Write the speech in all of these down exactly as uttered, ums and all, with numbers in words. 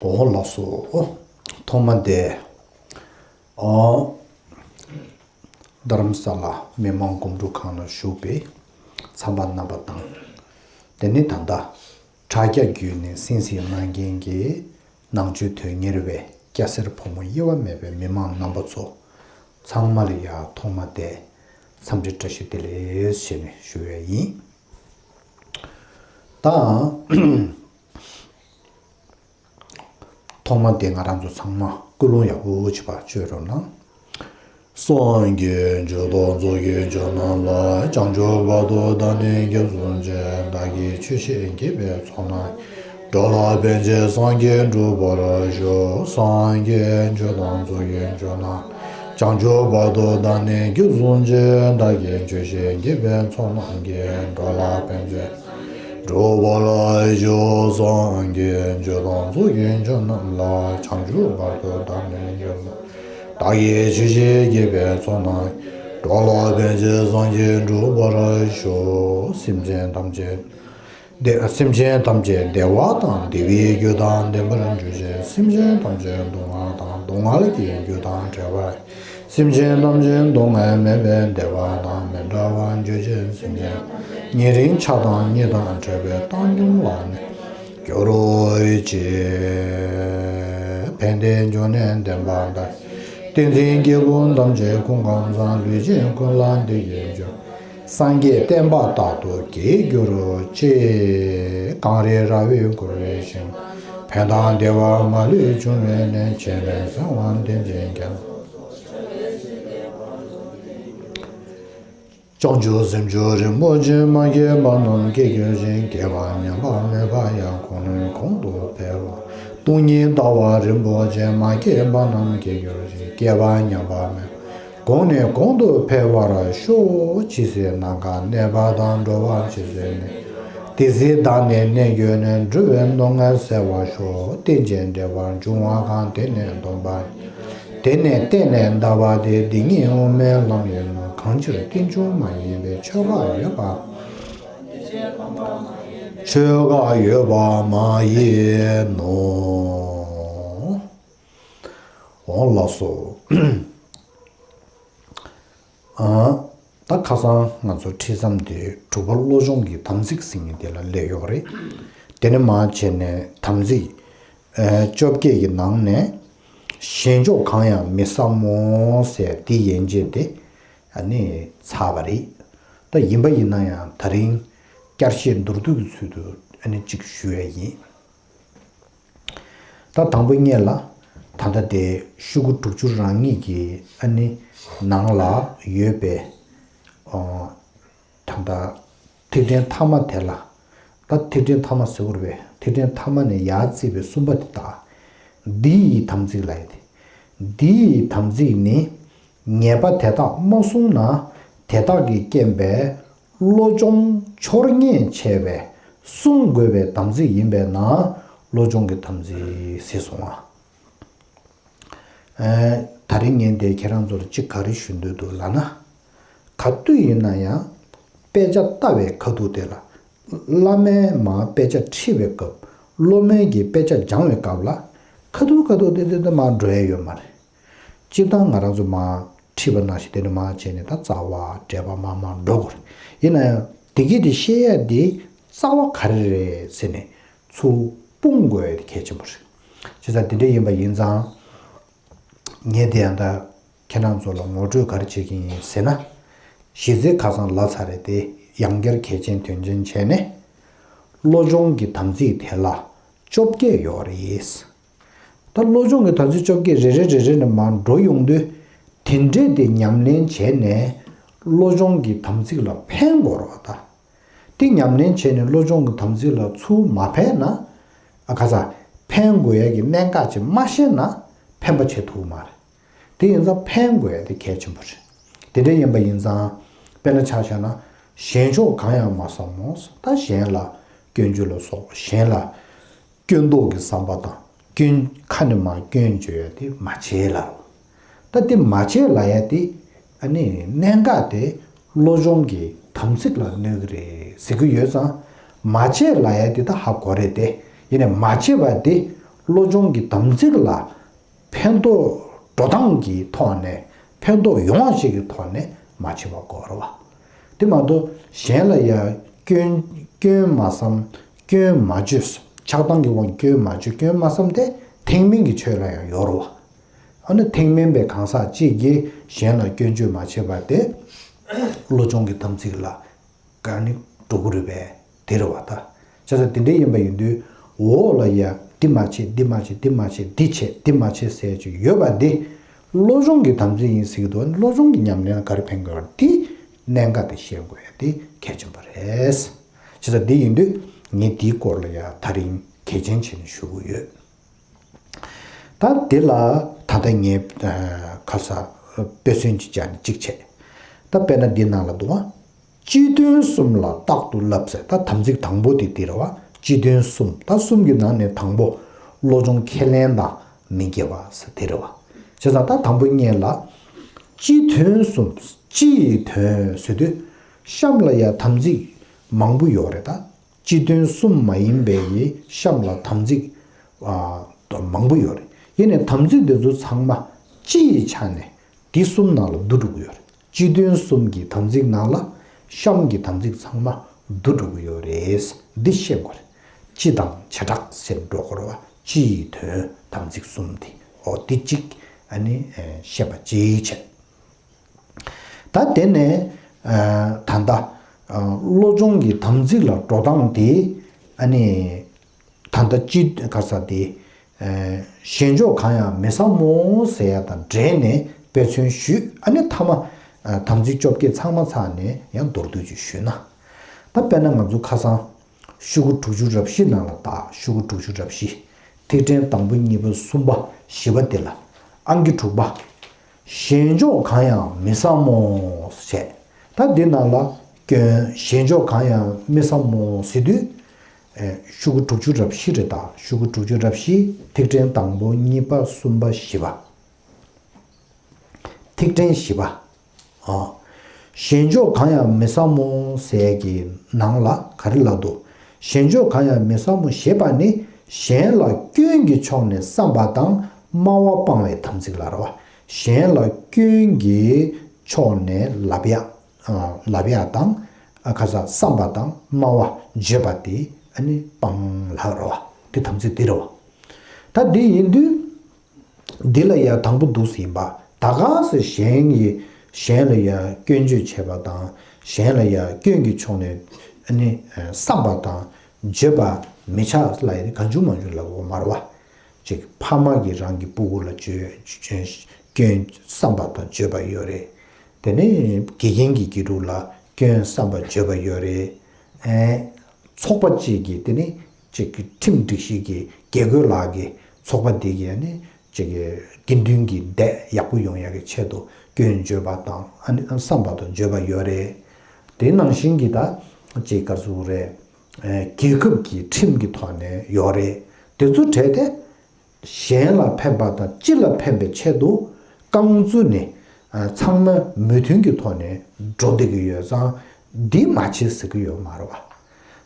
འོ་ལགས་སོ། ཐོག་མ་དེ། ཨོ། རྡ་རམ་ས་ལ་མི་མང་སྒོམ་སྒྲུབ་ཁང་ནང་བཞུགས་པའི་ཚངས་པ་རྣམ་པ་དང་། དེ་ནས་ད་ལྟ་དྲ་རྒྱ་བརྒྱུད་ནས་གསན་གཟིགས་གནང་མཁན་གྱི་ནང་ཆོས་དོན་གཉེར་བའི་སྐྱ་སེར་ཕོ་མོ་དབྱེ་བ་མེད་པའི་མི་མང་རྣམ་པ་ཚོ་ཚང་མ་ལ་ཡང་ཐོག་མ་དེ་འཚམས་འདྲི་བཀྲ་ཤིས་བདེ་ལེགས་ཞེས་ནས་ཞུ་ཡས་ཡིན། ད། ཐོག་མ་དེ་ང་རང་ཚོ་ཚང་མ་ཀུན་སློང་ཡག་པོ་བྱེད་པ་བཅོས་རོགས་གནང་། སངས་རྒྱས་ཆོས་དང་ཚོགས་ཀྱི་མཆོག་རྣམས་ལ། བྱང་ཆུབ་བར་དུ་བདག་ནི་སྐྱབས་སུ་མཆི། བདག་གིས་ཆོས་བཤད་བགྱིས་པའི་ཚོགས་རྣམས། འགྲོ་ལ་ཕན་ཕྱིར་སངས་རྒྱས་འགྲུབ་པར་ཤོག་སངས་རྒྱས་ཆོས་དང་ཚོགས་ཀྱི་མཆོག་རྣམས། བྱང་ཆུབ་བར་དུ་བདག་ནི་སྐྱབས་སུ་མཆི། བདག་གིས་ཆོས་བཤད་བགྱིས་པའི་ཚོགས་རྣམས་ཀྱིས། འགྲོ་ལ་ཕན་ཕྱིར་འགྲུབ་པར་ཤོག་སངས་རྒྱས་ཆོས་དང་ཚོགས་ཀྱི་མཆོག་རྣམས་ལ། བྱང་ཆུབ་བར་དུ་བདག་ནི་སྐྱབས་སུ། བདག་གིས་ཆོས་བཤད་བགྱིས་པའི་ཚོགས་རྣམས། འགྲོ་ལ་ཕན་ཕྱིར་སངས་རྒྱས་འགྲུབ་པར་ཤོག་སེམས་ཅན་ཐམས་ཅད་བདེ། སེམས་ཅན་ཐམས་ཅད་བདེ་བ་དང་བདེ་བའི་རྒྱུ་དང་ལྡན་པར་གྱུར་ཅིག་སེམས་ཅན་ཐམས་ཅད་སྡུག་བསྔལ་དང་སྡུག་བསྔལ་གྱི་རྒྱུ་དང་བྲལ་བར། སེམས་ཅན་ཐམས་ཅད་སྡུག་བསྔལ་མེད་པའི་བདེ་བ་དང་མི་འབྲལ་བར་གྱུར་ཅིག་སེམས་ཅན་ཉེ་རིང་ཆགས་སྡང་གཉིས་དང་བྲལ་བའི་བཏང་སྙོམས་ལ་ནི་གྱུར་ཅིག་ཕན་བདེའི་འབྱུང་གནས་ལྡན་པ་དང་། བསྟན་འཛིན་སྐྱེས་བུ་ཐམས་ཅད་སྐུ་ཁམས་བཟང་། ལུས་ཅན་ཀུན་ལ་བདེ་སྐྱིད་འབྱུང་། སངས་རྒྱས་བསྟན་པ་རྟག་ཏུ་རྒྱས་གྱུར་ཅིག་གངས་རི་ར་བས་བསྐོར་བའི་ཞིང་། ཕན་དང་བདེ་བ་མ་ལུས་འབྱུང་བའི་གནས། སྤྱན་རས་གཟིགས་དབང་ལྡན་འཛིན་རྒྱལ། བྱང་ཆུབ་སེམས་མཆོག་རིན་པོ་ཆེ། མ་སྐྱེས་པ་རྣམས་སྐྱེ་གྱུར་ཅིག་སྐྱེས་པ་ཉམས་པ་མེད་པ་ཡང་། གོང་ནས་གོང་དུ་འཕེལ་བ། སྟོང་ཉིད་ལྟ་བ་རིན་པོ་ཆེ། མ་སྐྱེས་པ་རྣམས་སྐྱེ་གྱུར་ཅིག་སྐྱེས་པ་ཉམས་པ་མེད་པ། གོང་ནས་གོང་དུ་འཕེལ་བར་ཤོག་ཇི་སྲིད་ནམ་མཁའ་གནས་པ་དང་། འགྲོ་བ་ཇི་སྲིད་གནས། དེ་སྲིད་བདག་ནི་གནས་གྱུར་ནས། འགྲོ་བའི་སྡུག་བསྔལ་སེལ་བར་ཤོག་རྟེན་ཅིང་འབྲེལ་བར་འབྱུང་བ་གང་། དེ་ནི་སྟོང་པ། དེ་ནི་བརྟེན་ནས་འདའ་བ་སྟེ། སྡུག་བསྔལ་དབུ་མའི་ལམ་ཡིན་ནོ། གང་ཕྱིར་རྟེན་འབྱུང་མ་ཡིན་པའི། ཆོས་འགའ་ཡོད་པ། ཆོས་འགའ་ཡོད་པ་མ་ཡིན་ནོ། འོང་ལགས་སོ། ཨ། ད་ཁ་སང་ང་ཚོ་ཁྲིད་མཚམས་དེ་དྲུག་པ་བློ་སྦྱོང་གི་དམ་ཚིག་ཟེར་མཁན་དེ་ལ་སླེབས་ཡོད་རེད། དེ་ནས་མར་བྱས་ནས་དམ་ཚིག་ཨ། བཅོ་བརྒྱད་ཀྱི་ནང་ནས་ཞེན་ཕྱོགས་གང་ཡང་མི་བསམ་མོ་ཟེར་དེ་ཡན་ཆད་དེ་ཨ་ནི་ཚར་བ་རེད། ད་ཡིན་པ་ཡིན་ན་ཡང་དེ་རིང་བསྐྱར་བཤད་མདོར་བསྡུས་ཀྱི་ཚུལ་དུ་ཨ་ནི་གཅིག་ཞུ་ཡས་ཡིན། ད་དང་པོ་ཉིད་ལ་ད་ལྟ་དེ་ཤོག་གུ་དྲུག་ཅུ་རེ་གཉིས་ཀྱི་ཨ་ནི་ནང་ལ་ཡོད་པའི་ཨ། ད་ལྟ་ཐེག་ཆེན་ཐ་མ་དེ་ལ། ད་ཐེག་ཆེན་ཐ་མ་ཟེར་བ་རེད་པས། ཐེག་ཆེན་ཐ་མ་ནས་ཡར་བརྩིས་པའི་གསུམ་པ་དེ་དག་འདི་ཡི་དམ་ཚིག་ལབ་ཡ་དེ། འདི་ཡི་དམ་ཚིག་ནི། ཉེས་པ་དེ་དག་མ་བསྲུངས་ན། དེ་དག་གི་རྐྱེན་པས་བློ་སྦྱོང་འཆོར་ཉེན་ཆེ་བས། བསྲུང་དགོས་པའི་དམ་ཚིག་ཡིན་པས་ན། བློ་སྦྱོང་གི་དམ་ཚིག་ཟེར་སོང་ང་། ཨེ། ད་རིང་ངས་འདིར་ཁྱེད་རང་ཚོར་གཅིག་ག་རེ་ཞུ་འདོད་འདུག་ལབ་ན། ག་དུས་ཡིན་ན་ཡང་དཔེ་ཆ་ལྟ་བའི་ཁ་ཐུག་དེ་ལ། བླ་མས་མར་དཔེ་ཆ་ཁྲིད་པའི་སྐབས། སློབ་མས་ཀྱིས་དཔེ་ཆ་སྦྱང་བའི་སྐབས་ལ། ཁ་ཐུག་ཁ་ཐུག་དེ་དེ་དེ་མར་འགྲོ་ཡ་ཡོད་མ་རེད། སྤྱིར་བཏང་ང་རང་ཚོ་མར་ཁྲིད་པ་ནང་བཞིན་དེ་ནས་མར་བྱས་ནས་ད་རྩ་བ་འགྲེལ་པ་མར་མར་འགྲོ་དགོས་རེད། ཡིན་ན་ཡང་དེ་གས་དེ་ཤེས་ཡ་དེ་རྩ་བ་ག་རེ་རེད་ཟེར་ནས་ཚུར་སྤུངས་དགོས་ཡ་དེ་གལ་ཆེན་པོ་རེད། བྱས་ཙང་དེ་འདྲ་ཡིན་པ་ཡིན་ཙང་། ངས་དེ་ཡང་ད་ཁྱེད་རང་ཚོ་ལ་ངོ་སྤྲོད་ག་རེ་བྱེད་ཀྱི་ཡིན་ཟེར་ན། གཞི་རྩའི་ཁ་སང་ལབ་ཚར་རེད་དེ། ཡང་བསྐྱར་གལ་ཆེན་དོན་ཆེན་བྱས་ནས། བློ་སྦྱོང་གི་དམ་ཚིག་དེ་ལ་བཅོ་བརྒྱད་ཡོད་རེད། ད་བློ་སྦྱོང་གི་དམ་ཚིག་བཅོ་བརྒྱད་རེ་རེ་རེ་རེ་ནས་མར་འགྲོ་ཡོང་དུས། དེ་འདྲས་དེ་ཉམས་ལེན་བྱས་ནས་བློ་སྦྱོང་གི་དམ་ཚིག་ལ་ཕན་དགོས་རེད་པ་ད། དེ་ཉམས་ལེན་བྱས་ནས་བློ་སྦྱོང་གི་དམ་ཚིག་ལ་ཚུར་མ་ཕན་ན། ཨ་ཁ་ས། ཕན་དགོས་ཡ་གི་གནད་འགག་ཅིག་མ་ཤེས་ན་ཕན་པ་བྱེད་ཐུབ་མ་རེད། དེ་ཡིན་ཙང་ཕན་དགོས་ཡ་དེ་གལ་ཆེན་པོ་རེད། དེ་འདྲ་ཡིན་པ་ཡིན་ཙང་། དཔེར་ན་ཆ་བཞག་ན། ཞེན་ཕྱོགས་གང་ཡང་མ་བསམ་མོ། ད་གཞན་ལ་སྐྱོན་བརྗོད་ལ་སོགས་གཞན་ལ་སྐྱོན་འདོགས་ཀྱི་བསམ་པ་དང་སྐྱོན་ཁ་ནས་མར་སྐྱོན་བརྗོད་ཡ་དེ་མ་བྱེད་ལབ། ད་དེ་མ་བྱེད་ལབ་ཡ་དེ་ཨ་ནི་གནད་འགག་དེ་བློ་སྦྱོང་གི་དམ་ཚིག་ལ་གནོད་ཀྱི་རེད་ཟེར་གྱི་ཡོད་ཙང་། མ་བྱེད་ལབ་ཡ་དེ་ད་ཧ་གོ་རེད་དེ། ཡིན་ནའི་མ་བྱེད་པ་དེ་ བློ་སྦྱོང་གི་དམ་ཚིག་ལ་ཕན་ཐོགས་འགྲོ་སྟངས་ཀྱི་ཐོག་ནས་ཕན་ཐོགས་ཡོང་བ་ཞིག་གི་ཐོག་ནས་མ་བྱེད་པ་དགོས་རེད་བ། དེ་མ་གཏོགས་གཞན་ལ་ཡ་སྐྱོན་སྐྱོན་མ་བསམ། སྐྱོན་མ་བརྗོད། ཆགས་སྡང་གི་དབང་གིས་སྐྱོན་མ་བརྗོད། སྐྱོན་མ་བསམ་སྟེ་ཐེག་དམན་གྱི་ཆོས་ལ་ཡང་ཡོད་རེད་བ། ཨ་ནི་ཐེག་དམན་པའི་གང་ཟག་གཅིག་གིས་གཞན་ལ་སྐྱོན་བརྗོད་མ་བྱས་པ་དེ་བློ་སྦྱོང་གི་དམ་ཚིག་ལ་ག་ནི་འགྲོ་གི་རེད་པས། དེ་རེད་བ་ད། བྱས་ཙང་དེ་འདྲ་ཡིན་པ་ཡིན་དུས་འོག་ལ་ཡ་འདི་མ་བྱེད་འདི་མ་བྱེད་འདི་མ་བྱེད་འདི་བྱེད་འདི་མ་བྱེད་ཟེར་གྱི་ཡོད་པ་འདི་བློ་སྦྱོང་གི་དམ་ཚིག་ཡིན་ཟེར་གྱི་འདུག་བློ་སྦྱོང་གི་ཉམས་ལེན་ལ་ག་རེ་ཕན་གྱི་ཡོད་རེད། འདི་གནད་འགག་དེ་ཤེས་དགོས་ཡ་དེ་གལ་ཆེན་པོ་རེད། བྱས་ཙང་འདི་ཡིན་དུས་ངས་འདིའི་སྐོར་ལ་ཡ་ད་རིང་གལ་ཆེན་བྱས་ནས་ཞུ་གི་ཡོད། ད་འདི་ལ་ད་ལྟ་ངས་ཁ་ས་དཔེ་མཚོན་ཅིག་སྦྱར་ནས་གཅིག་བྱས། ད་དཔེར་ན་འདི་ནང་ལ་འདུག་བ། སྤྱི་དོན་གསུམ་ལ་རྟག་ཏུ་བསླབ་ཟེར། ད་དམ་ཚིག་དང་པོ་དེ་འདི་རེད་བ། སྤྱི་དོན་གསུམ། ད་གསུམ་གྱི་ནང་ནས་དང་པོ་བློ་སྦྱོང་ཁས་ལེན་དང་མི་དགེ་བ་ཟེར་དེ་རེད་བ། བྱས་ཙང་ད་དང་པོ་ཉིད་ལ་སྤྱི་དོན་གསུམ། སྤྱི་ཡི་དོན་ཟེར་དུས་གཤམ་ལ་ཡ་དམ་ཚིག་མང་པོ་ཡོད་རེད་ད། སྤྱི་དོན་གསུམ་མ་ཡིན་པའི་གཤམ་ལ་དམ་ཚིག་ཨ་མང་པོ་ཡོད་རེད། ཡིན་ནའི་དམ་ཚིག་འདི་ཚོ་ཚང་མ་སྤྱི་ཡི་ཆ་ནས་འདི་གསུམ་ནང་ལ་བསྡུ་འགྲོ་གི་ཡོད་རེད། སྤྱི་དོན་གསུམ་གྱི་དམ་ཚིག་ནང་ལ་གཤམ་གྱི་དམ་ཚིག་ཚང་མ་བསྡུ་འགྲོ་གི་ཡོད་རེད། འདི་ཤེས་དགོས་རེད། སྤྱི་དང་བྱེ་བྲག་ཟེར་འགྲོ་དགོས་རེད་བ། སྤྱི་ཡི་དོན་དམ་ཚིག་གསུམ་དེ་འོ་འདི་གཅིག་ཨ་ནི་ཤེས་པ་གཅིག་བྱས། ད་དེ་ནས་ད་ལྟ་བློ་སྦྱོང་གི་དམ་ཚིག་ལ་འགྲོ་སྟངས་དེ་ཨ་ནི་ད་ལྟ་སྤྱི་ག་ས་དེ་ཞེན་ཕྱོགས་གང་ཡང་མི་བསམ་མོ་ཟེར་ཡ་དང་འབྲེལ་ནས་དཔེ་མཚོན་ཞུས། ཨ་ནི་མཐའ་མ་དམ་ཚིག་བཅོ་བརྒྱད་ཚང་མ་ཚར་ནས་ཡང་མདོར་བསྡུས་ཅིག་ཞུས་ན། ད་དཔེར་ན་ང་ཚོ་ཁ་སང་ཤོག་གུ་དྲུག་ཅུ་རེ་བཞི་ནང་ལ་བལྟ། ཤོག་གུ་དྲུག་ཅུ་རེ་བཞི། ཐིག་ཕྲེང་དང་པོ་གཉིས་པ་གསུམ་པ་བཞི་པ་དེ་ལ་ཨང་ཀི་དྲུག་པ། ཞེན་ཕྱོགས་གང་ཡང་མི་བསམ་མོ་ཞེས། ད་འདི་ནང་ལ་སྐྱོན་ཞེན་ཕྱོགས་གང་ཡང་མི་བསམ་མོ་ཟེར་དུས། ཤོག་གུ་དྲུག་ཅུ་རེ་བཞི་རེད་ད། ཤོག་གུ་དྲུག་ཅུ་རེ་བཞི། ཐིག་ཕྲེང་དང་པོ་གཉིས་པ་གསུམ་པ་བཞི་པ། ཐིག་ཕྲེང་བཞི་པ། ཨ། ཞེན་ཕྱོགས་གང་ཡང་མི་བསམ་མོ་ཟེར་གྱི་ནང་ལ་ག་རེ་ལབ་འདུག་ཞེན་ཕྱོགས་གང་ཡང་མི་བསམ་མོ་ཞེས་པ་ནི་གཞན་ལ་སྐྱོན་གྱི་ཕྱོགས་ནས་བསམ་པ་དང་སྨྲ་བ་སྤང་བའི་དམ་ཚིག་ལ་རེད་བ། གཞན་ལ་སྐྱོན་གྱི་ཕྱོགས་ནས་ལབ་ཡ། ཨ། ལབ་ཡ་དང་། ཨ། ཁ་ས་བསམ་པ་དང་སྨྲ་བ་བརྗོད་པ་དེ་ཨ་ནི་སྤང་ལབ་རེད་བ། དེ་དམ་ཚིག་དེ་རེད་བ། ད་དེ་ཡིན་དུས། འདི་ལ་ཡང་དང་པོ་འདུག་ཟིན་པ། ད་ག་སེ་གཞན་གྱི་གཞན་ལ་ཡང་སྐྱོན་བརྗོད་བྱས་པ་དང་གཞན་ལ་ཡང་སྐྱོན་གྱི་ཕྱོགས་ནས་ཨ་ནི་བསམ་པ་དང་བརྗོད་པ་མི་ཆགས་ལ་ཡང་གང་བྱུང་མང་བྱུང་ལབ་དགོས་མ་རེད་བ། ཅིག་ཕ་མ་གིས་རང་གི་སྤུ་གུ་ལ་བརྗོད་སྐྱོན་བསམ་པ་དང་བརྗོད་པ་ཡོད་རེད། དེ་ནས་དགེ་རྒན་གྱིས་དགེ་ཕྲུག་ལ་སྐྱོན་བསམ་པ་བརྗོད་པ་ཡོད་རེད། ཨེ། ཚོགས་པ་གཅིག་གིས་དེ་ནི་གཅིག་གི་ཁྲིམས་སྒྲིག་གཞི་གི་དགེ་བསྐོས་ལགས་ཀྱི་ཚོགས་པ་འདི་གིས་ནི་གཅིག་གི་དགེ་འདུན་གྱི་སྡེ་ཡག་པོ་ཡོང་ཡག་གི་ཆེད་དུ་སྐྱོན་བརྗོད་པ་དང་ཨ་ནི་བསམ་པ་དང་བརྗོད་པ་ཡོད་རེད། དེ་ནང་བཞིན་གྱི་ད་གཅིག་ག་ཚོད་རེད། རྒྱལ་ཁབ་ཀྱི་ཁྲིམས་ཀྱི་ཐོག་ནས་ཡོད་རེད། དེ་ཚོ་གྲས་དེ། གཞན་ལ་ཕན་པ་དང་སྤྱི་ལ་ཕན་པའི་ཆེད་དུ་རྐང་བཙུགས་ནས་ཚང་མ་མོས་མཐུན་གྱི་ཐོག་ནས་འགྲོ་བསྡད་ཀྱི་ཡོད་ཙང་འདི་མ་བྱེད་ཟེར་གྱི་ཡོད་མ་རེད་བ།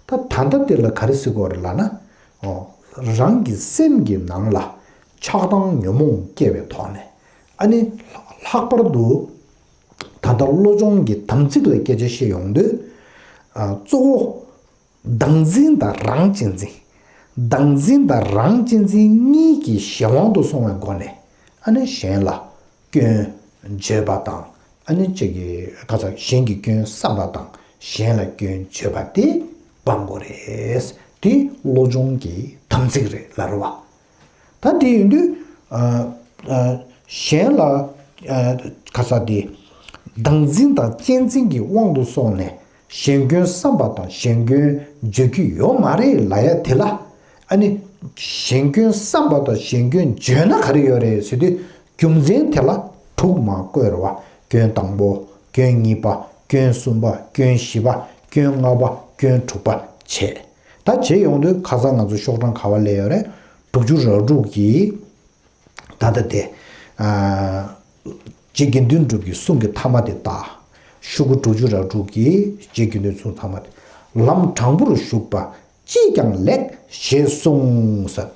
ད་ད་ལྟ་འདི་ལ་ག་རེ་ཟེར་དགོས་རེད་ལབ་ན། རང་གི་སེམས་ཀྱི་ནང་ལ་ཆགས་སྡང་ཉོན་མོངས་སྐྱེ་བའི་ཐོག་ནས་ཨ་ནི་ལྷག་པར་དུ་ད་ལྟ་བློ་སྦྱོང་གི་དམ་ཚིག་ལ་སྐད་ཆ་བཤད་ཡོང་དུས་གཙོ་བོ། བདག་འཛིན་དང་རང་གཅེས་འཛིན། བདག་འཛིན་དང་རང་གཅེས་འཛིན་གཉིས་ཀྱི་གཞན་དབང་དུ་སོང་བའི་སྒོ་ནས་ཨ་ནི་གཞན་ལ་སྐྱོན་བརྗོད་པ་དང་ཨ་ནི་གཅིག་གི་ག་ཚ་གཞན་གྱི་སྐྱོན་བསམ་པ་དང་གཞན་ལ་སྐྱོན་བརྗོད་པ་དེ་སྤང་དགོས་རེད། དེ་བློ་སྦྱོང་གི་དམ་ཚིག་རེད་ལབ་རེད་བ། ད་དེ་ཡིན་དུས། ཨ་ཨ་གཞན་ལ་ཨ་ག་ས་དེ། བདག་འཛིན་དང་གཅེས་འཛིན་གྱི་དབང་དུ་སོང་ནས་གཞན་སྐྱོན་བསམ་པ་དང་གཞན་སྐྱོན་བརྗོད་རྒྱུ་ཡོད་མ་རེད་ལབ་ཡ་དེ་ལ། ཨ་ནི་གཞན་སྐྱོན་བསམ་པ་དང་གཞན་སྐྱོན་བརྗོད་ན་ག་རེ་ཡོད་རེད་ཟེར་དུས་རྒྱུ་མཚན་དེ་ལ་དྲུག་མ་བཀོད་རེད་བ། སྐྱོན་དང་པོ། སྐྱོན་གཉིས་པ། སྐྱོན་བཞི་པ། སྐྱོན་ལྔ་པ། སྐྱོན་དྲུག་པ་བྱས། ད་བྱས་ཡོང་དུས་ཁ་སང་ང་ཚོ་ཤོག་གྲངས་ག་བ་སླེབས་ཡོད་རེད། དྲུག་ཅུ་རེ་དྲུག་གི། ད་ལྟ་དེ། ཨ་རྗེ་དགེ་འདུན་གྲུབ་ཀྱི་གསུང་གི་མཐའ་མ་དེ་ལྟ། ཤོག་གུ་དྲུག་ཅུ་རེ་དྲུག་གི་རྗེ་དགེ་འདུན་གསུང་མཐའ་མ་དེ། ལམ་དྲང་པོར་ཞུགས་པ་ཅིས་ཀྱང་ལེགས་ཞེས་གསུངས་ཟེར།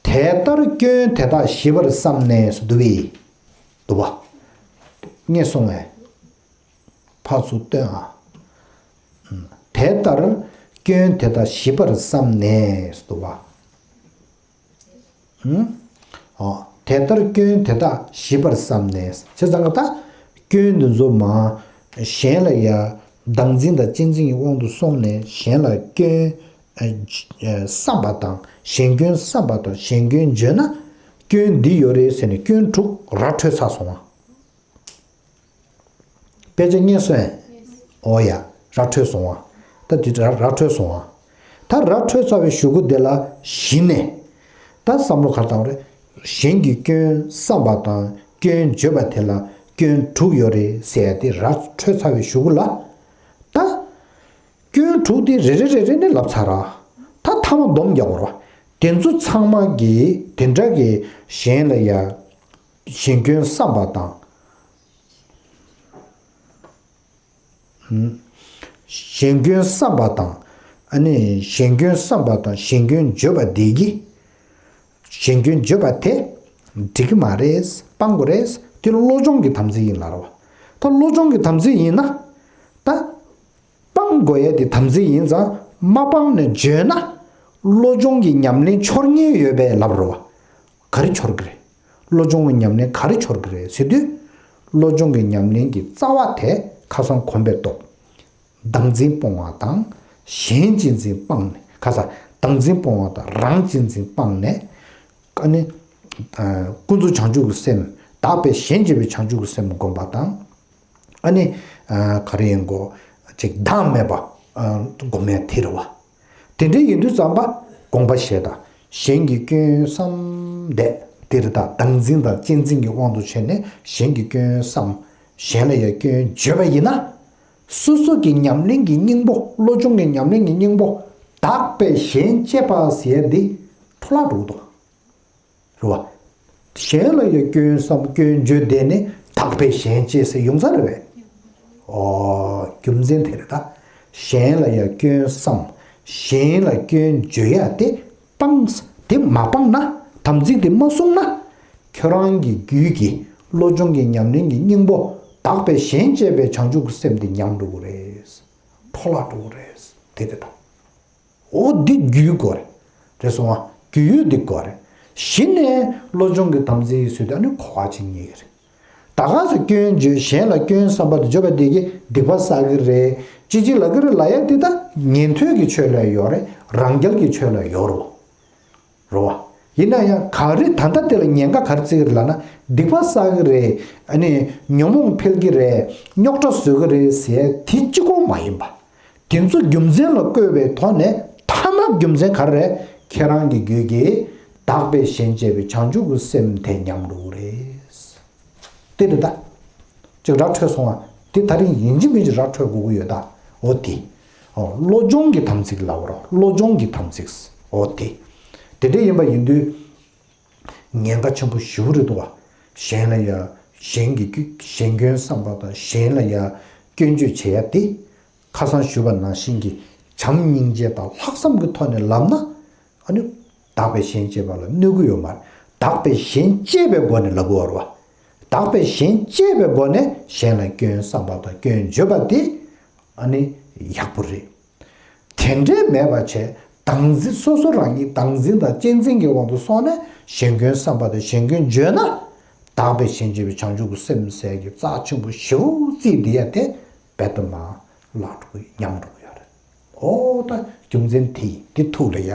དེ་ལྟར་སྐྱོན་དེ་དག་ཞི་བར་བསམས་ནས་སུ་འདུག་པས། འདུག་པ། ངས་གསུངས་པས། ཕར་ཚུར་སྟོན་ཨ། དེ་ལྟར་སྐྱོན་དེ་དག་ཞི་བར་བསམས་ནས་སུ་འདུག་པ། ཨ། དེ་ལྟར་སྐྱོན་དེ་དག་ཞི་བར་བསམས་ནས། བྱས་ཙང་ད་སྐྱོན་འདི་ཚོ་མ་གཞན་ལ་ཡ་བདག་འཛིན་དང་གཅེས་འཛིན་གྱི་དབང་དུ་སོང་ནས་གཞན་ལ་སྐྱོན་ཨ་ཨ་བསམ་པ་དང་། གཞན་སྐྱོན་བསམ་པ་དང་གཞན་སྐྱོན་བརྗོད་ན། སྐྱོན་འདི་ཡོད་རེད་ཟེར་ནས་སྐྱོན་དྲུག་ར་འཕྲོད་ཚར་སོང་བ། དཔེ་ཆ་རྙེད་སོང་ངས། འོ་ཡ། ར་འཕྲོད་སོང་བ། ད་འདི་ར་ར་འཕྲོད་སོང་བ། ད་ར་འཕྲོད་ཚར་བའི་གཞུག་གུ་དེ་ལ་གཞི་ནས། ད་བསམ་བློ་ག་རེ་བཏང་བ་རེད། གཞན་གྱི་སྐྱོན་བསམ་པ་དང་སྐྱོན་བརྗོད་པ་དེ་ལ་སྐྱོན་དྲུག་ཡོད་རེད་ཟེར་ཡ་དེ་ར་འཕྲོད་ཚར་བའི་གཞུག་གུ་ལ། ད་སྐྱོན་དྲུག་དེ་རེ་རེ་རེ་རེ་ནས་ལབ་ཚར་ར། ད་མཐའ་མ་སྡོམ་རྒྱག་དགོས་ར། དེ་ཚོ་ཚང་མ་གིས་དེ་འདྲ་གི་གཞན་ལ་ཡ། གཞན་སྐྱོན་བསམ་པ་དང་། གཞན་སྐྱོན་བསམ་པ་དང་། ཨ་ནི་གཞན་སྐྱོན་བསམ་པ་དང་གཞན་སྐྱོན་བརྗོད་པ་དེ་གིས། གཞན་སྐྱོན་བརྗོད་པ་དེ་འགྲིག་གི་མ་རེད། སྤང་དགོས་རེད། དེ་བློ་སྦྱོང་གི་དམ་ཚིག་ཡིན་ལབ་ར་བ། ད་བློ་སྦྱོང་གི་དམ་ཚིག་ཡིན་ན། ད་སྤང་དགོས་ཡ་དེ་དམ་ཚིག་ཡིན་ཙང་མ་སྤངས་ནས་བརྗོད་ན། བློ་སྦྱོང་གི་ཉམས་ལེན་འཆོར་ཉེན་ཡོད་པས་ལབ་ར་བ། ག་རེ་འཆོར་གི་རེད། བློ་སྦྱོང་གི་ཉམས་ལེན་ག་རེ་འཆོར་གི་རེད་ཟེར་དུས། བློ་སྦྱོང་གི་ཉམས་ལེན་གྱི་རྩ་བ་དེ་ཁ་སང་གོམས་པས་རྟོགས། བདག་འཛིན་སྤོང་བ་དང་། གཞན་གཅེས་འཛིན་སྤངས་ནས། ཁ་སང་བདག་འཛིན་སྤོང་བ་དང་རང་གཅེས་འཛིན་སྤངས་ནས། ཨ་ནི། ཨ། ཀུན་རྫོབ་བྱང་ཆུབ་ཀྱི་སེམས། དག་པའི་གཞན་གཅེས་པའི་བྱང་ཆུབ་ཀྱི་སེམས་བསྒོམ་པ་དང་། ཨ་ནི། ཨ། ག་རེ་ཡིན་གོ། ཅིག་བདག་མེད་པ། ཨ། སྒོམ་ཡ་དེ་རེད་བ། དེ་འདྲ་ཡིན་དུས་ཙམ་པ་དགོངས་པ་བཞེས་དང་། གཞན་གྱི་སྐྱོན་བསམ་བསྡད་དེ་རེད་ད། བདག་འཛིན་དང་གཅེས་འཛིན་གྱི་དབང་དུ་བྱས་ནས་གཞན་གྱི་སྐྱོན་བསམ། གཞན་ལ་ཡང་སྐྱོན་བརྗོད་པ་ཡིན་ན། སོ་སོ་གི་ཉམས་ལེན་གྱི་སྙིང་པོ། བློ་སྦྱོང་གི་ཉམས་ལེན་གྱི་སྙིང་པོ། དག་པས་གཞན་གཅེས་པ་ཟེར་ཡ་འདི་འཕྲོ་བརླག་འགྲོ་གི་འདུག་རེད་བ། གཞན་ལ་ཡང་སྐྱོན་བསམ་སྐྱོན་བརྗོད་བསྡད་ནས་དག་པས་གཞན་གཅེས་ཟེར་ཡོང་ས་རེད་བས། ཨོ། རྒྱུ་མཚན་དེ་རེད་ད། གཞན་ལ་ཡང་སྐྱོན་བསམ། གཞན་ལ་སྐྱོན་བརྗོད་ཡ་དེ་སྤངས། དེ་མ་སྤངས་ན། དམ་ཚིག་དེ་མ་བསྲུངས་ན། ཁྱོད་རང་གི་རྒྱུད་ཀྱི་བློ་སྦྱོང་གི་ཉམས་ལེན་གྱི་སྙིང་པོ། དག་པས་གཞན་གཅེས་པའི་བྱང་ཆུབ་ཀྱི་སེམས་དེ་ཉམས་འགྲོ་གི་རེད། འཕྲོ་བརླག་འགྲོ་གི་རེད། དེ་རེད་ད། འོ་འདི་རྒྱུད་དགོས་རེད། རེད་སོང་ང་། རྒྱུད་ཡོད་འདི་དགོས་རེད། གཞི་ནས་བློ་སྦྱོང་གི་དམ་ཚིག་ཡིན་ཟེར་དུས་ཨ་ནི་གོ་བ་ཅིག་རྙེད་ཀྱི་རེད། ད་ག་ཚོད་སྐྱོན་བརྗོད། གཞན་ལ་སྐྱོན་བསམ་པ་དང་བརྗོད་པ་འདི་གིས་སྡིག་པ་བསགས་ཀྱི་རེད། ཅི་ཅི་ལབ་ཀྱི་རེད་ལབ་ཡ་འདི་ད་ཉན་ཐོས་ཀྱི་ཆོས་ལ་ཡོད་རེད། རང་རྒྱལ་གྱི་ཆོས་ལ་ཡོད་རེད། རེད་བ། ཡིན་ན་ཡང་ག་རེ་ད་ལྟ་དེ་ལ་ཉེན་ཁ་ག་རེ་བརྩི་གི་རེད་ལབ་ན། སྡིག་པ་བསགས་ཀྱི་རེད། ཨ་ནི་ཉོན་མོངས་འཕེལ་གྱི་རེད། རྙོག་དྲ་བཟོ་གི་རེད་ཟེར་དེ་གཅིག་པོ་མ་ཡིན་པ། དེ་ཚོ་རྒྱུ་མཚན་ལ་བཀོད་པའི་ཐོག་ནས་མཐའ་མ་རྒྱུ་མཚན་ག་རེ་རེད། ཁྱེད་རང་གི་རྒྱུད་ཀྱི་དག་པས་གཞན་གཅེས་པའི་བྱང་ཆུབ་ཀྱི་སེམས་དེ་ཉམས་འགྲོ་གི་རེད། དེ་རེད་ད། ཅིག་ར་འཕྲོད་སོང་ང་། དེ་ད་རིང་ཡིན་གཅིག་མིན་གཅིག་ར་འཕྲོད་དགོས་ཀྱི་ཡོད་ད། འོ་དེ། འོ་བློ་སྦྱོང་གི་དམ་ཚིག་ལབ་རོ། བློ་སྦྱོང་གི་དམ་ཚིག་འོ་དེ། དེ་འདྲ་ཡིན་པ་ཡིན་དུས། ཉེན་ཁ་ཆེན་པོ་ཞེ་པོ་རེད་འདུག་བ། གཞན་ལ་ཡ། གཞན་གྱི་སྐྱོ། གཞན་སྐྱོན་བསམ་པ་དང་གཞན་ལ་ཡ། སྐྱོན་བརྗོད་བྱེད་ཡ་དེ། ཁ་སང་ཞུས་པ་ནང་བཞིན་གྱི་བྱམས་སྙིང་རྗེ་དང་ལྷག་བསམ་གྱི་ཐོག་ནས་ལབ་ན། ཨ་ནི། དག་པས་གཞན་གཅེས་པ་ལ་གནོད་ཀྱི་ཡོད་མ་རེད། དག་པས་གཞན་གཅེས་པའི་སྒོ་ནས་ལབ་དགོས་པ་རེད་བ། དག་པས་གཞན་གཅེས་པའི་སྒོ་ནས་གཞན་ལ་སྐྱོན་བསམ་པ་དང་སྐྱོན་བརྗོད་པ་དེ། ཨ་ནི། ཡག་པོ་རེད། དེ་འདྲའི་མེད་པ་བྱས། བདག་འཛིན། སོ་སོ་རང་ཉིད་བདག་འཛིན་དང་གཅེས་འཛིན་གྱི་དབང་དུ་སོང་ནས་གཞན་སྐྱོན་བསམ་པ་དང་གཞན་སྐྱོན་བརྗོད་ན། དག་པས་གཞན་གཅེས་པའི་བྱང་ཆུབ་ཀྱི་སེམས་ཟེར་གྱི་རྩ་ཆེན་པོ་ཞེ་པོ་རྩིས་འདི་ཡ་དེ་རྦད་དེ་མར་བརླག་འགྲོ་གི། ཉམས་འགྲོ་གི་ཡོད་རེད། ཨོ་ད་རྒྱུ་མཚན་དེ་ཡིན། དེ་ཐུགས་ལ་ཡ་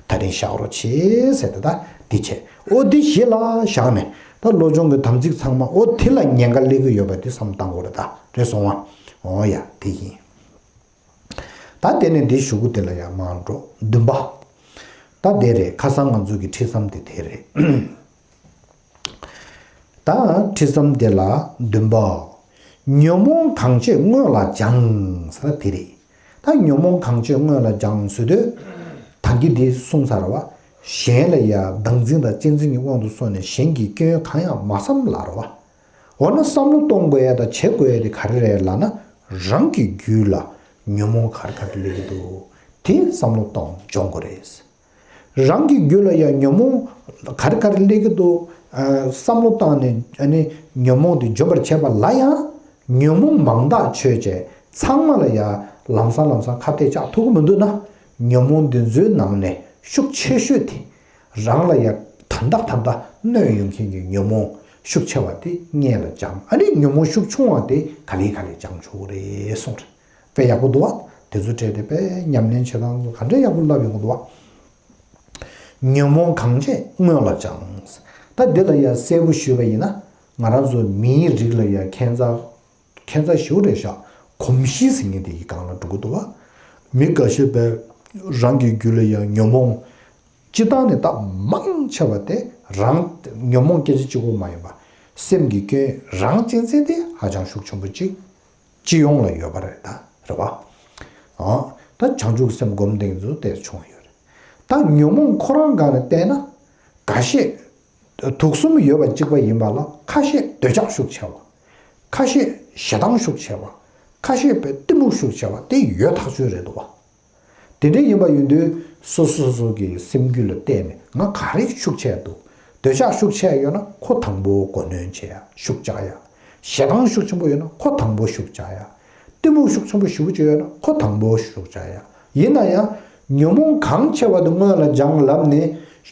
ད་རིང་བཞག་རོགས་བྱེད་ཟེར་ཏེ་ད་འདི་བྱས། ཨོ་འདི་གཞི་ལ་བཞག་ནས་ད་བློ་སྦྱོང་གི་དམ་ཚིག་ཚང་མ་ཨོ་དེ་ལ་ཉེན་ཁ་སླེབས་ཀྱི་ཡོད་པ་དེ་བསམ་བཏང་དགོས་རེད་ད། རེད་སོང་ང་། ཨོ་ཡ་དེ་ཡིན། ད་དེ་ནས་འདི་གཞུག་གུ་དེ་ལ་ཡང་མར་འགྲོ། བདུན་པ། ད་དེ་རེད། ཁ་སང་ང་ཚོ་གི་ཁྲིད་མཚམས་དེ་དེ་རེད། ད་ཁྲིད་མཚམས་དེ་ལ་བདུན་པ། ཉོན་མོངས་གང་སྤྱོད་སྔོན་ལ་སྦྱང་ཟེར་བ་དེ་རེད། ད་ཉོན་མོངས་གང་སྤྱོད་སྔོན་ལ་སྦྱང་ཟེར་དུས། ད་གིན་འདི་གསུངས་ཚར་བ། གཞན་ལ་ཡང་བདག་འཛིན་དང་གཅེས་འཛིན་གྱི་དབང་དུ་སོང་ནས་གཞན་གྱི་སྐྱོན་གང་ཡང་མ་བསམ་ལབ་རེད་བ། འོ་ན་བསམ་བློ་གཏོང་དགོས་ཡ་དང་བྱེད་དགོས་ཡ་དེ་ག་རེ་རེད་ལབ་ན། རང་གི་རྒྱུད་ལ་ཉོན་མོངས་ག་རེ་ག་རེ་སླེབས་ཀྱི་འདུག་དེ་བསམ་བློ་གཏོང་སྦྱོང་དགོས་རེད། རང་གི་རྒྱུད་ལ་ཡང་ཉོན་མོངས་ག་རེ་ག་རེ་སླེབས་ཀྱི་འདུག་ཨ། བསམ་བློ་བཏང་ནས་ཨ་ནི་ཉོན་མོངས་དེ་འཇོམས་པར་བྱེད་པ་ལ་ཡང་ཉོན་མོངས་མང་དག་ཆོས་ཅན། ཚང་མ་ལ་ཡང་ལམ་སང་ལམ་སང་ཁ་གཏད་བཅག་ཐུབ་ཀྱི་མི་འདུག་ན། ཉོན་མོངས་འདི་ཚོའི་ནང་ནས་ཤུགས་ཆེ་ཤོས་དེ། རང་ལ་ཡང་ད་ལྟ་ད་ལྟ་གནོད་ཡོང་མཁན་གྱི་ཉོན་མོངས་ཤུགས་ཆེ་བ་དེ་སྔོན་ལ་སྦྱང་། ཨ་ནི་ཉོན་མོངས་ཤུགས་ཆུང་བ་དེ་ག་ལེ་ག་ལེ་སྦྱང་ཆོག་གི་རེད་གསུངས་རེད། དཔེ་ཡག་པོ་འདུག་བ། དེ་ཚོ་བྲལ་ཏེ་དཔེ་ཉམས་ལེན་བྱེད་སྟངས་ཚོ་ག་འདྲ་ཡག་པོ་ལབ་ཡོང་གི་འདུག་བ། ཉོན་མོངས་གང་བྱེད་སྔོན་ལ་སྦྱང་། ད་འདི་ལ་ཡང་གསལ་པོ་ཞུས་པ་ཡིན་ན། ང་རང་ཚོ་མིའི་རིགས་ལ་ཡང་ཁྱད་མཚར་ཁྱད་མཚར་ཞེ་པོ་རེད་ཤག་གོམས་གཤིས་ཟེར་མཁན་དེ་ཡི་སྒང་ལ་འགྲོ་གི་འདུག་བ། མི་འགའ་ཤས་པས་རང་གི་རྒྱུད་ལ་ཡང་ཉོན་མོངས་སྤྱི་བཏང་ནས་ད་མང་ཆེ་བ་དེ་རང་ཉོན་མོངས་སྐད་ཆ་གཅིག་པོ་མ་ཡིན་པ། སེམས་ཀྱི་སྐྱོན་རང་གཅེས་འཛིན་དེ་ཧ་ཅང་ཤུགས་ཆེན་པོ་གཅིག་སྤྱི་ཡོངས་ལ་ཡོད་པ་རེད་ད། རེད་བ། ཨ། ད་བྱང་ཆུབ་སེམས་སྒོམ་བསྡད་མཁན་ཚོ་དེ་བྱུང་ཡོད་རེད། ད་ཉོན་མོངས་ཁོ་རང་སྒང་ནས་བལྟས་ན། འགའ་ཤས་དུག་གསུམ་ཡོད་པ་གཅིག་པ་ཡིན་པ་ལ་ཁ་ཤས་འདོད་ཆགས་ཤུགས་ཆེ་བ། ཁ་ཤས་ཞེ་སྡང་ཤུགས་ཆེ་བ། ཁ་ཤས་པས་གཏི་མུག་ཤུགས་ཆེ་བ་དེ་ཡོད་ཐག་ཆོད་རེད་འདུག་བ། དེ་འདྲ་ཡིན་པ་ཡིན་དུས་སོ་སོ་སོ་གི་སེམས་རྒྱུད་ལ་བལྟས་ནས་ང་ག་རེ་ཤུགས་ཆེ་འདུག་འདོད་ཆགས་ཤུགས་ཆེ་ཡོད་ན་ཁོ་དང་པོ་མགོ་གནོན་བྱེད་ཡ་ཤུགས་རྒྱག་ཡ། ཞེ་སྡང་ཤུགས་ཆེན་པོ་ཡོད་ན་ཁོ་དང་པོ་ཤུགས་རྒྱག་ཡ། གཏི་མུག་ཤུགས་ཆེན་པོ་ཞེ་པོ་ཅིག་ཡོད་ན་ཁོ་དང་པོ་ཤུགས་རྒྱག་ཡ། ཡིན་ན་ཡང་ཉོན་མོངས་གང་ཆེ་བ་དེ་སྔོན་ལ་སྦྱང་ལབ་ནས་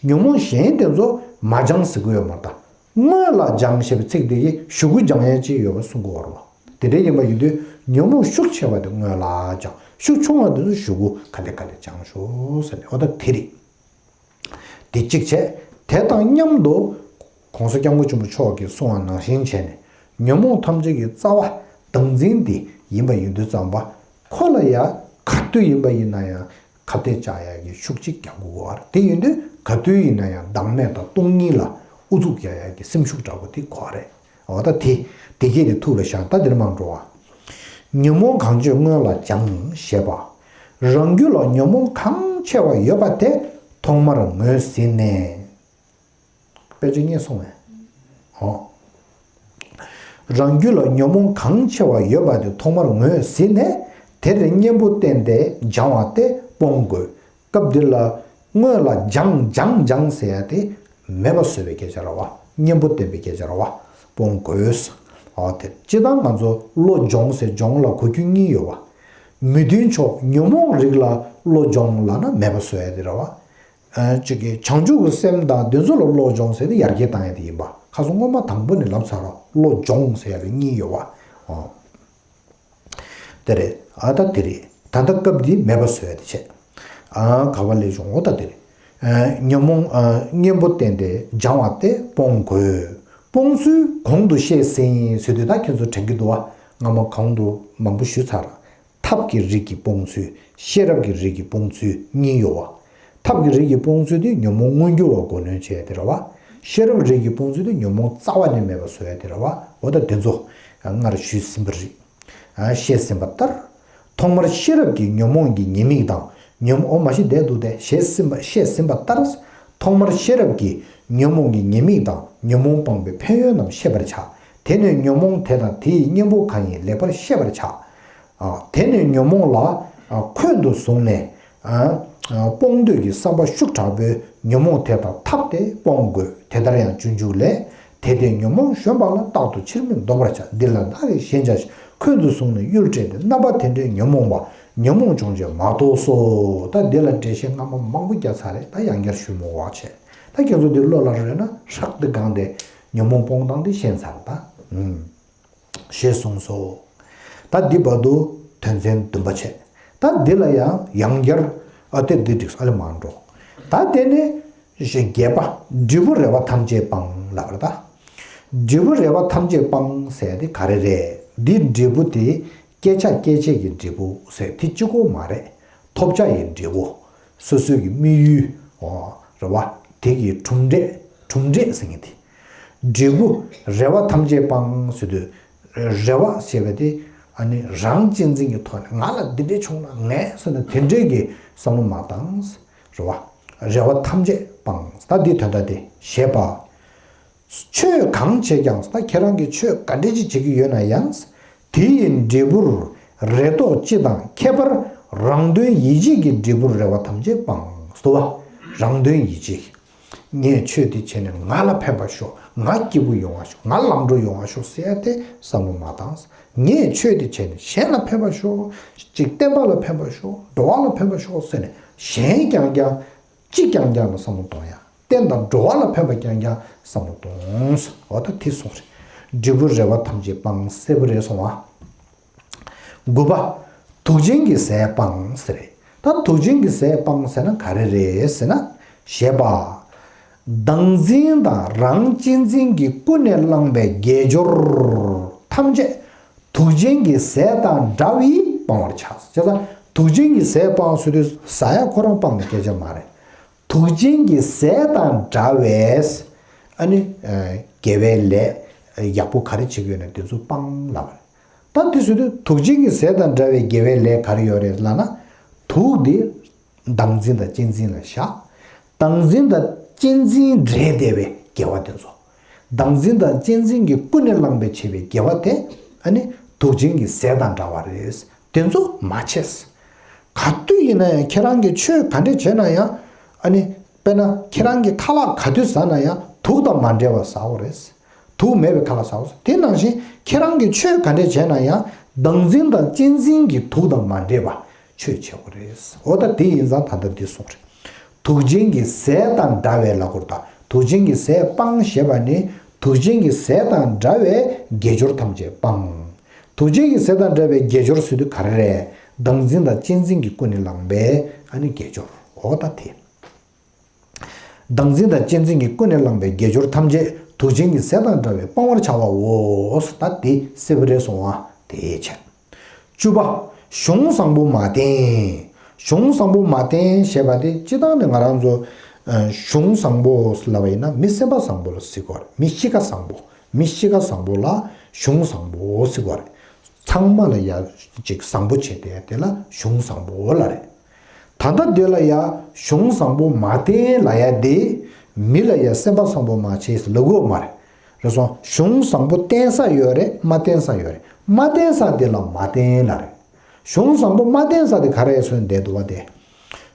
ཉོན་མོངས་གཞན་དེ་ཚོ་མ་སྦྱང་ཟེར་གི་ཡོད་མ་རེད་ད། སྔོན་ལ་སྦྱང་ཞེས་པའི་ཚིག་དེ་གིས་གཞུག་གུ་སྦྱང་ཡས་ཅིག་ཡོད་པ་གསུང་གི་ཡོད་རེད་བ། དེ་འདྲ་ཡིན་པ་ཡིན་དུས་ཉོན་མོངས་ཤུགས་ཆེ་བ་དེ་སྔོན་ལ་སྦྱང་། ཤུགས་ཆུང་བ་དེ་ཚོ་གཞུག་གུ་ག་ལེ་ག་ལེ་སྦྱང་ཤོག་ཟེར་ནས། འོ་ད་དེ་རེད། དེ་གཅིག་བྱས། དེ་དང་མཉམ་དུ་༸གོང་ས་༸སྐྱབས་མགོན་ཆེན་པོ་མཆོག་གིས་གསུངས་པ་ནང་བཞིན་བྱས་ནས་ཉོན་མོངས་ཐམས་ཅད་ཀྱི་རྩ་བ་བདག་འཛིན་དེ་ཡིན་པ་ཡིན་དུས་ཙམ་པ། ཁོ་ལ་ཡང་ག་དུས་ཡིན་པ་ཡིན་ན་ཡང་ཁ་གཏད་བཅག་ཡག་གི་ཤུགས་གཅིག་རྒྱག་དགོས་པ་རེད། དེ་ཡིན་དུས་ག་དུས་ཡིན་ན་ཡང་བདག་མེད་དང་སྟོང་ཉིད་ལ་ཨུ་ཚུགས་རྒྱག་ཡག་གི་སེམས་ཤུགས་འདྲ་པོ་དེ་དགོས་རེད། འོ་ད་དེ་དེ་སྐད་དེ་ཐུགས་ལ་བཞག་ད་འདིར་མ་འགྲོ་བ། ཉོན་མོངས་གང་ཆེ་སྔོན་ལ་སྦྱང་ཞེས་པ། རང་རྒྱུད་ལ་ཉོན་མོངས་གང་ཆེ་བ་ཡོད་པ་དེ་ཐོག་མར་ངོས་ཟིན་ནས། དཔེ་ཆ་རྙེད་སོང་བས། འོ། རང་རྒྱུད་ལ་ཉོན་མོངས་གང་ཆེ་བ་ཡོད་པ་དེ་ཐོག་མར་ངོས་ཟིན་ནས་དེར་གཉེན་པོ་བསྟེན་ཏེ་སྦྱང་བ་དེ་སྤོང་དགོས། སྐབས་འདིར་ལ་སྔོན་ལ་སྦྱང་སྦྱང་སྦྱང་ཟེར་ཡ་དེ་མེད་པ་བཟོ་བའི་སྐད་ཆ་རེད་བ། གཉེན་པོ་བསྟེན་པའི་སྐད་ཆ་རེད་བ། སྤོང་དགོས། འོ་དེ་སྤྱིར་བཏང་ང་ཚོ་བློ་སྦྱོང་ཟེར་སྦྱོང་ལ་གོ་རྒྱུ་གཉིས་ཡོད་བ། མི་མཐུན་ཕྱོགས་ཉོན་མོངས་རིགས་ལ་བློ་སྦྱོང་ལབ་ན་མེད་པ་བཟོ་ཡ་དེ་རེད་བ། ཨ། གཅིག་གིས་བྱང་ཆུབ་ཀྱི་སེམས་དང་དེ་ཚོ་ལ་བློ་སྦྱོང་ཟེར་ཏེ་ཡར་རྒྱས་བཏང་ཡ་དེ་ཡིན་པ། ཁ་སང་སྔོན་མ་དང་པོ་ནས་ལབ་ཚར་རོ། བློ་སྦྱོང་ཟེར་ཡ་ལ་གཉིས་ཡོད་བ། ཨོ། དེ་རེད། ཨ་ད་དེ་རེད། ད་ལྟ་སྐབས་འདིའི་མེད་པ་བཟོ་ཡ་དེ་བྱས། ཨ་ག་བ་ལས་བྱུང་འོ་ད་དེ་རེད། ཨ་ཉོན་མོངས་ཨ་གཉེན་པོ་བསྟེན་ཏེ་སྦྱང་བ་དེ་སྤོང་དགོས། སྤོང་ཚུལ་གོང་དུ་བཤད་ཟིན་ཟེར་དུས་ད་ཁྱེད་ཚོ་དྲན་གྱི་འདུག་བ། སྔ་མ་གོང་དུ་མང་པོ་ཞུས་ཚར། ཐབས་ཀྱི་རིགས་ཀྱི་སྤོང་ཚུལ། ཤེས་རབ་ཀྱི་རིགས་ཀྱི་སྤོང་ཚུལ་གཉིས་ཡོད་བ། ཐབས་ཀྱི་རིགས་ཀྱི་སྤོང་ཚུལ་དེ་ཉོན་མོངས་མངོན་གྱུར་བ་མགོ་གནོན་བྱས་དེ་རེད་བ། ཤེས་རབ་རིགས་ཀྱི་སྤོང་ཚུལ་དེ་ཉོན་མོངས་རྩ་བ་ནས་མེད་པ་བཟོ་ཡ་དེ་རེད་བ། འོ་ད་དེ་ཚོ་སྔར་ཞུས་ཟིན་པ་རེད། ཨ་བཤད་ཟིན་པ་ལྟར། ཐོག་མར་ཤེས་རབ་ཀྱིས་ཉོན་མོངས་ཀྱི་ཉེས་དམིགས་དང་ཉོན་མོངས་འོ་མ་ཤི་བསྡད་འདུག་སྟེ་བཤད་ཟིན་པ་བཤད་ཟིན་པ་ལྟར། ཐོག་མར་ཤེས་རབ་ཀྱིས་ཉོན་མོངས་ཀྱི་ཉེས་དམིགས་དང་ཉོན་མོངས་སྤངས་པའི་ཕན་ཡོན་རྣམས་ཤེས་པར་བྱ། དེ་ནས་ཉོན་མོངས་དེ་དང་དེ་ཡི་གཉེན་པོ་གང་ཡིན་ལེགས་པར་ཤེས་པར་བྱ། ཨ། དེ་ནས་ཉོན་མོངས་ལ། ཨ། འཁོན་དུ་བཟུང་ནས། ཨ། ཨ། སྤོང་འདོད་ཀྱི་བསམ་པ་ཤུགས་དྲག་པོས་ཉོན་མོངས་དེ་དག་ཐབས་ཏེ་སྤོང་དགོས། དེ་ལྟར་ཡང་སྤྱོད་འཇུག་ལས། དེ་ལྟས་ཉོན་མོངས་གཞོམ་པ་ལ། རྟག་ཏུ་ཕྱིར་མི་ལྡོག་པར་བྱ། འདི་ལ་བདག་གིས་ཞེན་བྱ་ཞིང་། འཁོན་དུ་བཟུང་ནས་གཡུལ་སྤྲད་དེ། རྣམ་པ་དེ་འདྲའི་ཉོན་མོངས་པ། ཉོན་མོངས་སྦྱོང་བྱེད་མ་གཏོགས་སོ། ད་འདི་ལ་འགྲེལ་བཤད་སྔ་མ་མང་པོ་བརྒྱབ་ཚར་རེད། ད་ཡང་བསྐྱར་ཞུ་མི་དགོས་པ་བྱས། ད་ཁྱེད་ཚོ་འདི་བློ་ལ་རོལ་ན་ཧྲག་ཏུ་གང་སྟེ་ཉོན་མོངས་སྤོང་སྟངས་འདི་ཤེས་ཚར་ད། ཨུམ། ཞེས་གསུངས་སོ། ད་འདི་བར་དུ་དོན་ཚན་བདུན་པ་བྱས། ད་འདི་ལ་ཡང་ཡང་བསྐྱར། ཨ་དེ་འདི་འགྲིག་ཨ་ལེ་མ་འགྲོ། ད་དེ་ནས་བརྒྱད་པ། འབྲས་བུ་རེ་བ་ཐམས་ཅད་སྤང་ལབ་རེད་ད། འབྲས་བུ་རེ་བ་ཐམས་ཅད་སྤང་ཟེར་དེ་ག་རེ་རེད། འདི་འབྲས་བུ་དེ་བསྐྱེད་བྱ་སྐྱེད་བྱེད་ཀྱི་འབྲས་བུ་ཟེར་དེ་གཅིག་པོ་མ་རེད། ཐོབ་བྱ་ཡི་འབྲས་བུ། སོ་སོའི་གི་དམིགས་ཡུལ། འོ། རེད་བ། དེ་གི་གྲུབ་འབྲས། གྲུབ་འབྲས་ཟེར་མཁན་དེ། འབྲས་བུ་རེ་བ་ཐམས་ཅད་སྤང་ཟེར་དུས། རེ་བ་ཞེས་པ་དེ་ཨ་ནི་རང་གཅེས་འཛིན་གྱི་ཐོག་ནས་ང་ལ་འདི་འདྲས་བྱུང་ན་ངས་ཟེར་ནས་དེ་འདྲས་ཀྱི་བསམ་བློ་མ་བཏང་། རེད་བ། རེ་བ་ཐམས་ཅད་སྤང་། ད་འདི་དོན་དག་དེ་ཞེས་པ། ཆོས་གང་བྱེད་ཀྱང་ད་ཁྱེད་རང་གིས་ཆོས་ག་འདྲ་ཅིག་བྱེད་ཀྱི་ཡོད་ན་ཡང་། དེ་ཡི་འབྲས་བུར་རེ་དོགས་སྤྱི་དང་ཁྱད་པར་རང་དོན་ཡིད་བྱེད་ཀྱི་འབྲས་བུར་རེ་བ་ཐམས་ཅད་སྤང་། སོ་བ། རང་དོན་ཡིད་བྱེད། ངས་ཆོས་འདི་བྱས་ནས་ང་ལ་ཕན་པ་ཤོག་ང་སྐྱིད་པོ་ཡོང་བ་ཤོག་ང་ལམ་འགྲོ་ཡོང་བ་ཤོག་ཟེར་ཏེ་བསམ་བློ་མ་བཏང་། ངས་ཆོས་འདི་བྱས་ནས་གཞན་ལ་ཕན་པ་ཤོག་ཅིག་བསྟན་པ་ལ་ཕན་པ་ཤོག་འགྲོ་བ་ལ་ཕན་པ་ཤོག་ཟེར་ནས་གཞན་རྐྱང་རྐྱང་གཅིག་རྐྱང་རྐྱང་ལ་བསམ་བློ་གཏོང་ཡ། བསྟན་དང་འགྲོ་བ་ལ་ཕན་པ་རྐྱང་རྐྱང་བསམ་བློ་གཏོང་། འོ་ད་དེ་གསུངས་རེད། འབྲས་བུ་རེ་བ་ཐམས་ཅད་སྤང་། སྲིད་པ་རེད་སོང་བ། དགུ་པ། དུག་ཅན་གྱི་ཟས་སྤང་ཟེར་རེད། ད་དུག་ཅན་གྱི་ཟས་སྤང་ཟེར་ན་ག་རེ་རེད་ཟེར་ན། ཞེས་པ། བདག་འཛིན་དང་རང་གཅེས་འཛིན་གྱིས་ཀུན་ནས་བསླངས་པའི་དགེ་སྦྱོར་ཐམས་ཅད་དུག་ཅན་གྱི་ཟས་དང་འདྲ་བས་སྤང་བར་བྱ། བྱས་ཙང་དུག་ཅན་གྱི་ཟས་སྤང་ཟེར་དུས་ཟ་ཡ་ཁོ་རང་སྤང་ནས་སྐད་ཆ་མ་རེད། དུག་ཅན་གྱི་ཟས་དང་འདྲ་བས་ཨ་ནི་དགེ་བའི་ལས་ཡག་པོ་ག་རེ་བྱེད་ཀྱི་ཡོད་ན་དེ་ཚོ་སྤང་ལབ་པ་རེད། ད་དེ་ཟེར་དུས་དུག་ཅན་གྱི་ཟས་དང་འདྲ་བའི་དགེ་བའི་ལས་ག་རེ་ཡོད་རེད་ལབ་ན། དུག་དེ་བདག་འཛིན་དང་གཅེས་འཛིན་ལ་བཞག་བདག་འཛིན་དང་གཅེས་འཛིན་འདྲེས་བསྡད་པའི་དགེ་བ་དེ་ཚོ། བདག་འཛིན་དང་གཅེས་འཛིན་གྱིས་ཀུན་ནས་བསླངས་པའི་བྱས་པའི་དགེ་བ་དེ་ཨ་ནི་དུག་ཅན་གྱི་ཟས་དང་འདྲ་བ་རེད། དེ་ཚོ་མ་བྱེད། ག་དུས་ཡིན་ན་ཡང་ཁྱེད་རང་གིས་ཆོས་ག་འདྲས་བྱས་ན་ཡང་ཨ་ནི་དཔེར་ན་ཁྱེད་རང་གིས་ཁ་ལག་ག་དུས་ཟ་ན་ཡང་དུག་དང་མ་འདྲེས་པ་ཟ་དགོས་རེད། དུག་མེད་པའི་ཁ་ལག་ཟ་དགོས་རེད། དེ་ནང་བཞིན་ཁྱེད་རང་གིས་ཆོས་ག་འདྲས་བྱས་ན་ཡང་བདག་འཛིན་དང་གཅེས་འཛིན་གྱི་དུག་དང་མ་འདྲེས་པ་ཆོས་བྱེད་དགོས་རེད། འོ་ད་དེ་ཡིན་ཙང་ད་ལྟ་འདི་གསུངས་རེད། དུག་ཅན་གྱི་ཟས་དང་འདྲ་བའི་ལབ་དགོས་རེད་ད། དུག་ཅན་གྱི་ཟས་སྤང་ཞེས་པ་ནི་དུག་ཅན་གྱི་ཟས་དང་འདྲ་བའི་དགེ་སྦྱོར་ཐམས་ཅད་སྤང་། དུག་ཅན་གྱི་ཟས་དང་འདྲ་བའི་དགེ་སྦྱོར་ཟེར་དུས་ག་རེ་རེད། བདག་འཛིན་དང་གཅེས་འཛིན་གྱིས་ཀུན་ནས་བསླངས་པའི་ཨ་ནི་དགེ་སྦྱོར་འོ་ད་དེ། བདག་འཛིན་དང་གཅེས་འཛིན་གྱིས་ཀུན་ནས་བསླངས་པའི་དགེ་སྦྱོར་ཐམས་ཅད་དུག་ཅན་གྱི་ཟས་དང་འདྲ་བས་སྤང་བར་བྱ་བའོ། ད་དེ་སྲིད་པ་རེད་སོང་བ་དེ་བྱས། བཅུ་པ། གཞུང་བཟང་པོ་མ་བསྟེན། གཞུང་བཟང་པོ་མ་བསྟེན་ཞེས་པ་དེ་སྤྱིར་བཏང་ནས་ང་རང་ཚོ་གཞུང་བཟང་པོ་ལབ་པ་ཡིན་ན་མི་སེམས་པ་བཟང་པོ་ལ་ཟེར་གྱི་ཡོད་རེད། མི་གཤིས་ཀ་བཟང་པོ། མི་གཤིས་ཀ་བཟང་པོ་ལ་གཞུང་བཟང་པོ་ཟེར་གྱི་ཡོད་རེད། ཚང་མ་ལ་ཡ་ཅིག་བཟང་པོ་བྱེད་བསྡད་ཡ་དེ་ལ་གཞུང་བཟང་པོ་ལབ་རེད། ད་ལྟ་འདི་ལ་ཡ་གཞུང་བཟང་པོ་མ་བསྟེན་ལབ་ཡ་དེ་མི་ལ་ཡ་སེམས་པ་བཟང་པོ་མ་བྱས་ལབ་དགོས་མ་རེད། རེད་སོང་། གཞུང་བཟང་པོ་བསྟེན་ས་ཡོད་རེད། མ་བསྟེན་ས་ཡོད་རེད། མ་བསྟེན་ས་དེ་ལ་མ་བསྟེན་ལབ་རེད། གཞུང་བཟང་པོ་མ་བསྟེན་ས་དེ་ག་རེ་ཟེར་བསྡད་འདུག་བ་དེ།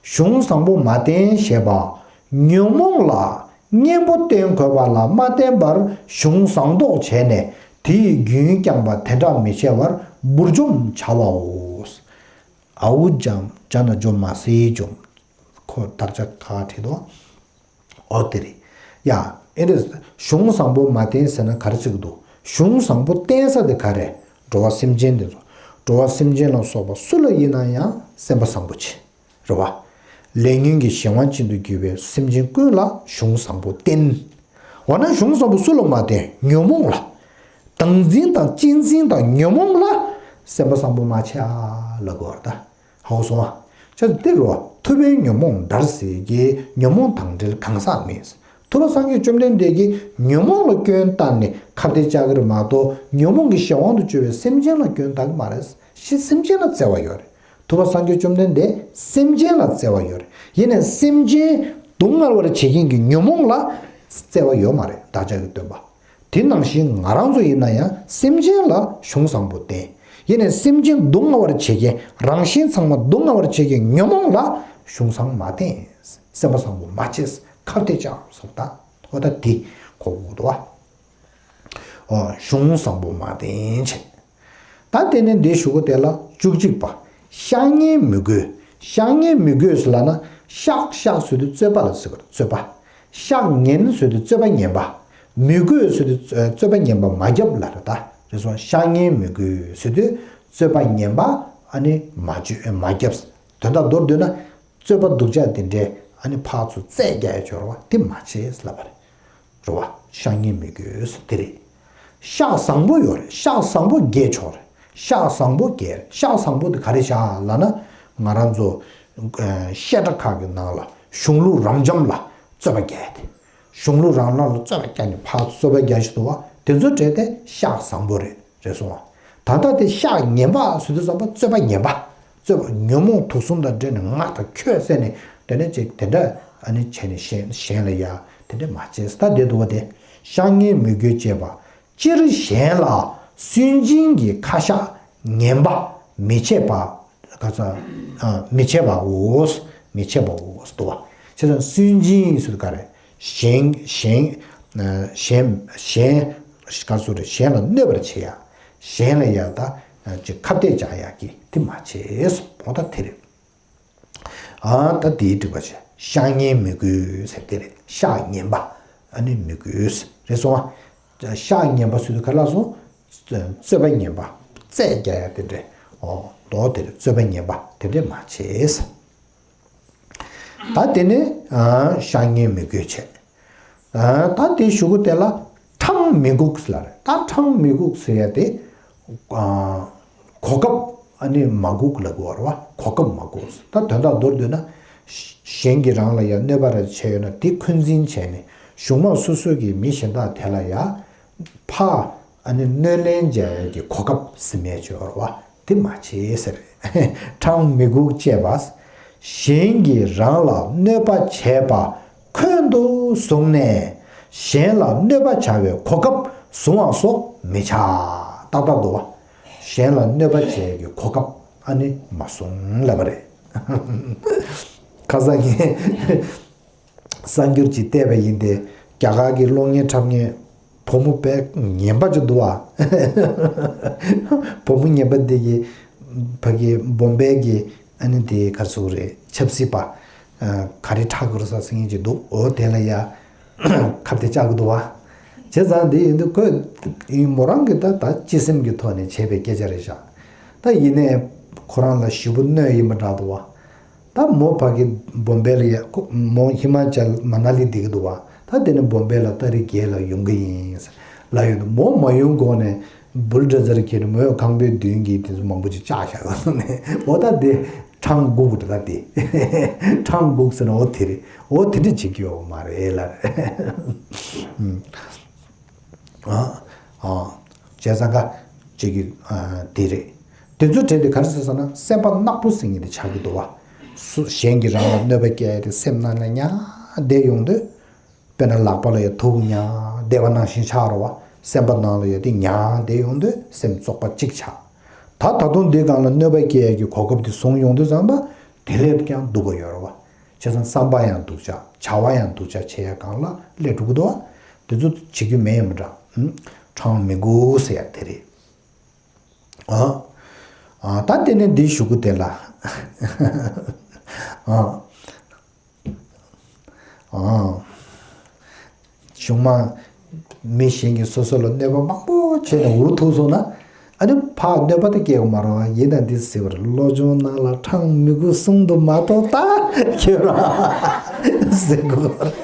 གཞུང་བཟང་པོ་མ་བསྟེན་ཞེས་པ། ཉོན་མོངས་ལ་གཉེན་པོ་བསྟེན་དགོས་པ་ལ་མ་བསྟེན་པར་གཞུང་བཟང་རྟོག་བྱས་ནས་དེ་ཡི་རྒྱུན་བསྐྱངས་པ་དེ་འདྲ་མི་བྱེད་པར་འབུར་འཇོམས་བྱ་བའོ། ཨའུ་འཇམ་ཇ་ན་འཇོམས་མ་སྲིད་འཇོམས། ཁོ་དག་ཆ་ཁ་བྲིས་དོ། ཨོ་དེ་རེད། ཡ། ཨེ་རེད། གཞུང་བཟང་པོ་མ་བསྟེན་ཟེར་ན་ག་རེ་ཟེར་གི་འདུག་གཞུང་བཟང་པོ་བསྟེན་ས་དེ་ག་རེ། འགྲོ་བ་སེམས་ཅན་དེ་ཚོ། འགྲོ་བ་སེམས་ཅན་ལ་སོགས་པ་སུ་ལ་ཡིན་ན་ཡང་སེམས་པ་བཟང་པོ་བྱེད། རེད་བ། ལས་ཉོན་གྱི་གཞན་དབང་ཅན་དུ་གྱུར་པའི་སེམས་ཅན་ཀུན་ལ་གཞུང་བཟང་པོ་བསྟེན། འོ་ན་གཞུང་བཟང་པོ་སུ་ལ་མ་བསྟེན། ཉོན་མོངས་ལ། བདག་འཛིན་དང་གཅེས་འཛིན་དང་ཉོན་མོངས་ལ་སེམས་པ་བཟང་པོ་མ་བྱེད་ཨ་ལབ་དགོས་རེད་ད། ཧ་གོ་སོང་ཨ། ཅེས་དེ་རུ་ཐུབ་པས་ཉོན་མོངས་འདར་སྲེག་གི། ཉོན་མོངས་དང་བྲལ་གང་ཟག་མེད། ཐུབ་པ་སངས་རྒྱས་བཅོམ་ལྡན་འདས་ཀྱིས་ཉོན་མོངས་ལ་སྐྱོན་བཏགས་ནས་ཁ་གཏད་བཅག་གི་རེད་མ་གཏོགས་ཉོན་མོངས་ཀྱི་གཞན་དབང་དུ་གྱུར་པའི་སེམས་ཅན་ལ་སྐྱོན་བཏགས་ཀྱི་མ་རེད། ཤི་སེམས་ཅན་ལ་བརྩེ་བ་ཡོད་རེད། ཐུབ་པ་སངས་རྒྱས་བཅོམ་ལྡན་འདས་སེམས་ཅན་ལ་བརྩེ་བ་ཡོད་རེད། ཡིན་ནའི་སེམས་ཅན་སྡུག་བསྔལ་བར་བྱེད་མཁན་གྱི་ཉོན་མོངས་ལ་བརྩེ་བ་ཡོད་མ་རེད། བདག་ཅག་གི་སྟོན་པ། དེ་ནང་བཞིན་ང་རང་ཚོ་ཡིན་ན་ཡང་སེམས་ཅན་ལ་གཞུང་བཟང་པོ་བསྟེན། ཡིན་ནའི་སེམས་ཅན་སྡུག་བསྔལ་བར་བྱེད་མཁན་རང་གཞན་ཚང་མ་སྡུག་བསྔལ་བར་བྱེད་མཁན་ཉོན་མོངས་ལ་གཞུང་བཟང་མ་བསྟེན། སེམས་པ་བཟང་པོ་མ་བྱེད། ཁ་གཏད་བཅག་སོགས་དང་། འོ་ད་དེ་གོ་དགོས་འདུག་བ། ཨོ། གཞུང་བཟང་པོ་མ་བསྟེན་བྱེད། ད་དེ་ནས་འདི་ཞུ་གོ་དེ་ལ་བཅུ་གཅིག་པ། བཤགས་ཉེས་མི་དགོས། བཤགས་ཉེས་མི་དགོས་ཟེར་ལབ་ན་བཤགས་བཤགས་ཟེར་དུས་རྩོད་པ་ལ་ཟེར་བ་རྩོད་པ། བཤགས་ཉེན་ཟེར་དུས་རྩོད་པ་ཉེན་པ། མི་དགོས་ཟེར་དུས་རྩོད་པ་ཉེན་པ་མ་རྒྱབ་ལ་རེད་ད། རེད་སོང་། བཤགས་ཉེས་མི་དགོས་ཟེར་དུས་རྩོད་པ་ཉེན་པ་ཨ་ནི་མ་བརྗོད་མ་རྒྱབ། དོན་དག་མདོར་བསྡུས་ན། རྩོད་པ་སྡུག་ཅག་དེ་འདྲའི་ཨ་ནི་ཕར་ཚུར་རྩད་རྒྱག་ཡ་སྦྱོར་བ་དེ་མ་བྱེད་ལབ་པ་རེད། རེད་བ། བཤགས་ཉེས་མི་དགོས་དེ་རེད། བཤགས་བཟང་པོ་ཡོད་རེད། བཤགས་བཟང་པོ་རྒྱས་ཆོག་རེད། བཤགས་བཟང་པོ་རྒྱས་རེད། བཤགས་བཟང་པོ་དེ་ག་རེ་བྱ་ལབ་ན། ང་རང་ཚོ་ཨ་བཤད་གྲྭ་ཁག་གི་ནང་ལ་གཞུང་ལུགས་རབ་འབྱམས་ལ་རྩོད་པ་རྒྱག་ཡ་དེ། གཞུང་ལུགས་རང་ལ་རྩོད་པ་རྒྱག་ནས་ཕར་རྩོད་པ་རྒྱག་བཞིན་འདུག་བ། དེ་ཚོ་གྲས་དེ་བཤགས་བཟང་པོ་རེད། རེད་སོང་བ། ད་ལྟ་དེ་བཤགས་ངན་པ་ཟེར་དུས་ཙམ་པ་རྩོད་པ་ངན་པ། རྩོད་པ་ཉོན་མོངས་དུག་གསུམ་དང་འདྲེས་ནས་ང་དང་ཁྱོད་ཟེར་ནས་དེ་ནས་ཅིག་དེ་འདྲ་ཨ་ནི་བྱས་ནས་གཞན་གཞན་ལ་ཡ་དེ་འདྲ་མ་བྱེད་ད་བསྡད་འདུག་བ། དེ་བཤགས་ཉེས་མི་དགོས་ཅེས་པ། སྤྱིར་གཞན་ལ་སུན་འབྱིན་གྱི་ཁ་བཤགས་ངན་པ་མི་བྱེད་པ། ག་ས། ཨ། མི་བྱེད་པའོ། མི་བྱེད་པའོ་ཟེར་འདུག་བ། བྱས་ཙང་སུན་འབྱིན་ཟེར་དུས་ག་རེ། གཞན་གཞན་གཞན་ག་སུ་རེ་གཞན་ལ་གནོད་པར་བྱེད་ཡ། གཞན་ལ་ཡ་ད་ཅིག་ཁ་གཏད་བཅག་ཡ་གི་དེ་མ་བྱེད་སོ། འོ་ད་དེ་རེད། ཨ་ད་དེའི་དྲི་བ་བྱས། བཤགས་ཉེས་མི་དགོས་ཟེར་དེ་རེད། བཤགས་ཉེས་པ་ཨ་ནི་མི་དགོས་རེད་སོང་ཨ། བཤགས་ཉེས་པ་ཟེར་དུས་ག་ལ་སོང་། རྩོད་པ་ཉེས་པ། རྩད་རྒྱག་ཡ་དེ་འདྲས། ཨོ་དོ་དེ་རེད། རྩོད་པ་ཉེས་པ་དེ་འདྲས་མ་བྱེད། ད་དེ་ནི་ཨ་བཤགས་ཉེས་མི་དགོས་བྱས། ཨ་ད་དེ་གཞུག་གུ་དེ་ལ་འཕྲང་མི་འགུག་ལ་རེད། ད་འཕྲང་མི་འགུག་ཟེར་ཡ་དེ་ཨ་གོ་སྐབས་ཨ་ནི་མ་འགུག་ལབ་དགོས་རེད་བ། གོ་སྐབས་མ་འགུག་ད་དོན་དག་མདོར་བསྡུས་ན་གཞན་གྱིས་རང་ལ་ཡ་གནོད་པ་རེ་བྱས་ཡོད་ན་དེ་འཁོན་འཛིན་བྱས་ནས་གཞུག་མ་སོ་སོ་གི་མི་གཞན་དག་དེ་ལ་ཡ་ཕ་ཨ་ནི་གནོད་ལན་འཇལ་ཡ་གི་གོ་སྐབས་ཟིན་མེད་བྱས་ཡོད་རེད་བ། དེ་མ་བྱེད་ཟེར། འཕྲང་མི་འགུག་ཅེས་པ། གཞན་གྱིས་རང་ལ་གནོད་པ་བྱས་པ་འཁོན་དུ་བཟུང་ནས་གཞན་ལ་གནོད་པ་བྱ་བའི་གོ་སྐབས་བཟུང་བ་སོགས་མི་བྱ། ཏག་ཏག་འདུག་བ། གཞན་ལ་གནོད་པ་བྱས་ཀྱི་གོ་སྐབས་ཨ་ནི་མ་བཟུང་ལབ་པ་རེད། ཁ་སང་ངས་གསར་འགྱུར་ཅིག་བལྟས་པ་ཡིན་ཏེ། རྒྱ་གར་གྱི་གློག་བརྙན་འཁྲབ་མཁན་བུ་མོ་དཔེ་ངན་པ་ཅིག་འདུག་བ། བུ་མོ་ངན་པ་འདི་གིས་ཕ་གི་བོམ་བེ་གི་ཨ་ནི་དེ་ག་ཚོད་རེད། ཆབ་སྲིད་པ་ག་རེ་ཁྲག་དགོས་ས་ཟེར་མཁན་ཅིག་འདུག་འོ་དེ་ལ་ཡ་ཁ་གཏད་བཅག་གི་འདུག་བ། བྱས་ཙང་འདི་ཡིན་དུས་ཁོས་མོ་རང་གི་ད་ད་སྤྱི་སེམས་ཀྱི་ཐོག་ནས་བྱས་པའི་སྐད་ཆ་རེད་ཤག་ད་ཡིན་ནའི་ཁོ་རང་ལ་ཞེ་པོ་གནོད་ཡིན་པ་འདྲ་འདུག་བ། ད་མོ་ཕ་གི་བོམ་བེ་ལ་ཡ་ཁོ་མོ་ཧི་མ་ཅལ་མ་ན་ལི་བསྡད་ཀྱི་འདུག་བ། ད་དེ་ནས་བོམ་བེ་ལ་ཏ་རིག་བརྒྱད་ལ་ཡོང་གི་ཡིན་ལབ་ཡོད་འདུག་མོ་མ་ཡོང་གོང་ནས་བུལ་ཌོ་ཛར་ཁྱེར་ནས་མོས་ཁང་པའི་མདུན་གྱི་དེ་ཚོ་མང་པོ་ཅིག་བཅག་བཞག་ནས། འོ་ད་དེ་འཕྲང་སྒུག་རེད། ད་དེ་འཕྲང་སྒུག་ཟེར་ན་འོ་དེ་རེད། འོ་དེ་འདྲ་བྱེད་ཀྱི་ཡོད་མ་རེད་ལ། ཨ་ཨ་བྱས་ཙང་ཀ་ཅིག་གི་ཨ་དེ་རེད། དེ་ཚོ་བྲལ་ཏེ་ག་རེ་ཟེར་ཟེར་ན་སེམས་པ་ནག་པོ་ཟེར་མཁན་དེ་ཆགས་ཀྱི་འདུག་བ། སུ་གཞན་གྱིས་རང་ལ་གནོད་པ་བསྐྱལ་ཏེ་སེམས་ནང་ལ་ཉར་བསྡད་ཡོང་དུས། དཔེར་ན་ལག་པ་ལ་ཡ་དུག་ཉར་བསྡད་པ་ནང་བཞིན་ཆགས་རེད་བ། སེམས་པ་ནང་ལ་ཡ་དེ་ཉར་བསྡད་ཡོང་དུས་སེམས་བཙོག་པ་གཅིག་ཆགས། ད་ད་དུང་འདི་སྒང་ལ་གནོད་པ་སྐྱེལ་ཡས་ཀྱི་གོ་སྐབས་དེ་བཟུང་ཡོང་དུས་ཙམ་པ་དེ་ལས་ཀྱང་སྡུག་པ་ཡོད་རེད་བ། བྱས་ཙང་བསམ་པ་ཡང་སྡུག་ཅག་བྱ་བ་ཡང་སྡུག་ཅག་བྱེད་ཡ་སྒང་ལ་སླེབས་འགྲོ་གི་འདུག་བ། དེ་ཚོ་བྱེད་རྒྱུ་མེད་ཡིན་པ་འདྲ། ཨུམ། འཕྲང་མི་འགུག་ཟེར་ཡ་དེ་རེད། ཨ། ཨ། ད་དེ་ནས་འདི་ཞུ་གི་དེ་ལ། ཨ། ཨ། གཞུག་མ་མི་གཞན་གྱིས་སོ་སོ་ལ་གནོད་པ་མང་པོ་བྱས་ནས་འུ་ཐུག་སོང་ན། ཨ་ནི་ཕར་གནོད་པ་དེ་སྐྱེལ་དགོས་མ་རེད་བ། ཡིན་ན་འདི་ཟེར་བར་བློ་སྦྱོང་ནང་ལ་འཕྲང་མི་འགུག་གསུངས་འདུག་མ་གཏོགས་ད་ཁྱོད་རང་ཟེར་དགོས་རེད།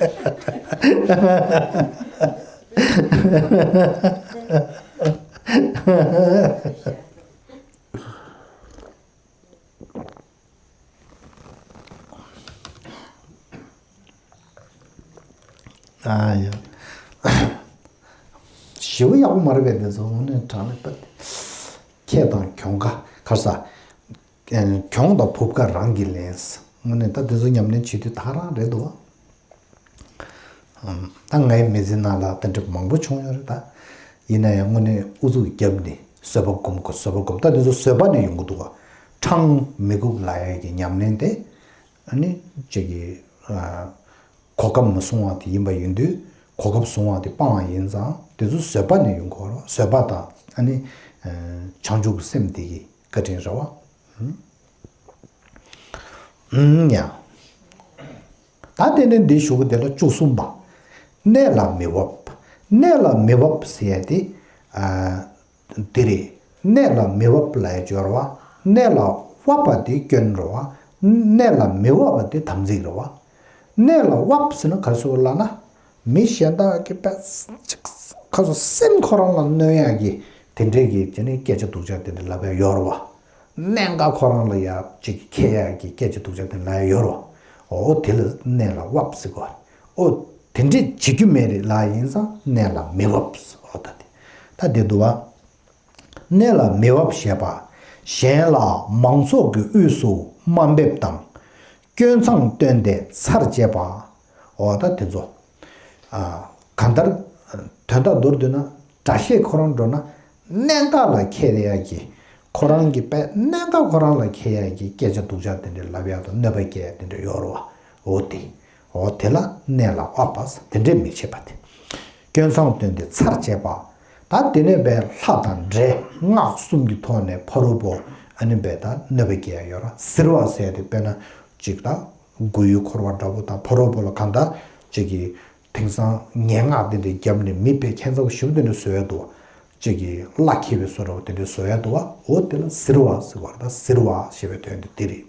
ཨ་ཡ། ཞེ་པོ་ཡག་པོ་མ་རེད་པས་འདི་ཚོ་དངོས་གནས་དྲང་གནས་པ། ཁྱེད་དང་གྱོང་ཁ་གར་ས། གྱོང་དང་ཕུབ་ཁ་རང་གིས་ལེན། དངོས་གནས་ད་འདི་ཚོ་ཉམས་ལེན་བྱེད་དུས་ད་རང་རེད་འདུག་བ། ད་ངའི་མི་ཚེ་ནང་ལ་དེ་འདྲ་མང་པོ་བྱུང་ཡོད་རེད་ད། ཡིན་ན་ཡང་དངོས་གནས་ཨུ་ཚུགས་བརྒྱབ་ནས་བཟོད་པ་སྒོམ་དགོས། བཟོད་པ་སྒོམ། ད་དེ་ཚོ་བཟོད་པ་ནས་ཡོང་གི་འདུག་ག་འཕྲང་མི་འགུག་ལབ་ཡ་གི་ཉམས་ལེན་དེ། ཨ་ནི་ཅིག་གི་ཨ་གོ་སྐབས་མ་བཟུང་བ་དེ་ཡིན་པ་ཡིན་དུས། གོ་སྐབས་བཟུང་བ་དེ་སྤང་བ་ཡིན་ཙང་དེ་ཚོ་བཟོད་པ་ནས་ཡོང་གི་ཡོད་རེད། བཟོད་པ་དང་ཨ་ནི་བྱང་ཆུབ་ཀྱི་སེམས་དེ་གི་བཀའ་དྲིན་རེད་བ། ཨུམ། ཡ། ད་དེ་ནས་འདི་ཞུ་གི་དེ་ལ་བཅུ་གསུམ་པ། གནད་ལ་མི་བབ། གནད་ལ་མི་བབ་ཟེར་ཡ་དེ། ཨ། དེ་རེད། གནད་ལ་མི་བབ་ལབ་ཡ་སྦྱོར་བ། གནད་ལ་བབ་པ་དེ་སྐྱོན་རེད་བ། གནད་ལ་མི་བབ་པ་དེ་དམ་ཚིག་རེད་བ། གནད་ལ་བབ་ཟེར་ན་ག་རེ་ཟེར་བ་ལབ་ན། མི་གཞན་དག་གི་པས་ཅིག་ཁ་སོ་སེམས་ཁོ་རང་ལ་གནོད་ཡག་གི་དེ་འདྲས་ཀྱི་དེ་ནས་སྐད་ཆ་སྡུག་ཅག་དེ་འདྲ་ལབ་ཡ་ཡོད་རེད་བ། གནད་འགག་ཁོ་རང་ལ་ཡ་ཅིག་འཁེལ་ཡག་གི་སྐད་ཆ་སྡུག་ཅག་དེ་ལབ་ཡ་ཡོད་རེད་བ། འོ་དེ་ལ་གནད་ལ་བབ་ཟེར་གོ། འོ་དེ་འདྲས་བྱེད་རྒྱུ་མེད་རེད་ལབ་ཡིན་ཙང་གནད་ལ་མི་བབ་ཟེར། འོ་ད་དེ་ད་དེ་འདུག་བ། གནད་ལ་མི་བབ་ཞེས་པ། གཞན་ལ་མང་ཚོགས་ཀྱི་དབུས་སུ་དམའ་འབེབས་དང་། སྐྱོན་མཚང་བཏོན་ཏེ་ཚར་བཅད་པ། འོ་ད་དེ་ཚོ། ཨ། གང་ལྟར། དོན་དག་མདོར་བསྡུས་ན་འགྲེལ་བཤད་ཁོ་རང་འགྲོ་ན། གནད་འགག་ལ་འཁེལ་ཡག་གི། ཁོ་རང་གི་པས་གནད་འགག་ཁོ་རང་ལ་འཁེལ་ཡག་གི་སྐད་ཆ་སྡུག་ཅག་དེ་འདྲ་ལབ་ཡག་དང་གནོད་པ་སྐྱེལ་ཡག་དེ་འདྲ་ཡོད་རེད་བ། འོ་དེ། འོ་དེ་ལ་གནས་ལ་དབབ་པ་དེ་འདྲས་མི་བྱེད་པ་དེ། སྐྱོན་མཚང་བཏོན་ཏེ་ཚར་བཅད་པ། ད་དེ་ནས་བས་ལྷ་དང་འདྲེ་སྔགས་གསུམ་གྱི་ཐོག་ནས་ཕ་རོལ་པོ་ཨ་ནི་བས་ད་གནོད་པ་སྐྱེལ་ཡ་ཡོད་ར། གཟིར་བ་ཟེར་ཏེ་དཔེར་ན་ཅིག་ད་མགོ་ཡུ་འཁོར་བ་འདྲ་པོ་དང་ཕ་རོལ་པོ་ལ་གང་ལྟར་ཅིག་གི་དེང་སང་ངན་སྔགས་དེ་འདྲས་བརྒྱབ་ནས་མི་དཔེ་ཁྱད་མཚར་པོ་ཞེ་པོ་དེ་འདྲས་བཟོ་ཡ་འདུག་བ། ཅིག་གི་བླ་འཁྱེར་བའི་བཟོ་འདྲ་པོ་དེ་འདྲས་བཟོ་ཡ་འདུག་བ། འོ་དེ་ལ་གཟིར་བ་ཟེར་བ་རེད། ད་གཟིར་བ་ཞེས་པའི་དོན་དེ་དེ་རེད།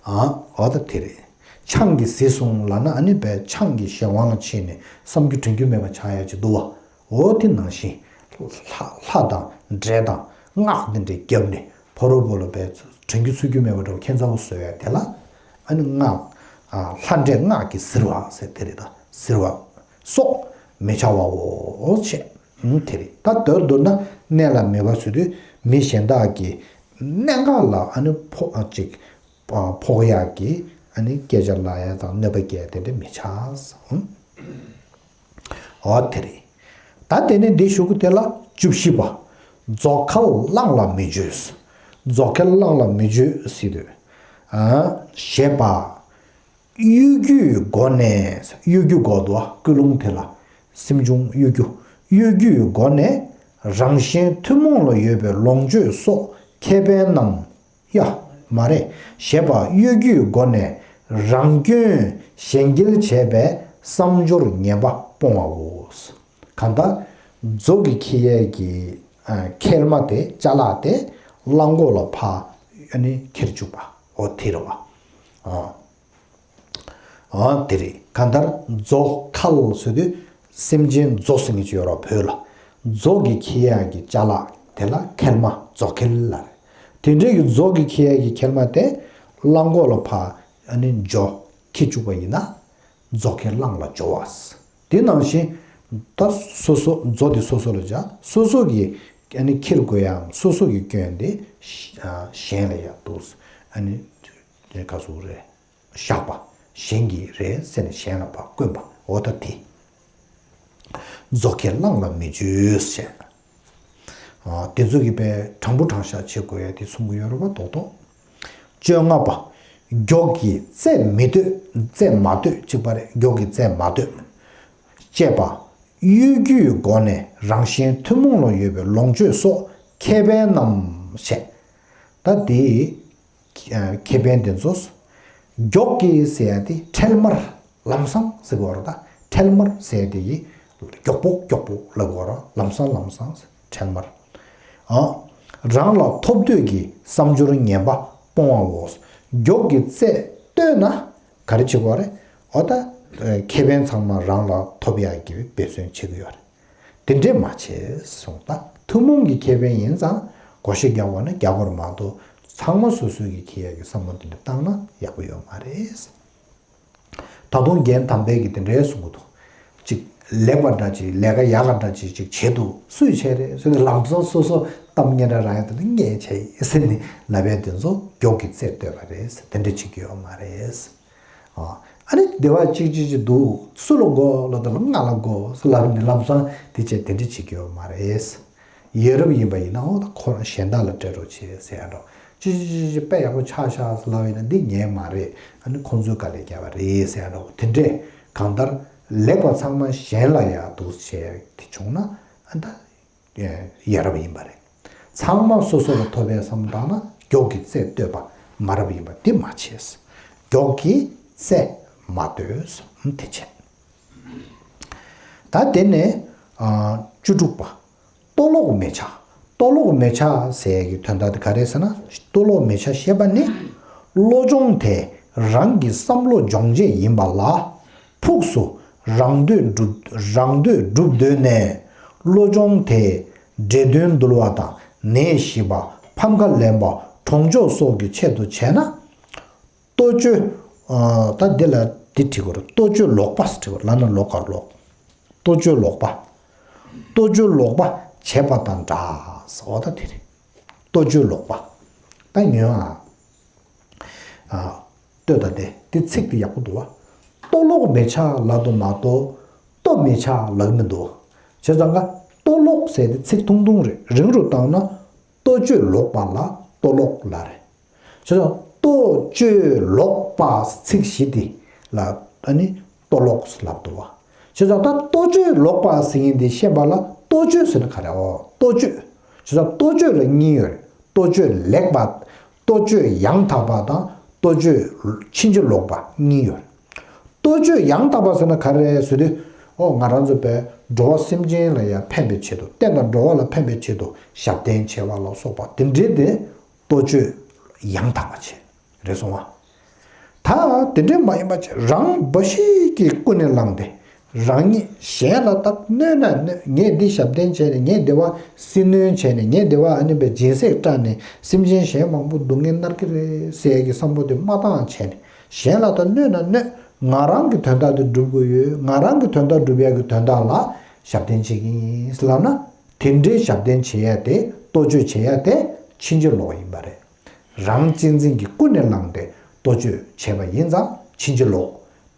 ཨ། འོ་ད་དེ་རེད། ཆང་གིས་བཟི་སོང་ལབ་ན་ཨ་ནི་བས་ཆང་གི་གཞན་དབང་ལ་ཕྱིན་ནས་བསམ་རྒྱུ་དྲན་རྒྱུ་མེད་པ་ཆགས་ཡ་ཅིག་འདུག་བ། འོ་དེ་ནང་བཞིན། ལྷ་ལྷ་དང་འདྲེ་དང་སྔགས་འདི་འདྲའི་རྒྱབ་ནས་ཕ་རོལ་པོ་ལ་བས་དྲན་རྒྱུ་ཚོར་རྒྱུ་མེད་པ་འདྲ་བོ་ཁྱད་མཚར་པོ་བཟོ་ཡ་དེ་ལ། ཨ་ནི་སྔགས། ཨ། ལྷ་འདྲེ་སྔགས་ཀྱིས་གཟིར་བ་ཟེར་དེ་རེད། ད་གཟིར་བ། སོགས་མི་བྱ་བའོ་ཞེས། ཨུམ། དེ་རེད། ད་མདོར་བསྡུ་ན་གནས་ལ་མེད་པ་ཟེར་དུས་མི་གཞན་དག་གིས་གནད་འགག་ལ་ཨ་ནི་ཕོག་ཨ་ཅིག་ཨ་ཕོག་ཡག་གི་ཨ་ནི་སྐད་ཆ་ལབ་ཡ་དང་གནོད་པ་སྐྱེལ་ཡ་དེ་འདྲ་མི་བྱ། ཨུམ། འོ་དེ་རེད། ད་དེ་ནས་འདི་གཞུག་གུ་དེ་ལ་བཅུ་བཞི་པ། རྫོགས་ཁས་བླངས་ལ་མི་སྤྱོད། རྫོགས་ཁས་བླངས་ལ་མི་སྤྱོད་ཟེར་དུས། ཨ། ཞེས་པ། གཡོ་སྒྱུའི་སྒོ་ནས། གཡོ་སྒྱུ་སྒོ་དུ་བ་ཀུན་སློང་དེ་ལ། སེམས་བྱུང་གཡོ་སྒྱུ། གཡོ་སྒྱུའི་སྒོ་ནས་རང་གཞན་ཐུན་མོང་ལ་ཡོད་པའི་ལོངས་སྤྱོད་སོགས་ཁེ་ཕན་རྣམས། ཡ། མ་རེད། ཞེས་པ་གཡོ་སྒྱུའི་སྒོ་ནས་རང་སྐྱོན་གཞན་འགེལ་བྱས་པའི་བསམ་སྦྱོར་ངན་པ་སྤོང་བའོ། གང་ལྟར་རྫོགས་ཀྱི་ཁྱི་ཡས་ཀྱི་ཨ་ཁལ་མ་དེ་ཅ་ལག་དེ་གླང་གོག་ལ་ཕར་ཨ་ནི་ཁྱེར་བཅུག་པ། འོ་དེ་རེད་བ། ཨ། ཨ་དེ་རེད། གང་ལྟར་རྫོགས་ཁས་ཟེར་དུས་སེམས་ཅན་རྫོགས་ཟེར་མཁན་ཅིག་ཡོད་རེད་བོད་ལ། རྫོགས་ཀྱི་ཁྱི་ཡས་ཀྱི་ཅ་ལག་དེ་ལ་ཁལ་མ་རྫོགས་ཁལ་ལབ་རེད། དེ་འདྲའི་གི་རྫོགས་ཀྱི་ཁྱི་ཡས་ཀྱི་ཁལ་མ་དེ་གླང་གོག་ལ་ཕར་ཨ་ནི་འཇོག་ཁྱེར་བཅུག་པ་ཡིན་ན། རྫོགས་ཁས་བླངས་ལ་སྦྱོར་བ། དེ་ནང་བཞིན། ད་སོ་སོ་རྫོགས་དེ་སོ་སོ་ལ་བྱ། སོ་སོ་གི་ཨ་ནི་ཁྱེར་དགོས་ཡའམ་སོ་སོ་གི་སྐྱོན་དེ་གཞན་ལ་ཡང་འདུག་ཨ་ནི་ག་ཟེར་རེད། བཞག་པ། གཞན་གྱི་རེད་ཟེར་ནས་གཞན་ལ་ཕར་བསྐོན་པ། འོ་ད་དེ། རྫོགས་ཁས་བླངས་ལ་མི་སྤྱོད་ཟེར། ཨ། དེ་ཚོ་གི་དཔེ་དྲང་པོ་དྲང་བཞག་བྱེད་དགོས་ཡ་དེ་གསུང་གི་ཡོད་རེད་པ། རྡོག་རྡོག་བཅོ་ལྔ་པ། མགྱོགས་ཀྱིས་རྩད་མི་གཏོད། རྩད་མ་གཏོད་ཅིག་པ་རེད། མགྱོགས་ཀྱིས་རྩད་མ་གཏོད། ཅེས་པ། གཡོ་སྒྱུའི་སྒོ་ནས་རང་གཞན་ཐུན་མོང་ལ་ཡོད་པའི་ལོངས་སྤྱོད་སོགས་ཁེ་ཕན་རྣམས་བཤད། ད་དེ། ཁེ་ཕན་དེ་ཚོ། མགྱོགས་ཀྱིས་ཟེར་ཡ་དེ་འཕྲལ་མར། ལམ་སང་ཟེར་དགོས་རེད། ད་འཕྲལ་མར་ཟེར་ཡ་དེ་ཡིས་མགྱོགས་པོ་མགྱོགས་པོ་ལབ་དགོས་རེད། ལམ་སང་ལམ་སང་འཕྲལ་མར། ཨ། རང་ལ་ཐོབ་འདོད་ཀྱི་བསམ་སྦྱོར་ངན་པ་སྤོང་བའོ། མགྱོགས་ཀྱིས་རྩད་གཏོད་ན་ག་རེ་བྱེད་དགོས་རེད། འོ་ད། ཁེ་ཕན་ཚང་མ་རང་ལ་ཐོབ་ཡག་གི་འབད་བརྩོན་བྱེད་ཀྱི་ཡོད་རེད། དེ་འདྲས་མ་བྱེད་གསུངས། ད་ཐུན་མོང་གི་ཁེ་ཕན་ཡིན་ཙང་བགོ་བཤའ་རྒྱག་དགོས་ན་རྒྱག་དགོས་རེད་མ་གཏོགས། ཚང་མ་སོ་སོའི་གི་ཁེ་ཡག་གི་བསམ་བློ་དེ་འདྲ་བཏང་ན་ཡག་པོ་ཡོད་མ་རེད། ད་དུང་རྒན་དམ་པས་ཀྱིས་དེ་འདྲའི་གསུང་གི་འདུག་ཅིག་ལེགས་པ་འདྲ་ཅིག་ལས་ཀ་ཡག་ག་འདྲ་ཅིག་ཅིག་བྱེད་འདུག་སུས་བྱས་རེད་ཟེར་ནས་ལམ་སང་སོ་སོ་གཏམ་སྙན་གྲགས་རག་ཡ་དེ་འདྲ་ངས་བྱས་ཡིན་ཟེར་ནས་ལབ་ཡ་དེ་ཚོ་མགྱོགས་ཀྱིས་རྩད་གཏོད་པ་རེད། དེ་འདྲ་བྱེད་ཀྱི་ཡོད་མ་རེད། ཨ། ཨ་ནི་སྡེ་བ་གཅིག་གཅིག་གཅིག་འདུག་སུ་ལ་དགོས་ལབ་དུས་ལ་ང་ལ་དགོས་ལབ་ནས་ལམ་སང་དེ་བྱས་དེ་འདྲ་བྱེད་ཀྱི་ཡོད་མ་རེད། ཡ་རབས་ཡིན་པ་ཡིན་ན་འོ་ད་ཁོ་རང་གཞན་དག་ལ་སྤྲད་རོགས་བྱེད་ཟེར་ཡ་འགྲོ། ཅི་ཅི་ཅི་ཅི་དཔེ་ཡག་པོ་ཆགས་ཤག་ཟེར་ལབ་ཡིན་ན་འདི་ངའི་མ་རེད། ཨ་ནི་ཁོང་ཚོའི་དཀའ་ལས་བརྒྱབ་པ་རེད་ཟེར་ཡ་འགྲོ། དེ་འདྲས་གང་ལྟར་ལེགས་པ་ཚང་མ་གཞན་ལ་ཡག་འདུག་བྱས་དེ་བྱུང་ན་ཨ་ད། ཡ་རབས་ཡིན་པ་རེད། ཚང་མ་སོ་སོ་ལ་ཐོབ་པའི་བསམ་བློ་བཏང་ན་མགྱོགས་ཀྱིས་རྩད་གཏོད་པ་མ་རབས་ཡིན་པ་འདི་མ་བྱེད། མགྱོགས་ཀྱིས་རྩད་མ་གཏོད་དེ་བྱེད། ད་དེ་ནས་ཨ་བཅུ་དྲུག་པ། ལྟོ་ལོག་མི་བྱ། ལྟོ་ལོག་མི་བྱ་ཟེར་གྱི་དོན་དག་དེ་ག་རེ་ཟེར་ན། ལྟོ་ལོག་མི་བྱ་ཞེས་པ་ནི། བློ་སྦྱོང་དེ་རང་གི་བསམ་བློ་སྦྱོང་བྱེད་ཡིན་པ་ལ། ཕུགས་སུ་རང་འདོད་སྒྲུབ་རང་འདོད་སྒྲུབ་འདོད་ནས་བློ་སྦྱོང་དེ་འདྲེ་གདོན་འདུལ་བ་དང་ནད་ཞི་བ་ཕམ་ཁ་ལེན་པ་གྲོང་ཆོག་སོགས་ཀྱི་ཆེད་དུ་བྱས་ན། ལྟོ་སྤྱོད། ཨ་ད་འདི་ལ་འདི་བྲིས་དགོས་རེད། ལྟོ་སྤྱོད་ལོག་པ་ཟེར་བྲིས་དགོས་རེད། ལ་ན་ལོ་ག་ལོག་ལྟོ་སྤྱོད་ལོག་པ། ལྟོ་སྤྱོད་ལོག་པ་བྱས་པ་དང་འདྲ། འོ་ད་དེ་རེད། ལྟོ་སྤྱོད་ལོག་པ། ད་ཉོན་ཨ། ཨ། ལྟོས་དང་དེ་དེ་ཚིག་དེ་ཡག་པོ་འདུག་བ། ལྟོ་ལོག་མི་བྱ་ལབ་འདུག་མ་གཏོགས་ལྟོ་མི་བྱ་ལབ་མི་འདུག་བྱས་ཙང་ཀ་ལྟོ་ལོག་ཟེར་དེ་ཚིག་ཐུང་ཐུང་རེད། རིང་རུ་བཏང་ན་ལྟོ་སྤྱོད་ལོག་པ་ལ་ལྟོ་ལོག་ལབ་རེད། བྱས་ཙང་ལྟོ་སྤྱོད་ལོག་པ་ཚིག་བཞི་དེ་ ལ་ཨ་ནི་ལྟོ་ལོག་ལབ་འདུག་བ། བྱས་ཙང་ད་ལྟོ་ཆོས་ལོག་པ་ཟེར་མཁན་དེ་ཤེས་པ་ལ་ལྟོ་ཆོས་ཟེར་ན་ག་རེ། འོ་ལྟོ་ཆོས། བྱས་ཙང་ལྟོ་ཆོས་ལ་གཉིས་ཡོད་རེད། ལྟོ་ཆོས་ལེགས་པ། ལྟོ་ཆོས་ཡང་དག་པ་དང་ལྟོ་ཆོས་ཕྱིན་ཅི་ལོག་པ་གཉིས་ཡོད་རེད། ལྟོ་ཆོས་ཡང་དག་པ་ཟེར་ན་ག་རེ་ཟེར་དུས། ཨོ་ང་རང་ཚོ་བས་འགྲོ་བ་སེམས་ཅན་ལ་ཡང་ཕན་པའི་ཆེད་དུ། བསྟན་དང་འགྲོ་བ་ལ་ཕན་པའི་ཆེད་དུ་ཞབས་བརྟན་བྱེད་པ་ལ་སོགས་པ་དེ་འདྲའི་དེ་ལྟོ་ཆོས་ཡང་དག་པ་བྱེད། རེད་སོང་བ། ད་དེ་འདྲའི་མ་ཡིན་པ་བྱེད། རང་འབའ་ཞིག་གིས་ཀུན་ནས་བསླངས་ཏེ། རང་ཉིད་གཞན་ལ་བརྟག་གནོད་ན་གནོད། ངས་འདི་ཞབས་བརྟན་བྱས་ནས། ངས་འདི་བ་སྲིད་གནོན་བྱས་ནས། ངས་འདི་བ་ཨ་ནི་བའི་སྦྱིན་སྲེག་སྤྲད་ནས་སེམས་ཅན་གཞན་མང་པོ་སྡུག་བསྔལ་མནར་གྱི་རེད་ཟེར་ཡས་ཀྱི་བསམ་བློ་དེ་མ་བཏང་བྱས་ནས། གཞན་ལ་ད་གནོད་ན་གནོད། ང་རང་གི་དོན་དག་དེ་སྒྲུབ་དགོས་ཡོད། ང་རང་གི་དོན་དག་སྒྲུབ་ཡག་གི་དོན་དག་ལ་ཞབས་བརྟན་བྱེད་ཀྱི་ཡིན་ལབ་ན། དེ་འདྲའི་ཞབས་བརྟན་བྱེད་ཡ་དེ། ལྟོ་ཆོས་བྱེད་ཡ་དེ་ཕྱིན་ཅི་ལོག་ཡིན་པ་རེད། རང་གཅེས་འཛིན་གྱིས་ཀུན་ནས་བསླངས་ཏེ་ལྟོ་ཆོས་བྱས་པ་ཡིན་ཙང་ཕྱིན་ཅི་ལོག།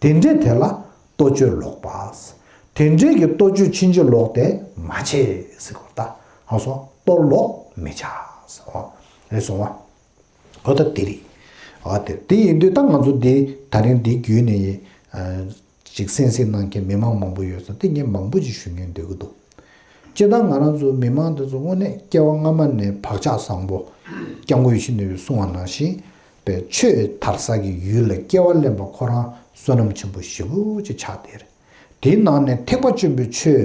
དེ་འདྲའི་དེ་ལ་ལྟོ་ཆོས་ལོག་པ། དེ་འདྲའི་གི་ལྟོ་ཆོས་ཕྱིན་ཅི་ལོག་དེ་མ་བྱེད་ཟེར་གོ། ད་ཧ་སོང་། ལྟོ་ལོག་མི་བྱ་ཟེར་བ་རེད་སོང་བ། ཨོ་ད་དེ་རེད། ཨ་དེ་དེ་ཡིན་དུས་ད་ང་ཚོ་འདི་ད་རིང་འདི་བརྒྱུད་ནས་ཅིག་གསན་གཟིགས་གནང་མཁན་མི་མང་མང་པོ་ཡོད་ཙང་དེ་ངས་མང་པོ་ཅིག་ཞུ་སྙིང་འདོད་ཀྱི་འདུག་སྤྱིར་བཏང་ང་རང་ཚོ་མི་མང་དེ་ཚོ་དངོས་གནས་སྐྱེ་བ་སྔ་མ་ནས་བག་ཆགས་བཟང་པོ། སྐྱབས་མགོན་ཡིད་བཞིན་ནོར་བུས་གསུངས་པ་ནང་བཞིན་པའི་ཆོས་དར་ས་གི་ཡུལ་ལ་སྐྱེ་བ་ལེན་པ་ཁོ་རང་བསོད་ནམས་ཆེན་པོ་ཞེ་པོ་ཅིག་ཆགས་བསྡད་རེད། དེའི་ནང་ནས་ཐེག་པ་ཆེན་པོའི་ཆོས་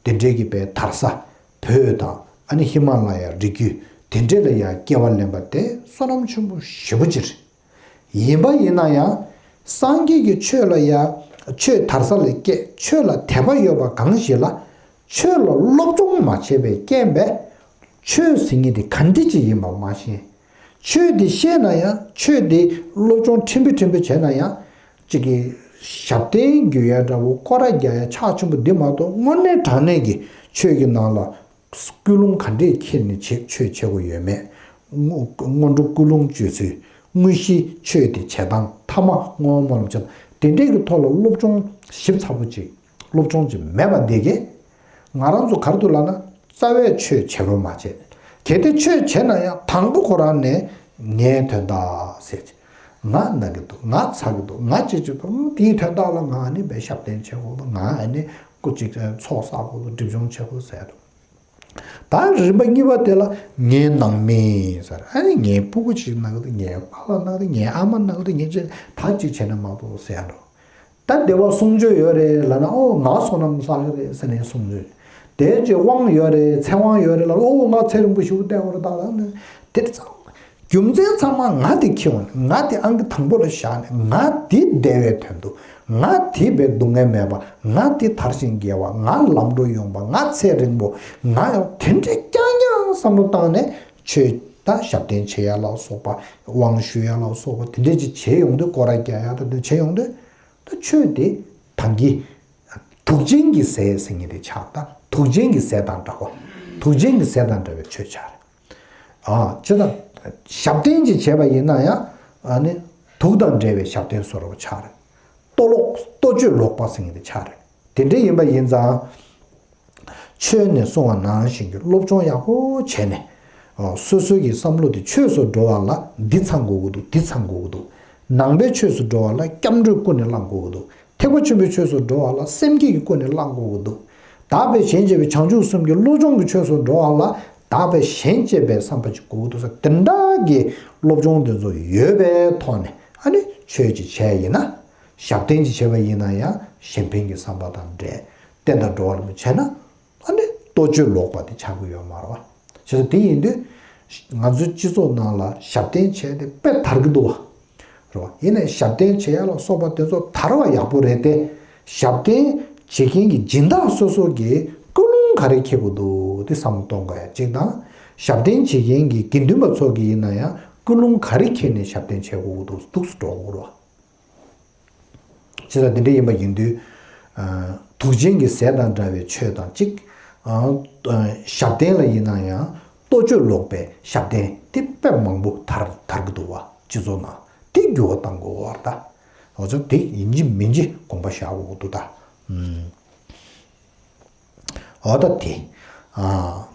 དེ་འདྲའི་གི་པའི་དར་ས་བོད་དང་ཨ་ནི་ཧི་མ་ལ་ཡ་རི་རྒྱུད་དེ་འདྲའི་ལ་ཡ་སྐྱེ་བ་ལེན་པ་དེ་བསོད་ནམས་ཆེན་པོ་ཞེ་པོ་ཅིག་རེད། ཡིན་པ་ཡིན་ན་ཡང་། སངས་རྒྱས་ཀྱི་ཆོས་ལ་ཡ། ཆོས་དར་ས་ལ་སྐྱེས། ཆོས་ལ་དད་པ་ཡོད་པ་གང་ཞིག་ལ། ཆོས་ལ་སློབ་སྦྱོང་མ་བྱས་པའི་རྐྱེན་པས། ཆོས་ཟེར་མཁན་དེ་ག་འདྲ་ཅིག་ཡིན་པ་མ་ཤེས། ཆོས་དེ་ཤེས་ན་ཡང་། ཆོས་དེ་སློབ་སྦྱོང་ཕྲན་བུ་ཕྲན་བུ་བྱས་ན་ཡང་། ཅིག་གི་ཞབས་བརྟན་རྒྱུ་ཡ་འདྲ་བོ། སྐོར་ར་རྒྱག་ཡ་ཕྱག་ཆེན་པོ་འདི་མ་གཏོགས། དངོས་གནས་དྲང་གནས་ཀྱི་ཆོས་ཀྱི་ནང་ལ། ཀུན་སློང་ག་འདྲས་འཁྱེར་ནས་བྱེད། ཆོས་བྱེད་དགོས་ཡོད་མེད། སྔོན་སྔོན་འགྲོ་ཀུན་སློང་བཅོས་ཚུལ། དངོས་གཞི་ཆོས་དེ་བྱེད་སྟངས། ཐ་མ་བསྔོ་བ་སྨོན་ལམ་བྱེད་སྟངས། དེ་འདྲས་ཀྱི་ཐོག་ལ་སློབ་སྦྱོང་ཞིབ་ཚགས་པོ་ཅིག་སློབ་སྦྱོང་ཅིག་མེད་པ་འདི་གས། ང་རང་ཚོ་ག་རེ་འདུག་ལབ་ན། རྩ་བའི་ཆོས་བྱེད་རོགས་མ་བྱེད། གལ་ཏེ་ཆོས་བྱེད་ན་ཡང་དང་པོ་ཁོ་རང་ནས་ངའི་དོན་དག་ཟེར། ང་ན་གི་འདུག་ང་ཚ་གི་འདུག་ང་ཅི་ཅི་འདུག་དེའི་དོན་དག་ལ་ང་ནི་བས་ཞབས་བརྟན་བྱེད་དགོས་འདུག་ང་ནི་སྐུ་གཅིག་ཚོགས་བསགས་དགོས་འདུག་སྒྲིབ་སྦྱོང་བྱེད་དགོས་ཟེར་འདུག་ད་རིམ་པ་གཉིས་པ་དེ་ལ་ངའི་ནང་མི་ཟེར། ཨ་ནི་ངའི་སྤུ་གུ་གཅིག་ན་གི་འདུག་ངའི་པཱ་ལགས་ན་གི་འདུག་ངའི་ཨ་མ་ན་གི་འདུག་ངའི་ཅི་ད་གཅིག་བྱས་ན་མ་གཏོགས་ཟེར་འགྲོ། ད་བདེ་བ་གསུང་ཆོས་ཡོད་རེད་ལབ་ན། ཨོ་ང་བསོད་ནམས་བསགས་ཀྱི་རེད་ཟེར་ནས་གསུང་ཆོས། དེའི་རྗེས་དབང་ཡོད་རེད། ཚེ་དབང་ཡོད་རེད་ལབ་ན། ཨོ་ང་ཚེ་རིང་པོ་ཞེ་པོ་བསྟེན་དགོས་རེད་ད་ལབ་ནས། དེ་ཚང་རྒྱུ་མཚན་ཚང་མ་ང་དེ་འཁྱེར་འོང་། ང་དེ་ཨང་ཀི་དང་པོ་ལ་བཞག་ནས། ང་དེ་བདེ་བའི་དོན་དུ། ང་དེ་བས་སྡུག་བསྔལ་མེད་པ། ང་དེ་དར་ཞིང་རྒྱས་པ། ང་ལམ་འགྲོ་ཡོང་བ། ང་ཚེ་རིང་པོ། ང་ཡང་དེ་འདྲས་རྐྱང་རྐྱང་བསམ་བློ་བཏང་ནས་ཆོས་ད་ཞབས་བརྟན་བྱེད་ཡ་ལ་སོགས་པ། དབང་ཞུ་ཡ་ལ་སོགས་པ་དེ་འདྲས་ཅིག་བྱེད་ཡོང་དུས། སྐོར་ར་རྒྱག་ཡ་ད་དེ་བྱེད་ཡོང་དུས། ད་ཆོས་དེ་ད་གིན་དུག་ཅན་གྱི་ཟས་ཟེར་མཁན་དེ་ཆགས། ད་དུག་ཅན་གྱི་ཟས་དང་འདྲ་བ། དུག་ཅན་གྱི་ཟས་དང་འདྲ་བའི་ཆོས་ཆགས་རེད། ཨ་ཅི་ད་ཞབས་བརྟན་ཅིག་བྱས་པ་ཡིན་ན་ཡང་། ཨ་ནི་དུག་དང་འདྲ་བའི་ཞབས་བརྟན་བཟོ་འདྲ་བོ་ཆགས་རེད། ལྟོ་ལོག་ལྟོ་ཆོས་ལོག་པ་ཟེར་མཁན་དེ་ཆགས་རེད། དེ་འདྲ་ཡིན་པ་ཡིན་ཙང་། ཆོས་ནས་གསུངས་པ་ནང་བཞིན་གྱི་སློབ་སྦྱོང་ཡག་པོ་བྱས་ནས། ཨ་སོ་སོའི་གི་བསམ་བློ་དེ་ཆོས་སུ་འགྲོ་བ་ལ་འདི་ཚང་དགོས་ཀྱི་འདུག་འདི་ཚང་དགོས་ཀྱི་འདུག་ནང་པའི་ཆོས་སུ་འགྲོ་བ་ལ་སྐྱབས་འགྲོས་ཀུན་ནས་བླང་དགོས་ཀྱི་འདུག་ཐེག་པ་ཆེན་པོའི་ཆོས་སུ་འགྲོ་བ་ལ་སེམས་བསྐྱེད་ཀྱིས་ཀུན་ནས་བླང་དགོས་ཀྱི་འདུག་བདག་པས་གཞན་གཅེས་པའི་བྱང་ཆུབ་སེམས་ཀྱི་བློ་སྦྱོང་གི་ཆོས་སུ་འགྲོ་བ་ལ་བདག་པས་གཞན་གཅེས་པའི་བསམ་པ་ཅིག་དགོས་ཀྱི་འདུག་ཟེར། དེ་འདྲ་གི་སློབ་སྦྱོང་དེ་ཚོ་ཡོད་པའི་ཐོག་ནས་ཨ་ནི་ཆོས་ཅིག་བྱས་ཡིན་ན། ཞབས་བརྟན་ཅིག་བྱས་པ་ཡིན་ན་ཡང་གཞན་ཕན་གྱི་བསམ་པ་དང་འབྲེལ། བསྟན་དང་འགྲོ་བ་ལ་མི་བྱས་ན། ཨ་ནི་ལྟོ་ཆོས་ལོག་པ་དེ་ཆགས་ཀྱི་ཡོད་མ་རེད་བ། བྱས་ཙང་དེ་ཡིན་དུས། ང་ཚོའི་སྤྱི་ཚོགས་ནང་ལ་ཞབས་བརྟན་བྱས་ཏེ་དཔེ་དར་གྱི་འདུག་བ། རེད་བ། ཡིན་ནའི་ཞབས་བརྟན་བྱེད་ཡ་ལ་སོགས་པ་དེ་ཚོ་དར་བ་ཡག་པོ་རེད་དེ། ཞབས་བརྟན་བྱེད་མཁན་གྱི་སྦྱིན་བདག་སོ་སོ་གིས་ཀུན་སློང་ག་རེ་འཁྱེར་དགོས་འདུག་དེ་བསམ་བློ་གཏོང་དགོས་ཡ་གཅིག་དང་། ཞབས་བརྟན་བྱེད་མཁན་གྱི་དགེ་འདུན་པ་ཚོ་གིས་ཡིན་ན་ཡང་ཀུན་སློང་ག་རེ་འཁྱེར་ནས་ཞབས་བརྟན་བྱེད་དགོས་ཀྱི་འདུག་འདུག་སེ་འགྲོ་དགོས་རེད་བ། བྱས་ཙང་འདི་འདྲ་ཡིན་པ་ཡིན་དུས། ཨ་དུག་ཅན་གྱི་ཟས་དང་འདྲ་བའི་ཆོས་དང་གཅིག་ཨ་ཨ་ཞབས་བརྟན་ལ་ཡིན་ན་ཡང་ལྟོ་ཆོས་ལོག་པའི་ཞབས་བརྟན་དེ་དཔེ་མང་པོ་དར་དར་གྱི་འདུག་བ། སྤྱི་ཚོགས་ནང་དེ་འགྱུར་བ་གཏང་དགོས་བ་རེད་ད། འོ་ཙང་དེ་ཡིན་གཅིག་མིན་གཅིག་དགོངས་པ་བཞག་དགོས་ཀྱི་འདུག་ད། ཨུམ། འོ་ད་དེ། ཨ།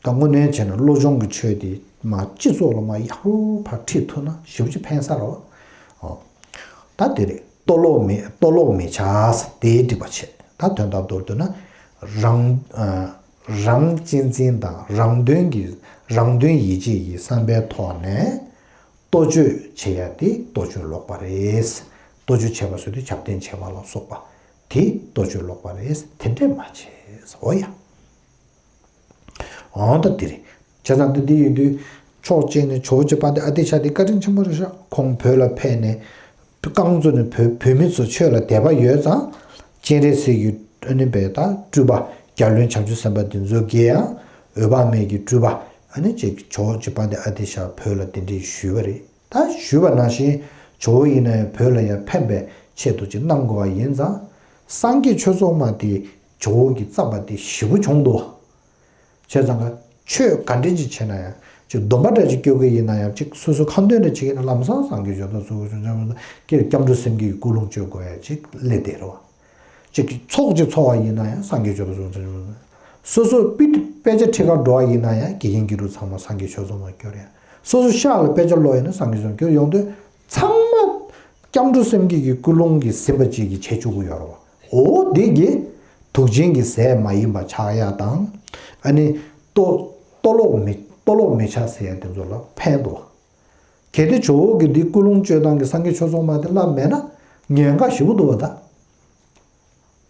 ད་དངོས་གནས་བྱས་ན་བློ་སྦྱོང་གི་ཆོས་དེ་མ་སྤྱི་ཚོགས་ལ་མ་ཡག་པོ་ཕར་ཁྲིད་ཐུབ་ན་ཞེ་པོ་ཅིག་ཕན་ས་རེད་བ། ཨོ། ད་དེ་རེད། གཏོར་བརླག་མི་གཏོར་བརླག་མི་བྱ་ཟེར་དེའི་འགྲིག་པ་བྱེད། ད་དོན་དག་མདོར་བསྡུ་ན། རང་ཨ་རང་གཅེས་འཛིན་དང་རང་དོན་གྱི་རང་དོན་ཡིད་བྱེད་ཀྱི་བསམ་པའི་ཐོག་ནས་གཏོ་བཅོས་བྱེད་ཡ་དེ་གཏོ་བཅོས་ལོག་པ་རེད། གཏོ་བཅོས་བྱེད་པ་ཟེར་དུས་བྱམས་ལྡན་བྱེད་པ་ལ་སོགས་པ་དེ་གཏོ་བཅོས་ལོག་པ་རེད། དེ་འདྲས་མ་བྱེད་ཟེར། འོ་ཡ། འོ་ད་དེ་རེད། བྱས་ཙང་དེ་འདི་ཡིན་དུས་ཕྱོགས་གཅིག་ནས་ཇོ་བོ་རྗེ་དཔལ་ལྡན་ཨ་ཏི་ཤ་དེ་བཀའ་དྲིན་ཆེན་པོ་རེད་ཤག་ཁོང་བོད་ལ་ཕེབས་ནས་རྐང་བཙུགས་ནས་བོད་བོད་མི་ཚོ་ཆོས་ལ་དད་པ་ཡོད་ཙང་། སྤྱན་རས་གཟིགས་ཀྱི་ཨ་ནི་བའི་ད་སྤྲུལ་པ་རྒྱལ་བློན་བྱང་ཆུབ་སེམས་དཔའ་དེ་ཚོ་གིས་ཡང་འོད་དཔག་མེད་ཀྱི་སྤྲུལ་པ་ཨ་ནི་ཅིག་ཇོ་བོ་རྗེ་དཔལ་ལྡན་ཨ་ཏི་ཤ་བོད་ལ་གདན་འདྲེན་ཞུས་པ་རེད། ད་ཞུས་པ་ནང་བཞིན་ཇོ་བོ་ཡིན་ན་ཡང་བོད་ལ་ཡང་ཕན་པའི་ཆེད་དུ་ཅིག་གནང་དགོས་པ་ཡིན་ཙང་། སངས་རྒྱས་ཆོས་ཚོགས་མ་དེ་ཇོ་བོ་གིས་བརྩམས་པ་དེ་ཞེ་པོ་བྱུང་འདུག་བྱས་ཙང་ཀ་ཆོས་ག་འདྲ་ཅིག་བྱས་ན་ཡང་ཅིག་སྡོམ་པ་འདྲ་ཅིག་སྐྱོར་གི་ཡིན་ན་ཡང་ཅིག་སོ་སོ་ཁ་འདོན་འདྲ་བྱེད་ཀྱི་ན་ལམ་སང་སངས་རྒྱས་ཆོས་དང་ཚོགས་ཀྱི་བྱུང་བྱུང་བྱུང་ཀྱི་སྐྱབས་འགྲོ་སེམས་བསྐྱེད་ཀྱི་ཀུན་སློང་བཅོས་དགོས་ཡ་ཅིག་སླེབས་བསྡད་རེད་བ། ཅིག་ཚོགས་ཅིག་ཚོགས་པ་ཡིན་ན་ཡང་སངས་རྒྱས་ཆོས་དང་ཚོགས་ཆོས་སོ་སོ་དཔེ་དཔེ་ཆ་ཁྲིད་གར་འགྲོ་བ་ཡིན་ན་ཡང་དགེ་རྒན་དགེ་ཕྲུག་ཚང་མ་སངས་རྒྱས་ཆོས་ཚོགས་མ་སྐྱོར་ཡ། སོ་སོ་ཤག་ལ་དཔེ་ཆ་ཀློག་ཡིན་ན་སངས་རྒྱས་ཆོས་སྐྱོར་ཡོང་དུས་ཚང་མ་སྐྱབས་འགྲོ་སེམས་བསྐྱེད་ཀྱི་ཀུན་སློང་གིས་ཟིན་པ་ཅིག་གིས་བྱེད་བཅུག་གི་ཡོད་རེད་བ། འོ་དེ་གིས་དུག་ཅན་གྱི་ཟས་མ་ཡིན་པ་ཆགས་ཡ་དང་། ཨ་ནི་གཏོ་གཏོར་བརླག་མི་གཏོར་བརླག་མི་བྱ་ཟེར་ཡ་དེ་ཚོ་ལ་ཕན་འདུག་གལ་ཏེ་ཇོ་བོ་གིས་འདི་ཀུན་སློང་བཅོས་སྟངས་ཀྱི་སངས་རྒྱས་ཆོས་ཚོགས་མ་དེ་བསླབས་མེད་ན་ཉེན་ཁ་ཞེ་པོ་འདུག་བ་ད།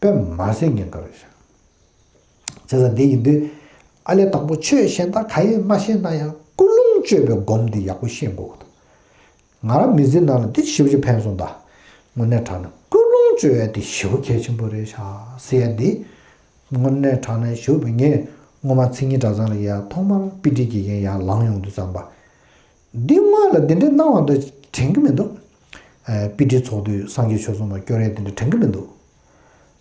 དཔེ་མ་སྲིད་ཉེན་ཁ་རེད་ཤག་བྱས་ཙང་འདི་ཡིན་དུས་ཨ་ལས་དང་པོ་ཆོས་གཞན་དག་ག་ཡེ་མ་ཤེས་ན་ཡང་ཀུན་སློང་བཅོས་པའི་སྒོམ་འདི་ཡག་པོ་ཤེས་དགོས་ཀྱི་འདུག་ང་རང་མི་ཚེ་ནང་ལ་འདི་ཞེ་པོ་ཅིག་ཕན་སོང་ད། དངོས་གནས་དྲང་གནས་ཀུན་སློང་བཅོས་ཡ་དེ་ཞེ་པོ་གལ་ཆེན་པོ་རེད་ཤག་ཟེར་ཡ་འདི། དངོས་གནས་དྲང་གནས་ཞེ་པོ་ངས་སྔོན་མ་མཚན་ཉིད་གྲྭ་ཚང་ལ་ཡ་ཐོག་མར་པི་ཊི་དགེ་རྒན་ཡར་ལངས་ཡོང་དུས་ཙམ་པ། འདི་སྔོན་ལ་འདི་འདྲའི་གནང་བ་འདི་དྲན་གྱི་མི་འདུག་ཨ། པི་ཊི་ཚོགས་དུས་སངས་རྒྱས་ཆོས་ཚོགས་མ་སྐྱོར་ཡ་འདི་འདྲ་དྲན་གྱི་མི་འདུག་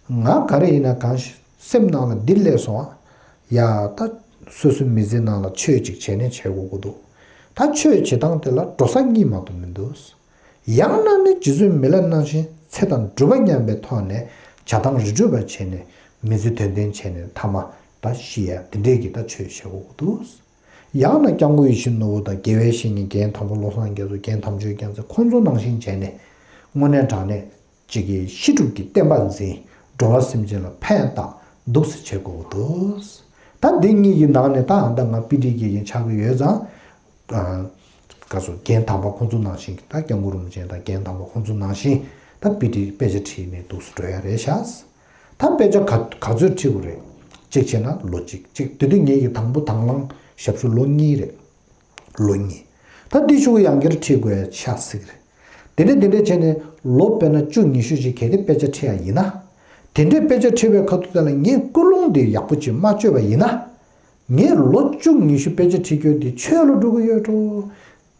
ང་ག་རེ་ཡིན་ན་གང་ཞིག་སེམས་ནང་ལ་འདི་སླེབས་སོང་ཨ། ཡ་ད་སོ་སོའི་མི་ཚེ་ནང་ལ་ཆོས་ཅིག་བྱས་ནས་བྱེད་དགོས་ཀྱི་འདུག་ད་ཆོས་བྱེད་སྟངས་དེ་ལ་འགྲོ་ས་གཉིས་མ་གཏོགས་མི་འདུག་ཡང་ན་ནི་རྗེ་བཙུན་མི་ལ་ནང་བཞིན་ཚེ་དང་སྒྲུབ་པ་མཉམ་པའི་ཐོག་ནས་བྱ་བཏང་རི་ཁྲོད་པ་བྱས་ནས་མི་ཚེ་དོན་ལྡན་བྱས་ནས་མཐའ་མ་ད་ཤི་ཡ་དེ་འདྲས་ཀྱི་ད་ཆོས་བྱེད་དགོས་ཀྱི་འདུག་ཡང་ན་སྐྱབས་མགོན་ཡིད་བཞིན་ནོར་བུ་དང་དགེ་བའི་བཤེས་གཉེན་རྒན་དམ་པ་བློ་བཟང་རྒྱ་མཚོ་རྒན་དམ་ཆོས་རྒྱལ་མཚན་ཁོང་ཚོ་ནང་བཞིན་བྱས་ནས་དངོས་གནས་དྲང་གནས་ཅིག་གིས་ཤེས་སྒྲུབ་ཀྱི་བསྟན་པ་འཛིན། འགྲོ་བ་སེམས་ཅན་ལ་ཕན་བཏགས་འདུག་སེ་བྱེད་དགོས་འདུག་ད་འདི་གཉིས་ཀྱི་ནང་ནས་ད་ཨ་ད་ང་པི་ཊི་དགེ་རྒན་ཆགས་ཀྱི་ཡོད་ཙང་། ཨ། ག་སོ་རྒན་དམ་པ་ཁོང་ཚོ་ནང་བཞིན་ད་སྐྱབས་མགོན་རིན་པོ་ཆེ་དང་རྒན་དམ་པ་ཁོང་ཚོ་ནང་བཞིན་ད་པི་ཊི་དཔེ་ཆ་ཁྲིད་ནས་འདུག་སེ་འགྲོ་ཡ་རེད་ཤག་ད་དཔེ་ཆ་ག་ག་ཚོད་ཁྲིད་དགོས་རེད། གཅིག་བྱས་ན་ལོ་གཅིག་གཅིག་དེ་དུས་ངེད་ཀྱི་དང་པོ་དང་བླངས་ཞབས་ཞུ་ལོ་གཉིས་རེད། ལོ་གཉིས། ད་འདི་ཤུགས་ཡང་བསྐྱར་ཁྲིད་དགོས་ཡ་ཆགས་སྲིད་ཀྱི་རེད། དེ་འདྲ་དེ་འདྲ་བྱས་ནས་ལོ་དཔེར་ན་བཅུ་ཉི་ཤུ་ཞིག་གལ་ཏེ་དཔེ་ཆ་ཁྲིད་ཡ་ཡིན་ན། དེ་འདྲའི་དཔེ་ཆ་ཁྲིད་པའི་ཁ་ཐུག་དེ་ལ་ངས་ཀུན་སློང་འདི་ཡག་པོ་ཅིག་མ་བཅོས་པ་ཡིན་ན། ངས་ལོ་བཅུ་ཉི་ཤུ་དཔེ་ཆ་ཁྲིད་རྒྱུ་འདི་ཆོས་ལ་འགྲོ་གི་ཡོད་འགྲོ།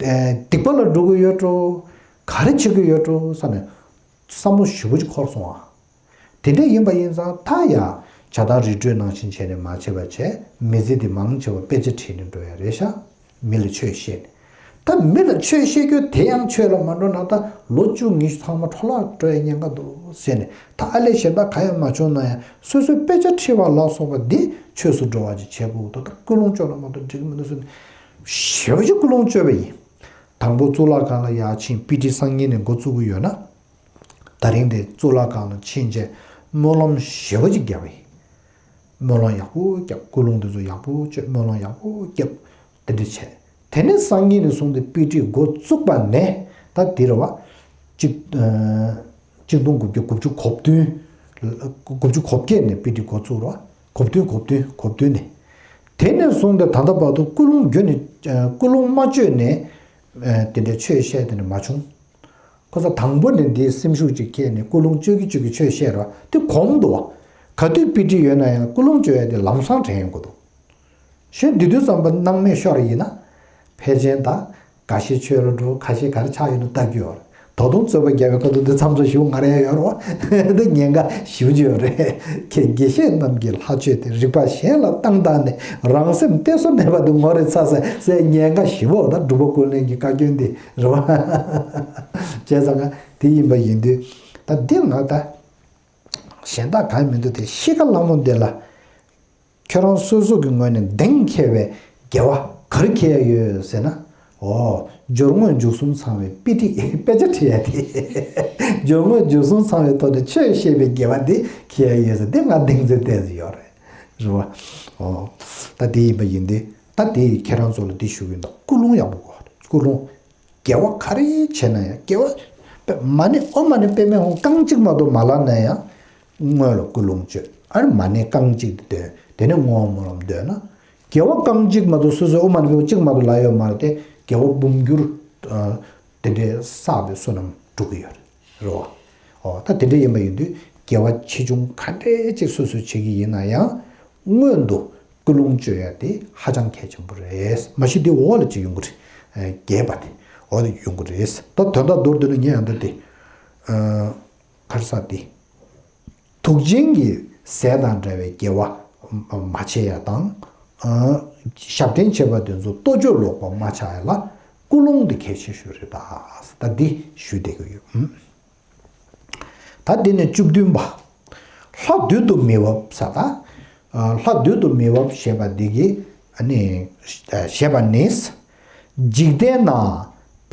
ཨེ། སྡིག་པ་ལ་འགྲོ་གི་ཡོད་འགྲོ། ག་རེ་བྱེད་ཀྱི་ཡོད་འགྲོ་བསམ་ནས། བསམ་བློ་ཞེ་པོ་ཅིག་འཁོར་སོང་ཨ། དེ་འདྲ་ཡིན་པ་ཡིན་ཙང་ད་ཡ། བྱ་བཏང་རི་ཁྲོད་ནང་བཞིན་བྱས་ནས་མ་བྱས་པ་བྱས་མི་ཚེ་འདི་མང་ཆེ་བ་དཔེ་ཆ་ཁྲིད་ནས་འགྲོ་ཡ་རེད་ཤག་མི་ལ་ཆོས་བཤད་ནས། ད་མི་ལ་ཆོས་བཤད་རྒྱུ་དེ་ཡང་ཆོས་ལ་མ་འགྲོ་ན་ད་ལོ་བཅུ་ཉི་ཤུ་ཚང་མ་འཕྲོ་བརླག་འགྲོ་ཡ་ཉེན་ཁ་འདུག་ཟེར་ནས། ད་ཨ་ལས་གཞན་དག་ག་ཡང་མ་བྱུང་ན་ཡང་སོ་སོའི་དཔེ་ཆ་ཁྲིད་པ་ལ་སོགས་པ་འདི་ཆོས་སུ་འགྲོ་བ་ཅིག་བྱེད་དགོས་འདུག་ད་ཀུན་སློང་བཅོས་ན་མ་གཏོགས་འགྲིག་གི་མི་འདུག་ཟེར་ནས་ཞེ་པོ་ཅིག་ཀུན་སློང་བཅོས་པ་ཡིན། དང་པོ་གཙུག་ལག་ཁང་ལ་ཡར་ཕྱིན་པི་ཊི་སང་ཉིན་ནས་འགོ་བཙུགས་ཀྱི་ཡོད་ན། ད་རིང་དེ་གཙུག་ལག་ཁང་ལ་ཕྱིན་རྗེས་སྨོན་ལམ་ཞེ་པོ་ཅིག་བརྒྱབ་པ་ཡིན། སྨོན་ལམ་ཡག་པོ་བརྒྱབ། ཀུན་སློང་དེ་ཚོ་ཡག་པོ་བཅོས། སྨོན་ལམ་ཡག་པོ་བརྒྱབ། དེ་འདྲ་བྱས། དེ་ནས་སང་ཉིན་ནས་བཟུང་སྟེ་པི་ཊི་འགོ་བཙུགས་པ་ནས་ད་འདི་རེད་བ། གཅིག་ཨ། གཅིག་སྟོང་དགུ་བརྒྱ་དགུ་བཅུ་གོ་བདུན། དགུ་བཅུ་གོ་བརྒྱད་ནས་པི་ཊི་འགོ་བཙུགས་རེད་བ། གོ་བདུན་གོ་བདུན་གོ་བདུན་ནས། དེ་ནས་བཟུང་སྟེ་ད་ལྟ་བར་དུ་ཀུན་སློང་བརྒྱུད་ནས་ཨ། ཀུན་སློང་མ་བཅོས་ནས་ཨ། དེ་འདྲའི་ཆོས་བཤད་དེ་འདྲ་མ་བྱུང་། ཁོ་ཚོ་དང་པོ་ནས་འདིའི་སེམས་ཤུགས་ཅིག་སྐྱེས་ནས་ཀུན་སློང་བཅོས་ཀྱི་བཅོས་ཀྱི་ཆོས་བཤད་ར་དེ་གོམས་འདུག་བ། ག་དུས་པི་ཊི་ཡོད་ན་ཡང་ཀུན་སློང་བཅོས་ཡ་དེ་ལམ་སང་དྲན་ཡོང་གི་འདུག་གཞན་དེ་དུས་ཙམ་པ་སྣང་མེད་ཤོར་ཡིན་ན། ཕལ་ཆེར་ད་འགའ་ཤས་ཆོས་ལ་འགྲོ། ཁ་ཤས་ག་རེ་ཆགས་ཡོད་ན་ལྟ་རྒྱུ་ཡོད་རེད། ད་དུང་རྩོད་པ་རྒྱག་པའི་སྐབས་དུ་འདི་མཚམས་སུ་ཞུ་ང་རེ་ཡོད་རེད་བ། འདི་ཉེན་ཁ་ཞེ་པོ་ཅིག་ཡོད་རེད། ཁྱེད་དགེ་བཤེས་རྣམས་ཀྱི་ལྷ་ཆོས་དེ། རིག་པ་གཞན་ལ་བཏང་བཏང་ནས། རང་སེམས་གཏད་སོ་མེད་པ་དེ་ངོ་རེ་ཚ་ཟེར་ཟེར་ཉེན་ཁ་ཞེ་པོ་ད་སྒྲུབ་པ་ཀུན་ལེགས་ཀྱི་བཀའ་བཀྱོན་འདི་རེད་བ། བྱས་ཙང་ང་དེ་ཡིན་པ་ཡིན་དུས་ད་འདི་ང་ད་གཞན་དག་གང་མི་འདུག་དེ་ཤི་ཁ་ལྷ་མོ་འདི་ལ་ཁྱོད་རང་སོ་སོ་གི་ངོས་ནས་གདེང་འཁེལ་བའི་དགེ་བ་ག་རེ་འཁེལ་ཡ་ཡོད་ཟེར་ན། ཨོ། སྦྱོར་དངོས་མཇུག་གསུམ་ཚང་བའི་པི་ཊི་དཔེ་ཆ་ཁྲིད་ཡ་དེ། སྦྱོར་དངོས་སྦྱོར་གསུམ་ཚང་བའི་ཐོག་ནས་ཆོས་བཤད་པའི་དགེ་བ་འདི་ཁྱེད་ཡོད་ཟེར་འདི་ང་གདེང་ཚོད་བལྟས་ཟིན་ཡོད་རེད། རེད་བ། ཨོ། ད་དེ་ཡིན་པ་ཡིན་ཏེ། ད་དེ་ཁྱེད་རང་ཚོ་ལ་འདི་ཞུ་གི་ཡིན། ད་ཀུན་སློང་ཡག་པོ་དགོས། ཀུན་སློང་། དགེ་བ་ག་རེ་བྱས་ན་ཡང་དགེ་བ། པད་མ་ཎི་ཨོཾ་མ་ཎི་པདྨེ་ཧཱུྃ་རྐང་གཅིག་མ་གཏོགས་མ་ལབ་ན་ཡང་། སྔོན་ལ་ཀུན་སློང་བཅོས། ཨ་ནི་མ་ཎི་རྐང་གཅིག་དེ་འདོན། དེ་ནས་བསྔོ་བ་སྨོན་ལམ་འདོན་ན། དགེ་བ་རྐང་གཅིག་མ་གཏོགས་སོ་སོའི་ཨོཾ་མ་ཎི་པདྨེ་གཅིག་མ་གཏོགས་ལབ་ཡོད་མ་རེད་དེ། དགེ་བ་འབུམ་འགྱུར། ཨ། དེ་འདྲའི་བསགས་པའི་བསོད་ནམས་འགྲུབ་ཀྱི་ཡོད་རེད། རེད་བ། ཨོ། ད་དེ་འདྲ་ཡིན་པ་ཡིན་དུས་དགེ་བ་ཆེ་ཆུང་ག་འདྲས་ཅིག་སོ་སོས་བྱེད་ཀྱི་ཡིན་ན་ཡང་། སྔོན་དུ་ཀུན་སློང་བཅོས་ཡ་དེ་ཧ་ཅང་གལ་ཆེན་པོ་རེད། མ་གཞི་དེ་འོག་ལ་ཅིག་ཡོང་གི་རེད། ཨ། རྒྱས་པ་དེ་འོག་ལ་ཡོང་གི་རེད། ད་དོན་དག་མདོར་བསྡུས་ན་ངས་ཡང་ད་དེ། ཨ། ག་རེ་ཟེར་དེ། དུག་ཅན་གྱི་ཟས་དང་འདྲ་བའི་དགེ་བ་མ་བྱེད་ཡ་དང་། ཨ། ཞབས་བརྟན་བྱེད་པ་དེ་ཚོ་ལྟོ་ཆོས་ལོག་པ་མ་ཆགས་ཡ་ལ་ཀུན་སློང་དེ་གལ་ཆེ་ཤོས་རེད་ད། ད་འདི་ཞུ་བསྡད་ཀྱི་ཡོད། ད་འདི་ནས་བཅུ་བདུན་པ། ལྷ་བདུད་དུ་མི་འབབ་ཟེར་ད། ལྷ་བདུད་དུ་མི་འབབ་ཞེས་པ་འདི་གི། ཨ་ནི། ཞེས་པ་ནི། འཇིག་རྟེན་ན་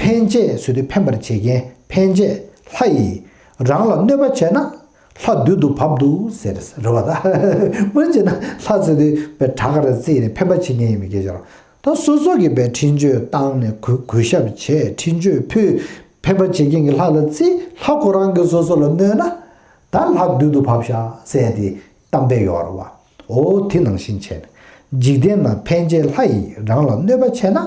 ཕན་བྱེད་ཟེར་དུས་ཕན་པར་བྱེད་མཁན་ཕན་བྱེད་ལྷ་ཡིས་རང་ལ་གནོད་པ་བྱས་ན་ལྷ་བདུད་དུ་བབ་འདུག་ཟེར། རེད་བ་ད། སྔོན་བྱས་ན་ལྷ་ཟེར་དུས་པའི་བྲག་དཀར་རྩིས་ནས་ཕན་པ་བྱེད་མཁན་ཡིན་མི་སྐད་ཆ་རེད། ད་སོ་སོ་གིས་པའི་འཕྲིན་བཅོལ་བཏང་ནས་གུས་གུས་ཞབས་བྱས། འཕྲིན་བཅོལ་ཕུལ། ཕན་པ་བྱེད་མཁན་གྱི་ལྷ་ལ་བརྩི། ལྷ་ཁོ་རང་གིས་སོ་སོ་ལ་གནོད་ན། ད་ལྷ་བདུད་དུ་བབས་ཤག་ཟེར་ཏེ་གཏམ་དཔེ་ཡོད་རེད་བ། འོ་དེ་ནང་བཞིན་བྱས་ནས། འཇིག་རྟེན་ན་ཕན་བྱེད་ལྷ་ཡིས་རང་ལ་གནོད་པ་བྱས་ན།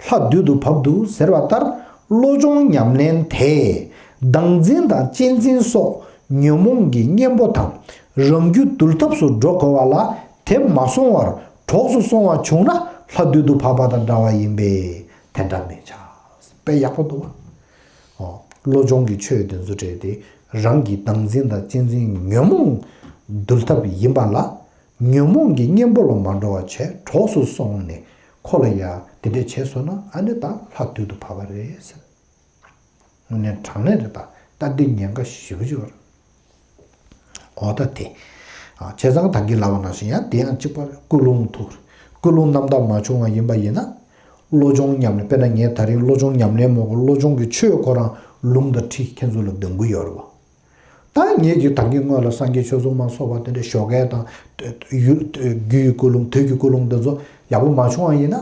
ལྷ་བདུད་དུ་བབ་འདུག་ཟེར་བ་ལྟར། བློ་སྦྱོང་ཉམས་ལེན་དེས་བདག་འཛིན་དང་གཅེས་འཛིན་སོགས་ཉོན་མོངས་ཀྱི་གཉེན་པོ་དང་། རང་རྒྱུད་འདུལ་ཐབས་སུ་འགྲོ་དགོས་པ་ལ། དེ་མ་སོང་བར་གྲོགས་སུ་སོང་བ་བྱུང་ན་ལྷ་བདུད་དུ་བབ་པ་དང་འདྲ་བ་ཡིན་པས་དེ་འདྲ་མི་བྱ། དཔེ་ཡག་པོ་འདུག་བ། ཨོ། བློ་སྦྱོང་གི་ཆོས་དེ་ཚོ་སྤྲད་དེ་རང་གི་བདག་འཛིན་དང་གཅེས་འཛིན་ཉོན་མོངས་འདུལ་ཐབས་ཡིན་པ་ལ། ཉོན་མོངས་ཀྱི་གཉེན་པོ་ལ་མ་འགྲོ་བ་བྱས་གྲོགས་སུ་སོང་ནས་ཁོ་ལ་ཡ་དེ་འདྲས་བྱས་སོང་ན་ཨ་ནི་ད་ལྷ་བདུད་དུ་བབས་པ་རེད་ཟེར། དངོས་གནས་དྲང་གནས་རེད་ད། ད་འདི་ཉེན་ཁ་ཞེ་པོ་ཅིག་ཡོད་རེད། འོ་ད་དེ། ཨ། བྱས་ཙང་ད་གིན་ལབ་པ་ནང་བཞིན་ཡང་དེ་ཡང་གཅིག་པ་རེད། ཀུན་སློང་ཐུག་རེད། ཀུན་སློང་རྣམ་དག་མ་བྱུང་བ་ཡིན་པ་ཡིན་ན། བློ་སྦྱོང་ཉམས་ལེན། དཔེར་ན་ངས་ད་རིང་བློ་སྦྱོང་ཉམས་ལེན་མོ་གོ་བློ་སྦྱོང་གི་ཆོས་ཁོ་རང་ལུང་དང་ཁྲིད་ཁྱེད་ཚོ་ལ་འདོན་གི་ཡོད་རེད་བ། ད་ངེད་ཀྱིས་ད་གིན་སྔོན་ལ་སངས་རྒྱས་ཆོས་ཚོགས་མ་སོགས་པ་དེ་འདྲ་ཞོགས་ཀས་དང་། ཡུལ་རྒྱུ་ཡི་ཀུན་སློང་དུས་ཀྱི་ཀུན་སློང་དེ་ཚོ་ཡག་པོ་མ་བྱུང་བ་ཡིན་ན།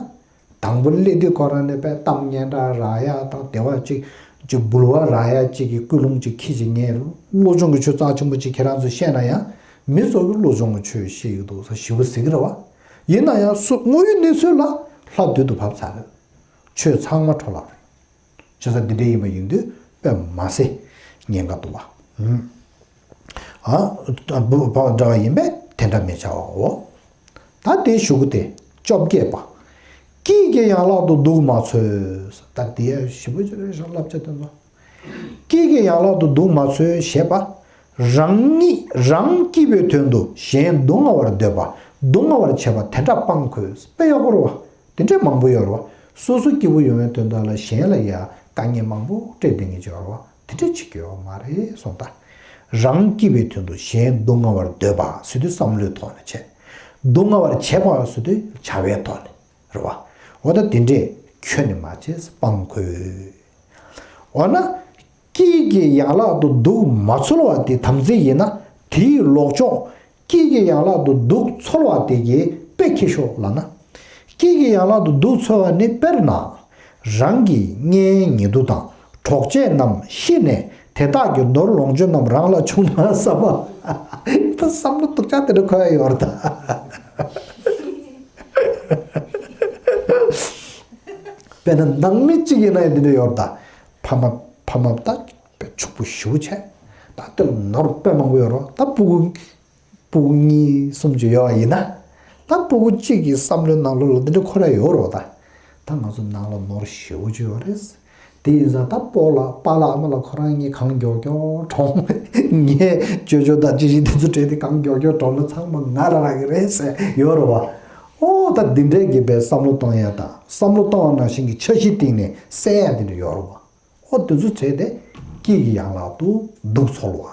དང་པོ་སླེབས་དུས་ཁོ་རང་ནས་དཔེ་གཏམ་སྙན་གྲགས་རག་ཡག་དང་བདེ་བ་ཅིག་ཅིག་འབུལ་བ་རག་ཡག་ཅིག་གི་ཀུན་སློང་ཅིག་འཁྱེར་ཅིག་ངས་བློ་སྦྱོང་གི་ཆོས་རྩ་ཆེན་པོ་ཅིག་ཁྱེད་རང་ཚོས་བཤད་ན་ཡང་མི་ཚོ་གིས་བློ་སྦྱོང་གི་ཆོས་བཤད་ཀྱི་འདུག་ཟེར་ཞེ་པོ་ཟེར་གྱི་རེད་བ། ཡིན་ན་ཡང་སུ་དངོས་ཡོད་གནས་ཚུལ་ལ་ལྷ་བདུད་དུ་བབས་ཚར་རེད། ཆོས་ཚང་མ་འཕྲོ་བརླག་རེད། བྱས་ཙང་འདི་འདྲ་ཡིན་པ་ཡིན་དུས་དཔེ་མ་སྲིད་ཉེན་ཁ་འདུག་བ། ཨ། བུ་བ་འདྲ་བ་ཡིན་པས་དེ་འདྲ་མི་བྱའོ། ད་དེའི་གཞུག་གུ་དེ་བཅོ་བརྒྱད་པ། སྐྱིད་ཀྱི་ཡན་ལག་ཏུ་སྡུག་མ་འཚོལ། ད་དེ་ཞེ་པོ་ཅིག་རེད་ཤག་བསླབ་བྱ་དེ་ཚོ། སྐྱིད་ཀྱི་ཡན་ལག་ཏུ་སྡུག་མ་འཚོལ་ཞེས་པ། རང་ཉིད་རང་སྐྱིད་པའི་དོན་དུ་གཞན་སྡུག་བསྔལ་བར་འདོད་པ། སྡུག་བསྔལ་བར་བྱེད་པ་དེ་འདྲ་སྤང་དགོས། དཔེ་ཡག་པོ་རེད་བ། དེ་འདྲས་མང་པོ་ཡོད་རེད་བ། སོ་སོ་སྐྱིད་པོ་ཡོང་བའི་དོན་དག་ལ་གཞན་ལ་ཡ་དཀའ་ངལ་མང་པོ་སྤྲད་བསྡད་མཁན་ཅིག་ཡོད་རེད་བ། དེ་འདྲས་བྱེད་ཀྱི་ཡོད་མ་རེད་གསུངས་ད། རང་སྐྱིད་པའི་དོན་དུ་གཞན་སྡུག་བསྔལ་བར་འདོད་པ་ཟེར་དུས་བསམ་བློའི་ཐོག་ནས་བྱས། སྡུག་བསྔལ་བར་བྱེད་པ་ཟེར་དུས་བྱ་བའི་ཐོག་ནས་རེད་བ། འོ་ད་དེ་འདྲས་ཁྱོན་ནས་མ་བྱས་སྤང་དགོས། འོ་ན། སྐྱིད་ཀྱི་ཡན་ལག་ཏུ་སྡུག་མ་ཚོལ་བ་དེ་དམ་ཚིག་ཡིན་ན་དེའི་ལོག་ཕྱོགས། སྐྱིད་ཀྱི་ཡན་ལག་ཏུ་སྡུག་ཚོལ་བ་དེ་གའི་དཔེ་ཁྱེར་ཤོག་ལབ་ན། སྐྱིད་ཀྱི་ཡན་ལག་ཏུ་སྡུག་ཚོལ་བ་ནི་དཔེར་ན། རང་གི་གཉེན་ཉེ་དུ་དང་གྲོགས་མཆེད་རྣམས་ཤི་ནས་དེ་དག་གི་ནོར་ལོངས་སྤྱོད་རྣམས་རང་ལ་བྱུང་ན་བསམ་པ། ད་བསམ་བློ་སྡུག་ཅག་དེ་འདྲ་འཁོར་ཡ་ཡོད་རེད་ད། དཔེར་ན་ནང་མི་གཅིག་ཡིན་ན་ཡང་འདི་འདྲ་ཡོད་རེད་ད། ཕ་མ་ཕ་མ་ད་དཔེ་ཕྱུག་པོ་ཞེ་པོ་བྱས། ད་དེ་ལ་ནོར་དཔེ་མང་པོ་ཡོད་རེད་ད། སྤུ་གུ་སྤུ་གུ་གཉིས་གསུམ་ཅིག་ཡོད་པ་ཡིན་ན། ད་སྤུ་གུ་གཅིག་གི་བསམ་བློའི་ནང་ལོགས་ལ་འདི་འདྲ་འཁོར་ཡ་ཡོད་རེད་ད། ད་ང་ཚོ་ནང་ལ་ནོར་ཞེ་པོ་ཅིག་ཡོད་རེད། དེ་ཡིན་ཙང་ད་སྤོ་ལགས་པཱ་ལགས་ཨ་མ་ལགས་ཁོ་རང་གཉིས་གང་མགྱོགས་མགྱོགས་གྲོངས། ངས་ཅོ་ཅོ་དང་ཅི་ཞིག་དེ་ཚོ་བྲལ་ཏེ་གང་མགྱོགས་མགྱོགས་གྲོངས་ན་ཚང་མ་ང་ལ་རག་གི་རེད་ཟེར་ཡོད་རེད་བ། ཨོ་ད་འདི་འདྲའི་གི་པའི་བསམ་བློ་གཏོང་ཡ་དང་བསམ་བློ་གཏོང་བ་ནང་བཞིན་གྱི་འཆར་གཞི་སྟེང་ནས་གསལ་ཡ་དེ་འདྲ་ཡོད་རེད་བ། ཨོ་དེ་ཚོ་བྲལ་ཏེ་སྐྱིད་ཀྱི་ཡན་ལག་ཏུ་སྡུག་ཚོལ་བ།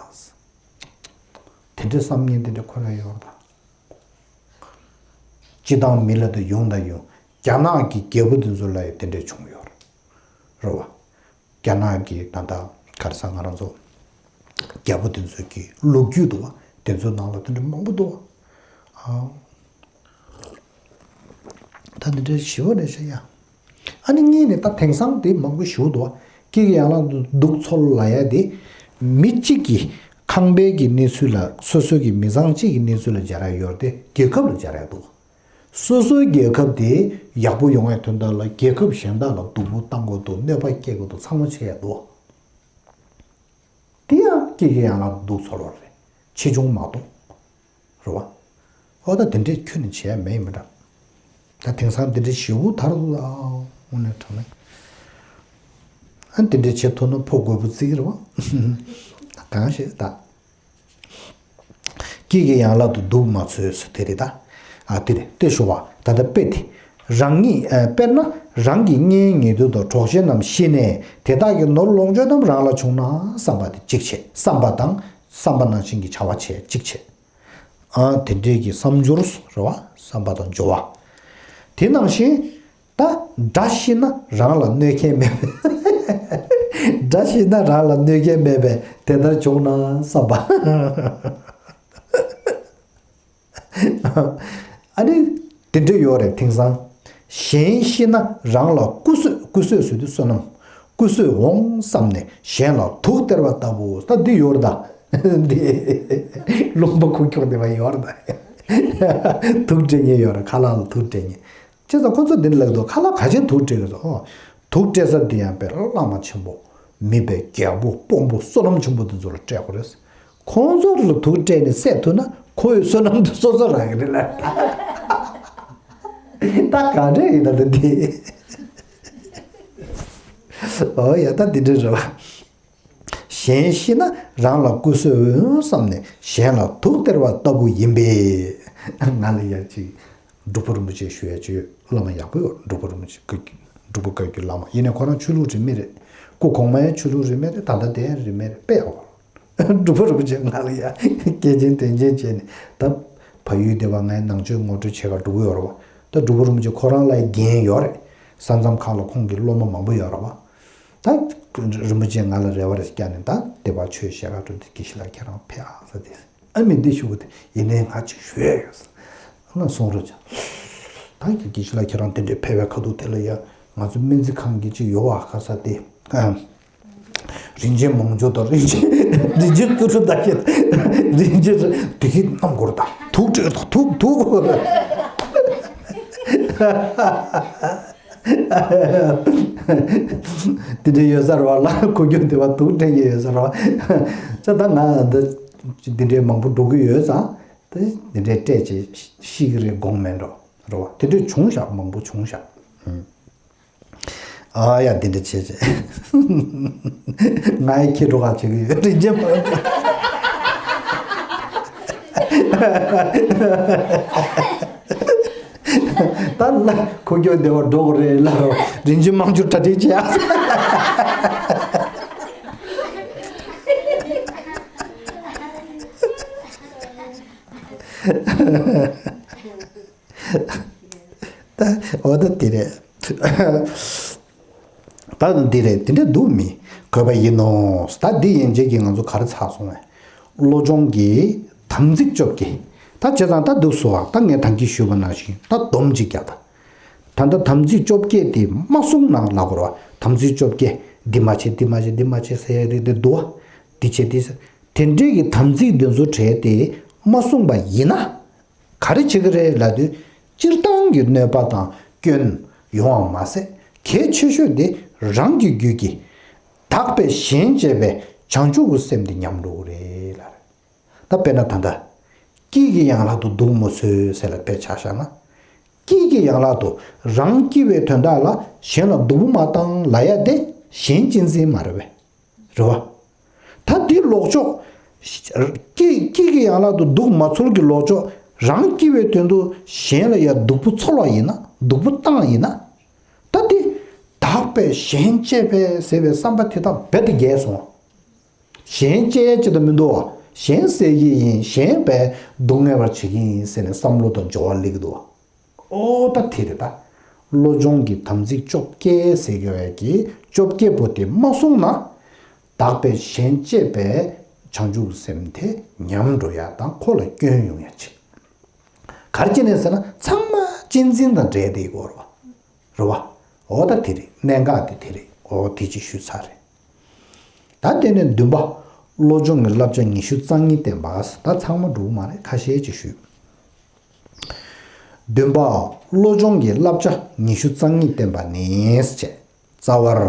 དེ་འདྲའི་བསམ་ངན་དེ་འདྲ་ཁོ་རང་ཡོད་རེད་ད། སྤྱི་བཏང་མི་ལ་དང་ཡོང་དང་ཡོང་རྒྱ་ནག་གི་རྒྱལ་པོ་དེ་ཚོ་ལ་ཡང་དེ་འདྲ་བྱུང་ཡོད་རེད་བ། རྒྱ་ནག་གི་ད་ལྟ་ག་རེ་ཟེར་ང་རང་ཚོ་ རྒྱལ་པོ་དེ་ཚོའི་གི་ལོ་རྒྱུས་འདུག་བ། དེ་ཚོའི་ནང་ལ་དེ་འདྲ་མང་པོ་འདུག་བ། ཨ། ད་འདི་འདྲའི་ཞི་བ་རེད་ཤག་ཡ། ཨ་ནི་གཉིས་ནས་ད་དེང་སང་དེ་མང་པོ་ཞུ་འདུག་བ། སྐྱིད་ཀྱི་ཡན་ལག་ཏུ་འདུག་ཚོལ་ལབ་ཡ་དེ། མི་གཅིག་གི་ཁང་པའི་གི་གནས་ཚུལ་ལ་སོ་སོའི་གི་མི་ཚང་གཅིག་གི་གནས་ཚུལ་ལ་སྦྱར་ཡ་ཡོད་རེད་དེ། རྒྱལ་ཁབ་ལ་སྦྱར་ཡ་འདུག་སོ་སོའི་རྒྱལ་ཁབ་དེ་ཡག་པོ་ཡོང་བའི་དོན་དག་ལ་རྒྱལ་ཁབ་གཞན་དག་ལ་སྡུག་པོ་བཏང་དགོས་འདུག་གནོད་པ་སྐྱེལ་དགོས་འདུག་ཚང་མ་བྱེད་ཡ་འདུག་དེ་ཡང་སྐྱིད་ཀྱི་ཡན་ལག་ཏུ་འདུག་ཚོལ་བ་རེད། ཆེ་ཆུང་མ་གཏོགས། རེད་བ། ཨོ་ད་དེ་འདྲས་ཁྱོན་ནས་བྱས་མེད་ཡིན་པ་འདྲ། ད་དེང་སང་དེ་འདྲས་ཞེ་པོ་དར་འདུག་ཨ། དངོས་གནས་དྲང་གནས། ཨ་དེ་འདྲས་བྱེད་ཐུབ་ན་ཕོ་རྒོད་པོ་བརྩི་གི་རེད་བ། གང་ཞིག་ད། སྐྱིད་ཀྱི་ཡན་ལག་ཏུ་འདུག་མ་ཚོལ་དེ་རེད་ད། ཨ་དེ་རེད་དེ་ཞུ་བ་ད་ལྟ་དཔེ་དེ། རང་ཉིད་ཨ་དཔེར་ན་རང་གི་གཉེན་ཉེ་དུ་དང་གྲོགས་མཆེད་རྣམས་ཤི་ནས་དེ་དག་གི་ནོར་ལོངས་སྤྱོད་རྣམས་རང་ལ་བྱུང་ན་བསམ་པ་དེ་གཅིག་བྱེད་བསམ་པ་དང་བསམ་པ་ནང་བཞིན་གྱི་བྱ་བ་བྱེད་གཅིག་བྱེད། ཨ་དེ་འདྲའི་གི་བསམ་སྦྱོར་རེད་བ། བསམ་པ་དང་སྦྱོར་བ། དེ་ནང་བཞིན་ད་དགྲ་ཤི་ན་རང་ལ་གནོད་མཁན་མེད་པས། དགྲ་ཤི་ན་རང་ལ་གནོད་མཁན་མེད་པས་དེ་ལྟར་བྱུང་ན་བསམ་པ། ཨ་ནི། དེ་འདྲ་ཡོད་རེད་དེང་སང་། གཞན་ཤི་ན་རང་ལ་སྐུ་གསོད་སྐུ་གསོད་ཟེར་དུས་བསོད་ནམས། སྐུ་གསོད་འོང་བསམ་ནས་གཞན་ལ་དུག་སྟེར་བ་ལྟ་བུ་ད་འདི་ཡོད་རེད་ད། འདི། ལུང་པ་ཁུག་ཀྱོག་དེ་བ་ཡོད་རེད་ད། དུག་སྤྲད་མཁན་ཡོད་རེད་ཁ་ལག་ལ་དུག་སྤྲད་མཁན། བྱས་ཙང་ཁོ་ཚོ་འདི་འདྲ་ལབ་འདུག་ཁ་ལག་ག་ཅན་དུག་སྤྲད་གི་འདུག་དུག་སྤྲད་ས་འདི་ཡང་དཔེ་བླ་མ་ཆེན་པོ། མི་དཔེ་རྒྱལ་པོ་དཔོན་པོ་བསོད་ནམས་ཆེན་པོ་འདི་ཚོ་ལ་སྤྲད་དགོས་རེད། ཁོང་ཚོ་ལ་དུག་སྤྲད་ནས་བསད་ཐུབ་ན་ཁོ་ཡི་བསོད་ནམས་དེ་སོ་སོ་རག་གི་རེད་ལ། ད་ག་འདྲ་ཡིན་ད་ད་འདི། ཨོ་ཡ་ད་འདི་འདྲ་རེད་བ། གཞན་ཤི་ན་རང་ལ་སྐུ་གསོད་འོང་བསམ་ནས་གཞན་ལ་དུག་སྟེར་བ་ལྟ་བུ་ཡིན་པས། ང་ལ་ཡ་གཅིག་འབྲུག་པ་རིན་པོ་ཆེ་ཞུ་ཡ་ཅིག་ཡོད། བླ་མ་ཡག་པོ་ཡོད། འབྲུག་པ་རིན་པོ་ཆེ་བཀའ་བརྒྱུད། འབྲུག་པ་བཀའ་བརྒྱུད་བླ་མ་ཡིན་ནའི་ཁོ་རང་ཆོས་ལུགས་རིས་མེད་རེད། སྐུ་གོང་མ་ཡང་ཆོས་ལུགས་རིས་མེད་རེད། ད་ལྟ་དེ་ཡང་རིས་མེད་རེད། དཔེ་ཡག་པོ། འབྲུག་པ་རིན་པོ་ཆེ་ང་ལ་ཡ་སྐྱེས་ཆེན་དོན་ཆེན་བྱས་ནས་ད་བལ་ཡུལ་སྡེ་བ་ལྔའི་ནང་ཆོས་ངོ་སྤྲོད་བྱེད་ག་འགྲོ་གི་ཡོད་རེད་བ། ད་འབྲུག་པ་རིན་པོ་ཆེ་ཁོ་རང་ལ་འགན་ཡོད་རེད། ས་མཚམས་ཁག་ལ་ཁོང་གི་སློབ་མ་མང་པོ་ཡོད་རེད་བ། ད་རིན་པོ་ཆེ་ང་ལ་རེ་བ་རེ་བསྐྱངས་ནས་ད་སྡེ་བ་ཆོས་བཤད་ག་འགྲོ་དུས་དགེ་བཤེས་ལགས་ཁྱེད་རང་ཕེབས་ཨ་ཟེར་ཏེ། ཨ་མི་འདི་ཞུ་གི་དེ་ཡིན་ནའི་ང་ཅིག་ཞུ་ཡ་ཡོད་ཟེར། ང་གསུང་རོགས་བྱ། ད་ཀྱི་དགེ་བཤེས་ལགས་ཁྱེད་རང་དེ་འདྲའི་ཕེབས་པའི་ཁ་ཐུག་དེ་ལ་ཡ་ང་ཚོ་སྨན་རྩིས་ཁང་གི་ཅིག་ཡོད་བ་ཁ་ས་དེ། ཨ། རིན་ཆེན་མང་ཇོ་དང་རིན་ཆེན་རིན་ཆེན་ཏུ་ཏུ་ད་ཁྱེད་རིན་ཆེན་དེ་གི་རྣམ་སྐོར་དང་དུག་སྤྲད་དང་དུག་དུག་དེ་འདྲ་ཡོད་ས་རེད་བ་ལ་ཁོ་རྒྱུ་དེ་བ་དུག་སྤྲད་ཀྱི་ཡོད་ས་རེད་བ། ཙ་ད་ང་འདི་འདི་འདྲའི་མང་པོ་འགྲོ་གི་ཡོད་ཙང་དེ་འདི་འདྲའི་སྤྲད་ཅིག་ཤི་གི་རེད་དགོངས་མེད་འགྲོ་རེད་བ། དེ་འདྲའི་བྱུང་ཤག་མང་པོ་བྱུང་ཤག་ཨ་ཡ་འདི་འདྲ་བྱས་བྱས། ང་ཡི་ཁྱེད་འགྲོ་ག་བྱེད་གི་ཡོད་རིན་ཆེན་མང་ད་ལ་ཁོ་ཁྱོད་བདེ་བར་འགྲོ་གི་རེད་ལ་རོ། རིན་ཆེན་མང་ཇོ་གྲ་སྒྲིག་བྱེད་ཨ། ད་འོ་ད་དེ་རེད། ད་འདི་རེད་དེ་འདྲ་འདུག་མི་དགོས་པ་ཡིན་ནོ། ད་འདི་ཡན་ཆད་ཀྱི་ང་ཚོ་ག་རེ་ཚར་སོང་བས། བློ་སྦྱོང་གི་དམ་ཚིག་བཅོ་བརྒྱད། ད་བྱས་ཙང་ད་འདུག་སོ་ད་ངས་ད་གིན་ཞུས་པ་ནང་བཞིན་ད་སྡོམ་གཅིག་རྒྱག་ད། ད་ལྟ་དམ་ཚིག་བཅོ་བརྒྱད་དེ་མ་བསྲུངས་ན་ལབ་དགོས་རེད་བ། དམ་ཚིག་བཅོ་བརྒྱད་འདི་མ་བྱེད་འདི་མ་བྱེད་འདི་མ་བྱེད་ཟེར་ཡ་རེད་དེ་འདུག་བ། འདི་བྱེད་འདི་ཟེར། དེ་འདྲའི་གི་དམ་ཚིག་འདི་ཚོ་གྲས་དེ་མ་བསྲུངས་པ་ཡིན་ན། ག་རེ་བྱེད་ཀྱི་རེད་ལབ་དུས། སྤྱིར་བཏང་གི་གནོད་པ་དང་སྐྱོན་ཡོང་བ་མ་ཟད། གལ་ཆེ་ཤོས་དེ་རང་གི་རྒྱུད་ཀྱི་བདག་པས་གཞན་གཅེས་པའི་བྱང་ཆུབ་ཀྱི་སེམས་དེ་ཉམས་འགྲོ་གི་རེད་ལབ་རེད། ད་དཔེར་ན་ད་ལྟ། སྐྱིད་ཀྱི་ཡན་ལག་ཏུ་འདུག་མ་ཚོལ་ཟེར་ལ་དཔེ་ཆ་བཞག་ན། སྐྱིད་ཀྱི་ཡན་ལག་ཏུ་རང་སྐྱིད་པའི་དོན་དག་ལ་གཞན་ལ་སྡུག་པོ་མ་བཏང་ལབ་ཡ་དེ་གཞན་གཅེས་འཛིན་མ་རེད་པས། རེད་བ། ད་འདི་ལོག་ཕྱོགས། སྐྱིད་སྐྱིད་ཀྱི་ཡན་ལག་ཏུ་འདུག་མ་ཚོལ་གྱི་ལོག་ཕྱོགས་རང་སྐྱིད་པའི་དོན་དུ་གཞན་ལ་ཡ་སྡུག་པོ་ཚོལ་བ་ཡིན་ན་སྡུག་པོ་བཏང་ཡིན་ན། ད་འདི་བདག་པས་གཞན་གཅེས་པས་ཟེར་བའི་བསམ་པ་དེ་དག་རྦད་དེ་འགལ་སོང་། གཞན་གཅེས་ཅི་ད་མི་འདུག་བ། གཞན་བསད་ཀྱི་ཡིན་གཞན་པས་སྡུག་བསྔལ་བར་བྱེད་ཀྱི་ཡིན་ཟེར་ནས་བསམ་བློ་དང་སྦྱོར་བ་སླེབས་ཀྱི་འདུག་བ། ཨོ་ད་དེ་རེད་ད། བློ་སྦྱོང་གི་དམ་ཚིག་བཅོ་བརྒྱད་ཟེར་གྱི་བའི་གི་བཅོ་བརྒྱད་པོ་དེ་མ་བསྲུངས་ན། བདག་པས་གཞན་གཅེས་པའི་ བྱང་ཆུབ་སེམས་དེ་ཉམས་འགྲོ་ཡ་དང་ཁོ་ལ་སྐྱོན་ཡོང་ཡ་ཅིག་ག་རེ་བྱས་ནས་ཟེར་ན་ཚང་མ་གཅེས་འཛིན་དང་འབྲེལ་བསྡད་ཡོད་རེད་བ། རེད་བ། འོ་ད་དེ་རེད། གནད་འགག་དེ་དེ་རེད། འོ་དེ་ཅིག་ཞུས་ཚར་རེད། ད་དེ་ནས་བདུན་པ། བློ་སྦྱོང་གི་བསླབ་བྱ་ཉི་ཤུ་རྩ་གཉིས་བསྟན་པ། ད་ཚང་མ་འགྲོ་གི་མ་རེད། ཁ་ཤས་ཅིག་ཞུས། བདུན་པ། བློ་སྦྱོང་གི་བསླབ་བྱ་ཉི་ཤུ་རྩ་གཉིས་བསྟན་པ་ནི་ཞེས། རྩ་བར།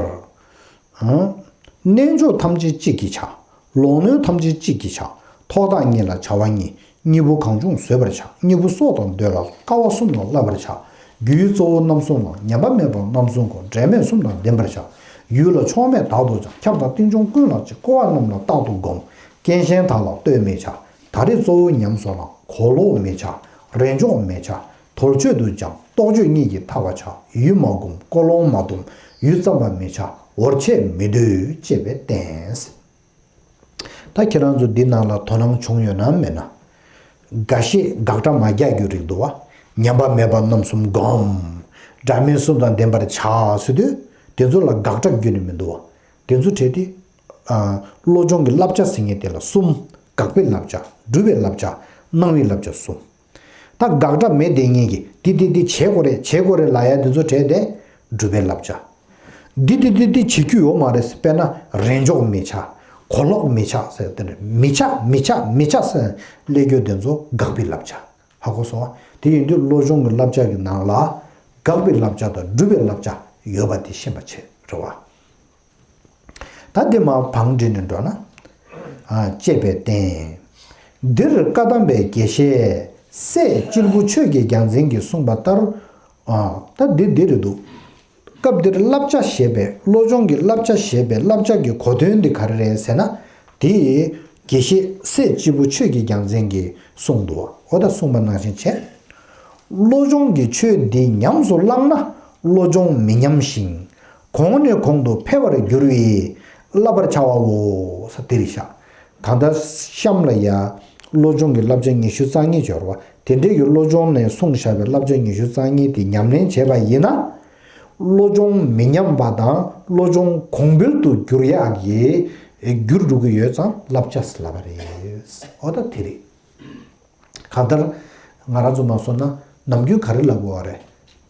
ཨང་། རྣལ་འབྱོར་ཐམས་ཅད་གཅིག་གིས་བྱ། ལོག་གནོན་ཐམས་ཅད་གཅིག་གིས་བྱ། ཐོག་མཐའ་གཉིས་ལ་བྱ་བ་གཉིས། གཉིས་པོ་གང་བྱུང་བཟོད་པར་བྱ། གཉིས་པོ་སྲོག་དང་བསྡོས་ལ། དཀའ་བ་གསུམ་ལ་བསླབ་པར་བྱ། རྒྱུའི་གཙོ་བོ་རྣམ་གསུམ་ལ། ཉམས་པ་མེད་པ་རྣམ་གསུམ་གོ། འབྲལ་མེད་གསུམ་དང་ལྡན་པར་བྱ། ཡུལ་ལ་ཕྱོགས་མེད་དག་ཏུ་སྦྱང་། ཁྱབ་དང་རྟེན་འབྱུང་ཀུན་ལ་གཅིག། བསྐོར་བ་རྣམས་ལ་རྟག་ཏུ་བསྒོམ། རྐྱེན་གཞན་དག་ལ་ལྟོས་མི་བྱ། ད་རེས་གཙོ་བོ་ཉམས་སོ་ན། གོ་ལོག་མི་བྱ། རེས་འཇོག་མི་བྱ། དོལ་ཆོད་དུ་སྦྱང་། རྟོག་དཔྱོད་གཉིས་ཀྱིས་ཐར་བར་བྱ། ཡུལ་མ་བསྒོམ། ཀོ་ལོང་མ་སྡོམ། ཡུལ་ཙམ་པ་མི་བྱ། འོར་ཆད་མི་སྡུད། ཅེས་པས་བསྟན། ད་ཁྱེད་རང་ཚོ་འདི་ནང་ལ་དོ་སྣང་བྱུང་ཡོད་ན་མེད་ན། འགའ་ཤས་དགག་སྒྲ་མ་རྒྱག་རྒྱུ་རིགས་འདུག་བ། ཉམས་པ་མེད་པ་རྣམ་གསུམ་བསྒོམ། འབྲལ་མེད་གསུམ་དང་ལྡན་པར་བྱ་ཟེར་དུས། དེ་ཚོ་ལ་དགག་སྒྲ་བརྒྱུད་ནས་མི་འདུག་བ། དེ་ཚོ་བྲལ་ཏེ། ཨ། བློ་སྦྱོང་གི་བསླབ་བྱ་ཟེར་མཁན་དེ་ལ་གསུམ། དགག་པའི་བསླབ་བྱ། སྒྲུབ་པའི་བསླབ་བྱ། གནང་བའི་བསླབ་བྱ་གསུམ། ད་དགག་སྒྲ་མེད་དེ་ཉིད་ཀྱིས་འདི་འདི་འདི་བྱེད་དགོས་རེད། བྱེད་དགོས་རེད་ལབ་ཡ་འདི་ཚོ་བྲལ་ཏེ། སྒྲུབ་པའི་བསླབ་བྱ། འདི་འདི་འདི་འདི་བྱེད་རྒྱུ་ཡོད་མ་རེད། དཔེར་ན་རེས་འཇོག་མི་བྱ། གོ་ལོག་མི་བྱ་ཟེར་དེ་འདྲ་མི་བྱ་མི་བྱ་མི་བྱ་ཟེར་སླེབས་རྒྱུ་དེ་ཚོ་དགག་པའི་བསླབ་བྱ། ཧ་གོ་སོང་ཨ། དེ་ཡིན་དུས་བློ་སྦྱོང་གི་བསླབ་བྱ་གི་ནང་ལ་དགག་པའི་བསླབ་བྱ་དང་སྒྲུབ་པའི་བསླབ་བྱ་ཡོད་པ་དེ་ཤེས་པ་བྱེད་རེད་བ། ད་འདི་མར་བང་བསྒྲིགས་ནས་འགྲོ་ན། ཨ། ཅེས་པས་བསྟན། འདིར་བཀའ་གདམས་པའི་དགེ་བཤེས་སྲས་སྐྱེས་བུ་ཆོས་ཀྱི་རྒྱལ་མཚན་གྱིས་གསུངས་པ་ལྟར། ཨ། ད་འདི་འདི་རེད་འདུག་སྐབས་འདིར་བསླབ་བྱ་ཞེས་པའི་བློ་སྦྱོང་གི་བསླབ་བྱ་ཞེས་པའི་བསླབ་བྱ་གི་གོ་དོན་འདི་ག་རེ་རེད་ཟེར་ན། དེ་དགེ་བཤེས་སྲས་སྐྱེས་བུ་ཆོས་ཀྱི་རྒྱལ་མཚན་གྱིས་གསུངས་འདུག་འོ་ད་གསུངས་པ་ནང་བཞིན་བྱས། བློ་སྦྱོང་གི་ཆོས་འདི་ཉམས་སུ་བླངས་ན་བློ་སྦྱོང་མི་ཉམས་ཤིང་། གོང་ནས་གོང་དུ་འཕེལ་བར་འགྱུར་བས་བསླབ་པར་བྱ་བའོ། ས་དེ་རེད་ཤག་གང་ལྟར་གཤམ་ལ་ཡ། བློ་སྦྱོང་གི་བསླབ་བྱ་ཉི་ཤུ་རྩ་གཉིས་སྦྱོར་བ་དེ་འདྲའི་གི་བློ་སྦྱོང་ནས་གསུངས་བཞག་པའི་བསླབ་བྱ་ཉི་ཤུ་རྩ་གཉིས་དེ་ཉམས་ལེན་བྱས་པ་ཡིན་ན། བློ་སྦྱོང་མི་ཉམས་པ་དང་བློ་སྦྱོང་གོང་འཕེལ་དུ་འགྱུར་ཡག་གི་འགྱུར་འགྲོ་གི་ཡོད་ཙང་བསླབ་བྱ་ཟེར་ལབ་པ་རེད། འོ་ད་དེ་རེད། གང་ལྟར། ང་རང་ཚོ་མ་སོང་ན་ནམ་རྒྱུན་ག་རེ་ལབ་དགོས་པ་རེད།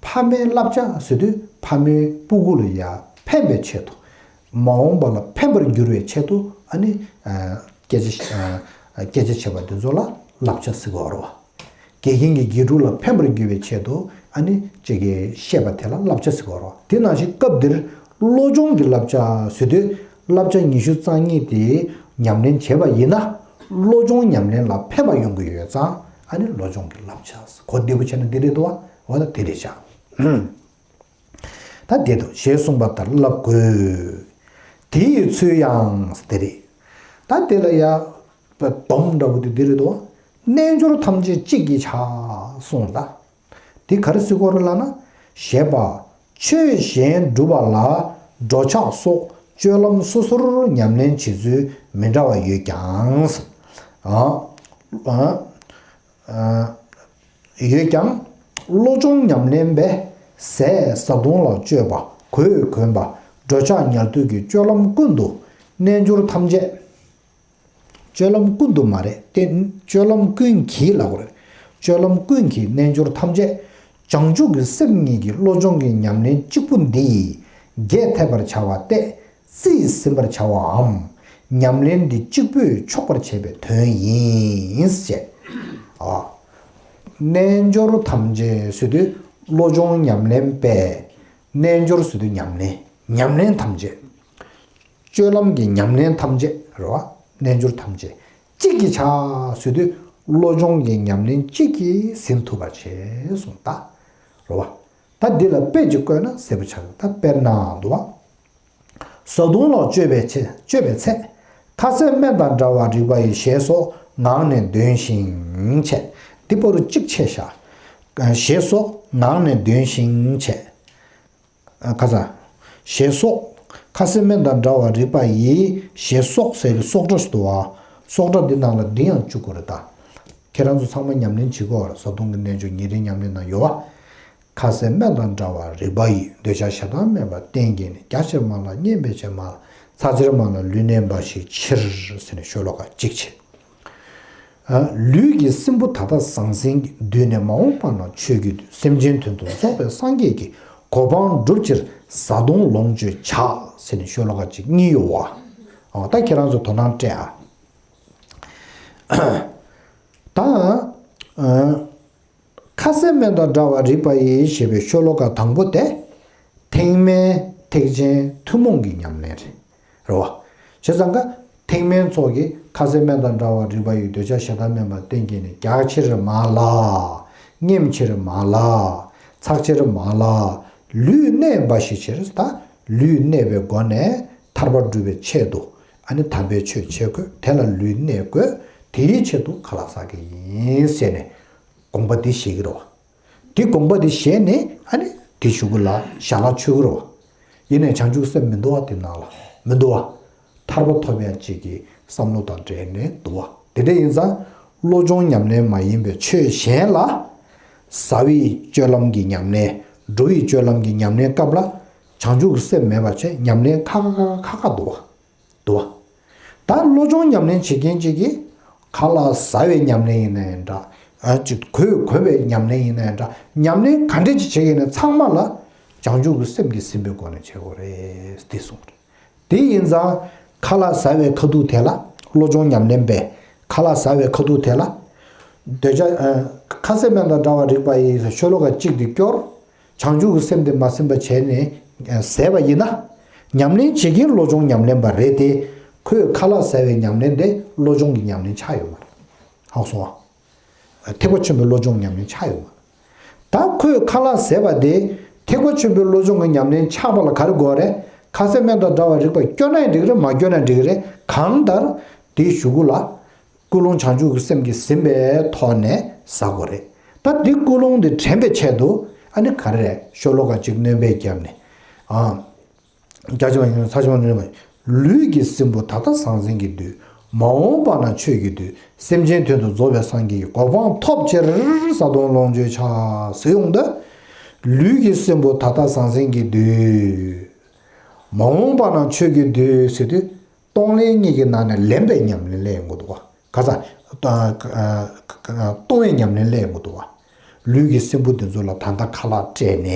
ཕ་མའི་བསླབ་བྱ་ཟེར་དུས་ཕ་མའི་སྤུ་གུ་ལ་ཡ་ཕན་པའི་ཆེད་དུ། མ་འོངས་པ་ལ་ཕན་པར་འགྱུར་བའི་ཆེད་དུ་ཨ་ནི། ཨ། སྐད་ཆ། ཨ། སྐད་ཆ་བྱས་པ་དེ་ཚོ་ལ་བསླབ་བྱ་ཟེར་དགོས་པ་རེད་བ། དགེ་རྒན་གྱིས་དགེ་ཕྲུག་ལ་ཕན་པར་འགྱུར་བའི་ཆེད་དུ་ཨ་ནི་ཅིག་གིས་བཤད་པ་དེ་ལ་བསླབ་བྱ་ཟེར་དགོས་རེད་བ། དེ་ནང་བཞིན་སྐབས་འདིར་བློ་སྦྱོང་གི་བསླབ་བྱ་ཟེར་དུས་བསླབ་བྱ་ཉི་ཤུ་རྩ་གཉིས་དེ་ཉམས་ལེན་བྱས་པ་ཡིན་ན། བློ་སྦྱོང་ཉམས་ལེན་ལ་ཕན་པ་ཡོང་གི་ཡོད་ཙང་ཨ་ནི་བློ་སྦྱོང་གི་བསླབ་བྱ་གོ་བདེ་པོ་བྱས་ན་འདི་རེད་འདུག་བ། འོ་ད་དེ་རེད་ཤག་ད་དེ་དང་ཞེས་གསུངས་པ་ལྟར་བསླབ་དགོས། དེ་ཡི་ཚུལ་ཡང་དེ་རེད། ད་དེ་ལ་ཡ། སྡོམ་འདྲ་བོ་དེ་འདི་རེད་དོ། རྣལ་འབྱོར་ཐམས་ཅད་གཅིག་གིས་བྱ་གསུངས་ལ། དེ་ག་རེ་ཟེར་དགོས་རེད་ལབ་ན། ཞེས་པ། ཆོས་གཞན་སྒྲུབ་པ་ལ་འགྲོ་འཆག་སོགས་སྤྱོད་ལམ་སོ་སོར་ཉམས་ལེན་བྱེད་ཚུལ་མི་འདྲ་བ་ཡོད་ཀྱང་། ཨ། ཨ། ཡོད་ཀྱང་། བློ་སྦྱོང་ཉམས་ལེན་པས་ཟས་བཟའ་བཏུང་ལ་སྤྱོད་པ། གོས་གོན་པ། འགྲོ་འཆག་ཉལ་འདུག་གི་སྤྱོད་ལམ་ཀུན་ཏུ་རྣལ་འབྱོར་ཐམས་ཅད། སྤྱོད་ལམ་ཀུན་ཏུ་མ་རེད་དེ། སྤྱོད་ལམ་ཀུན་གྱིས་ལབ་དགོས་རེད། སྤྱོད་ལམ་ཀུན་གྱིས་རྣལ་འབྱོར་ཐམས་ཅད་བྱང་ཆུབ་ཀྱི་སེམས་ཉིད་ཀྱི་བློ་སྦྱོང་གི་ཉམས་ལེན་གཅིག་པུ་འདི་ཡིས་རྒྱས་ཐེབས་པར་བྱ་བ་སྟེ། རྩིས་ཟིན་པར་བྱ་བའམ། ཉམས་ལེན་འདི་གཅིག་པུས་ཆོག་པར་བྱེད་པའི་དོན་ཡིན། ཅེས། ཨ། རྣལ་འབྱོར་ཐམས་ཅད་ཟེར་དུས་བློ་སྦྱོང་ཉམས་ལེན་པས། རྣལ་འབྱོར་ཟེར་དུས་ཉམས་ལེན། ཉམས་ལེན་ཐམས་ཅད། སྤྱོད་ལམ་གྱི་ཉམས་ལེན་ཐམས་ཅད་རེད་བ། རྣལ་འབྱོར་ཐམས་ཅད་གཅིག་གིས་བྱ་ཟེར་དུས་བློ་སྦྱོང་གི་ཉམས་ལེན་གཅིག་གིས་ཟིན་ཐུབ་པ་བྱེད་གསུངས་ད། རེད་བ། ད་འདི་ལ་དཔེ་ཅིག་བཀོད་ན་གསལ་པོ་ཆགས་ཀྱི། ད་དཔེར་ན་འདུག་བ། བཟའ་བཏུང་ལ་སྤྱོད་པའི་ཚེ། སྤྱོད་པའི་ཚེ། ཁ་ཟས་སྨན་དང་འདྲ་བར་རིག་པ་ཡིས་ཞེས་སོགས་ངག་ནས་འདོན་ཞིང་བྱས། འདི་བར་དུ་གཅིག་བྱས་བཞག་ཞེས་སོགས་ངག་ནས་འདོན་ཞིང་བྱས། ཁ་ས། ཞེས་སོགས། ཁ་ཟས་སྨན་དང་འདྲ་བར་རིག་པ་ཡིས་ཞེས་སོགས་ཟེར་གྱི་སོགས་སྒྲ་ཞིག་འདུག་བ། སོགས་སྒྲ་འདི་ནང་ལ་འདི་ཡང་བཅུག་དགོས་རེད་ད། ཁྱེད་རང་ཚོ་ཚང་མ་ཉམས་ལེན་བྱེད་དགོས་རེད། བཟའ་བཏུང་གི་རྣལ་འབྱོར་ཉིན་རེའི་ཉམས་ལེན་ནང་ཡོད་བ། ཁ་ཟས་སྨན་དང་འདྲ་བར་རིག་པ་ཡིས། འདོད་ཆགས་ཞེ་སྡང་མེད་པར་གཏན་གྱིས་ནི། རྒྱ་ཆེར་སྨྲ་ལ་སྙན་པའི་ཕྱིར་སྨྲ་ལ། ཚགས་ཆེར་སྨྲ་ལ་ལུས་གནས་འབའ་ཞིག་ཕྱིར་ཟེར་ནས་ཤོ་ལོ་ཀ་གཅིག་བྱས། ལུས་ཀྱི་སྲིན་བུ་ད་ལྟ་ཟང་ཟིང་གིས། བསྡུས་ནས་མ་འོངས་པ་ན་ཆོས་ཀྱི་བདུད། སེམས་ཅན་དོན་དུ་རྫོགས་པའི་སངས་རྒྱས་ཀྱི། གོ་འཕང་སྒྲུབ་ཕྱིར་བཟའ་བཏུང་ལོངས་སྤྱོད་བྱ་ཟེར་ནས་ཤོ་ལོ་ཀ་གཅིག་གཉིས་ཡོད་བ། ཨོ་ད་ཁྱེད་རང་ཚོ་དོ་སྣང་སྤྲད་ཨ། ད། ཁ་ཟས་སྨན་དང་འདྲ་བར་རིག་པ་ཡིས་ཞེས་པའི་ཤོ་ལོ་ཀ་དང་པོ་དེ། ཐེག་དམན་ཐེག་ཆེན་ཐུན་མོང་གི་ཉམས་ལེན་རེད། རེད་བ། བྱས་ཙང་ཀ་ཐེག་དམན་ཚོགས་ཀྱིས་ཁ་ཟས་སྨན་དང་འདྲ་བར་རིག་པ་ཡིས་འདོད་ཆགས་ཞེ་སྡང་མེད་པར་བསྟེན་གྱི་ནི་རྒྱགས་ཕྱིར་མ་ལགས། ཉེམས་ཕྱིར་མ་ལགས། ཚགས་ཕྱིར་མ་ལགས། ལུས་གནས་འབའ་ཞིག་ཕྱིར། ད་ལུས་གནས་པའི་སྒོ་ནས་ཐར་པ་སྒྲུབ་པའི་ཆེད་དུ་ཨ་ནི་དམ་པའི་ཆོས་བྱེད་དགོས། དེ་ལ་ལུས་གནས་དགོས། དེའི་ཆེད་དུ་ཁ་ལག་ཟ་གི་ཡིན་ཟེར་ནས། དགོངས་པ་འདི་བཞེས་ཀྱི་རེད་བ། འདི་དགོངས་པ་འདི་བཞེས་ནས་ཨ་ནི་འདི་གཞུག་གུ་ལ་ཞལ་ལག་མཆོད་ཀྱི་རེད་བ། ཡིན་ནའི་བྱང་ཆུབ་སེམས་མི་འདུག་བ། དེ་ནང་ལ་མི་འདུག་བ། ཐར་པ་ཐོབ་ཡ་གཅིག་གི་བསམ་བློ་དང་འབྲེལ་ནས་འདུག་བ། དེ་འདྲ་ཡིན་ཙང་བློ་སྦྱོང་ཉམས་ལེན་མ་ཡིན་པའི་ཆོས་གཞན་ལ། བཟའ་བའི་སྤྱོད་ལམ་གྱི་ཉམས་ལེན། འགྲོ་བའི་སྤྱོད་ལམ་གྱི་ཉམས་ལེན་སྐབས་ལ་བྱང་ཆུབ་ཀྱི་སེམས་མེད་པ་བྱས་ཉམས་ལེན་ཁག་ཁག་ཁག་ཁག་འདུག་བ། འདུག་བ། ད་བློ་སྦྱོང་ཉམས་ལེན་བྱེད་མཁན་གཅིག་གིས་ཁ་ལག་ཟ་བའི་ཉམས་ལེན་ཡིན་ན་ཡང་འདྲ། ཨ་ཅིག་གོས་གོན་པའི་ཉམས་ལེན་ཡིན་ན་ཡང་འདྲ། ཉམས་ལེན་ག་འདྲ་ཅིག་བྱེད་ཀྱི་ཡིན་ན་ཚང་མ་ལ་བྱང་ཆུབ་ཀྱི་སེམས་ཀྱིས་ཟིན་པའི་སྒོ་ནས་བྱེད་དགོས་རེད་འདི་གསུངས་རེད། དེ་ཡིན་ཙང་ཁ་ལག་ཟ་བའི་ཁ་ཐུག་དེ་ལ་བློ་སྦྱོང་ཉམས་ལེན་པས་ཁ་ལག་ཟ་བའི་ཁ་ཐུག་དེ་ལ་འདོད་ཆགས་ཁ་ཟས་སྨན་དང་འདྲ་བར་རིག་པ་ཡིས་ཤོ་ལོ་ཀ་གཅིག་དེ་སྐྱོར། བྱང་ཆུབ་ཀྱི་སེམས་དེ་མ་ཟིན་པ་བྱས་ནས་ཟས་པ་ཡིན་ན། ཉམས་ལེན་བྱེད་མཁན་བློ་སྦྱོང་ཉམས་ལེན་པ་རེད་དེ། ཁོས་ཁ་ལག་ཟ་བའི་ཉམས་ལེན་དེ་བློ་སྦྱོང་གི་ཉམས་ལེན་ཆགས་ཡོད་མ་རེད། ཧ་གོ་སོང་ཨ། ཐེག་པ་ཆེན་པོའི་བློ་སྦྱོང་ཉམས་ལེན་ཆགས་ཡོད་མ་རེད། ད་ཁོས་ཁ་ལག་ཟས་པ་དེ་ཐེག་པ་ཆེན་པོའི་བློ་སྦྱོང་གི་ཉམས་ལེན་ཆགས་པ་ལ་ག་རེ་དགོས་རེད། ཁ་ཟས་སྨན་དང་འདྲ་བར་རིག་པ་སྐྱོར་ན་ཡང་འགྲིག་གི་རེད། མ་སྐྱོར་ན་འགྲིག་གི་རེད། གང་ལྟར་དེའི་གཞུག་གུ་ལ། ཀུན་སློང་བྱང་ཆུབ་ཀྱི་སེམས་ཀྱིས་ཟིན་པའི་ཐོག་ནས་ཟ་དགོས་རེད། ད་འདི་ཀུན་སློང་འདི་དྲན་པའི་ཆེད་དུ་ཨ་ནི་ག་རེ་རེད། ཤོ་ལོ་ཀ་གཅིག་སྣོན་པས་བརྒྱབ་ནས། ཨ། རྒྱ་ཆེ་བ་ཡིན་ན་ཚ་ཆེ་བ་ནོན་པ། ལུས་ཀྱི་སྲིན་བུ་ད་ལྟ་ཟང་ཟིང་གིས་བསྡུས། མ་འོངས་པ་ན་ཆོས་ཀྱི་བདུད། སེམས་ཅན་དོན་དུ་རྫོགས་པའི་སངས་རྒྱས་ཀྱི། གོ་འཕང་ཐོབ་ཕྱིར་བཟའ་བཏུང་ལོངས་སྤྱོད་བྱ། ཟེར་ཡོང་དུས། ལུས་ཀྱི་སྲིན་བུ་ད་ལྟ་ཟང་ཟིང་གིས་བསྡུས། མ་འོངས་པ་ན་ཆོས་ཀྱི་བདུད་ཟེར་དུས། གཏོང་ལེན་གཉིས་ཀྱི་ནང་ནས་ལེན་པའི་ཉམས་ལེན་སླེབས་ཡོང་གི་འདུག་བ། ག་ས། གཏོང་བའི་ཉམས་ལེན་སླེབས་ཡོང་གི་འདུག་བ། ལུས་ཀྱི་སྲིན་བུ་འདི་ཚོ་ལ་ད་ལྟ་ཁ་ལག་སྤྲད་ནས་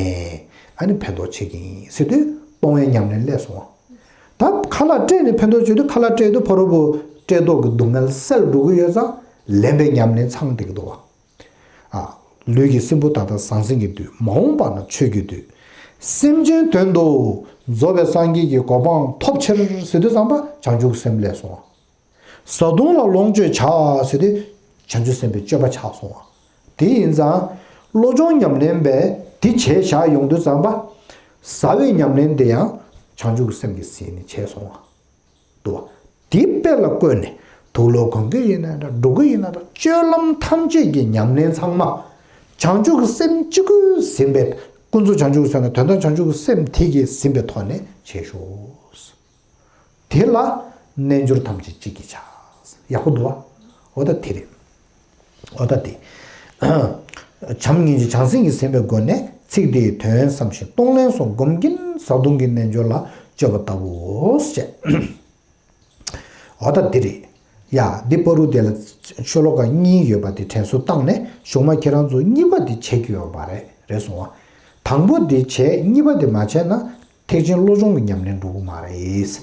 ཨ་ནི་ཕན་ཐོགས་བྱེད་ཀྱི་ཡིན་ཟེར་དུས་གཏོང་བའི་ཉམས་ལེན་སླེབས་སོང་བ། ད་ཁ་ལག་སྤྲད་ནས་ཕན་ཐོགས་བྱེད་དུས་ཁ་ལག་སྤྲད་དུས་ཕ་རོལ་པོ་བཀྲེས་ལྟོགས་ཀྱི་སྡུག་བསྔལ་སེལ་འགྲོ་གི་ཡོད་ཙང་ལེན་པའི་ཉམས་ལེན་ཚང་བསྡད་ཀྱི་འདུག་བ། ཨ། ལུས་ཀྱི་སྲིན་བུ་ད་ལྟ་ཟང་ཟིང་གིས་བསྡུས། མ་འོངས་པ་ན་ཆོས་ཀྱི་བདུད། སེམས་ཅན་དོན་དུ་རྫོགས་པའི་སངས་རྒྱས་ཀྱི་གོ་འཕང་ཐོབ་ཕྱིར་ཟེར་དུས་ཙམ་པ་བྱང་ཆུབ་སེམས་སླེབས་སོང་བ། བཟའ་བཏུང་ལ་ལོངས་སྤྱོད་བྱ་ཟེར་དུས་བྱང་ཆུབ་སེམས་དཔའི་སྤྱོད་པ་ཆགས་སོང་བ། དེ་ཡིན་ཙང་བློ་སྦྱོང་ཉམས་ལེན་པས་དེ་བྱས་བཞག་ཡོང་དུས་ཙམ་པ། བཟའ་བའི་ཉམས་ལེན་དེ་ཡང་བྱང་ཆུབ་སེམས་ཀྱིས་ཟིན་ནས་བྱས་སོང་བ། འདུག་བ། དེ་དཔེ་ལ་བཀོད་ནས་དུག་ལོག་གོན་གྱི་ཡིན་ན་འདྲ། འགྲོ་གི་ཡིན་ན་འདྲ། སྤྱོད་ལམ་ཐམས་ཅད་ཀྱི་ཉམས་ལེན་ཚང་མ་བྱང་ཆུབ་ཀྱི་སེམས་གཅིག་པུས་ཟིན་པའི། ཀུན་རྫོབ་བྱང་ཆུབ་ཀྱི་སེམས་དང་དོན་དམ་བྱང་ཆུབ་ཀྱི་སེམས་དེ་གིས་ཟིན་པའི་ཐོག་ནས་བྱེད་ཤོག། དེ་ལ་རྣལ་འབྱོར་ཐམས་ཅད་གཅིག་གིས་བྱ། ཡག་པོ་འདུག་བ། འོ་ད་དེ་རེད། འོ་ད་དེ། བྱམས་སྙིང་རྗེ་བྱང་སེམས་ཀྱིས་ཟིན་པའི་སྒོ་ནས་ཚིག་དེའི་དོན་བསམ་ཞིང་གཏོང་ལེན་སོགས་སྒོམ་གྱིན་བཟའ་བཏུང་གི་རྣལ་འབྱོར་ལ་སྤྱོད་པ་ལྟ་བུའོ་ཞེས། འོ་ད་འདི་རེད། ཡ། འདི་བར་དུ་དེ་ལ་ཤོ་ལོ་ཀ་གཉིས་ཡོད་པ་དེ་དྲན་གསོ་བཏང་ནས་གཞུག་མ་ཁྱེད་རང་ཚོ་གཉིས་པ་དེ་བྱེད་རྒྱུ་ཡོད་པ་རེད། རེད་སོང་བ། དང་པོ་དེ་བྱས་གཉིས་པ་དེ་མ་བྱས་ན་ཐེག་ཆེན་བློ་སྦྱོང་གི་ཉམས་ལེན་འགྲོ་གི་མ་རེད།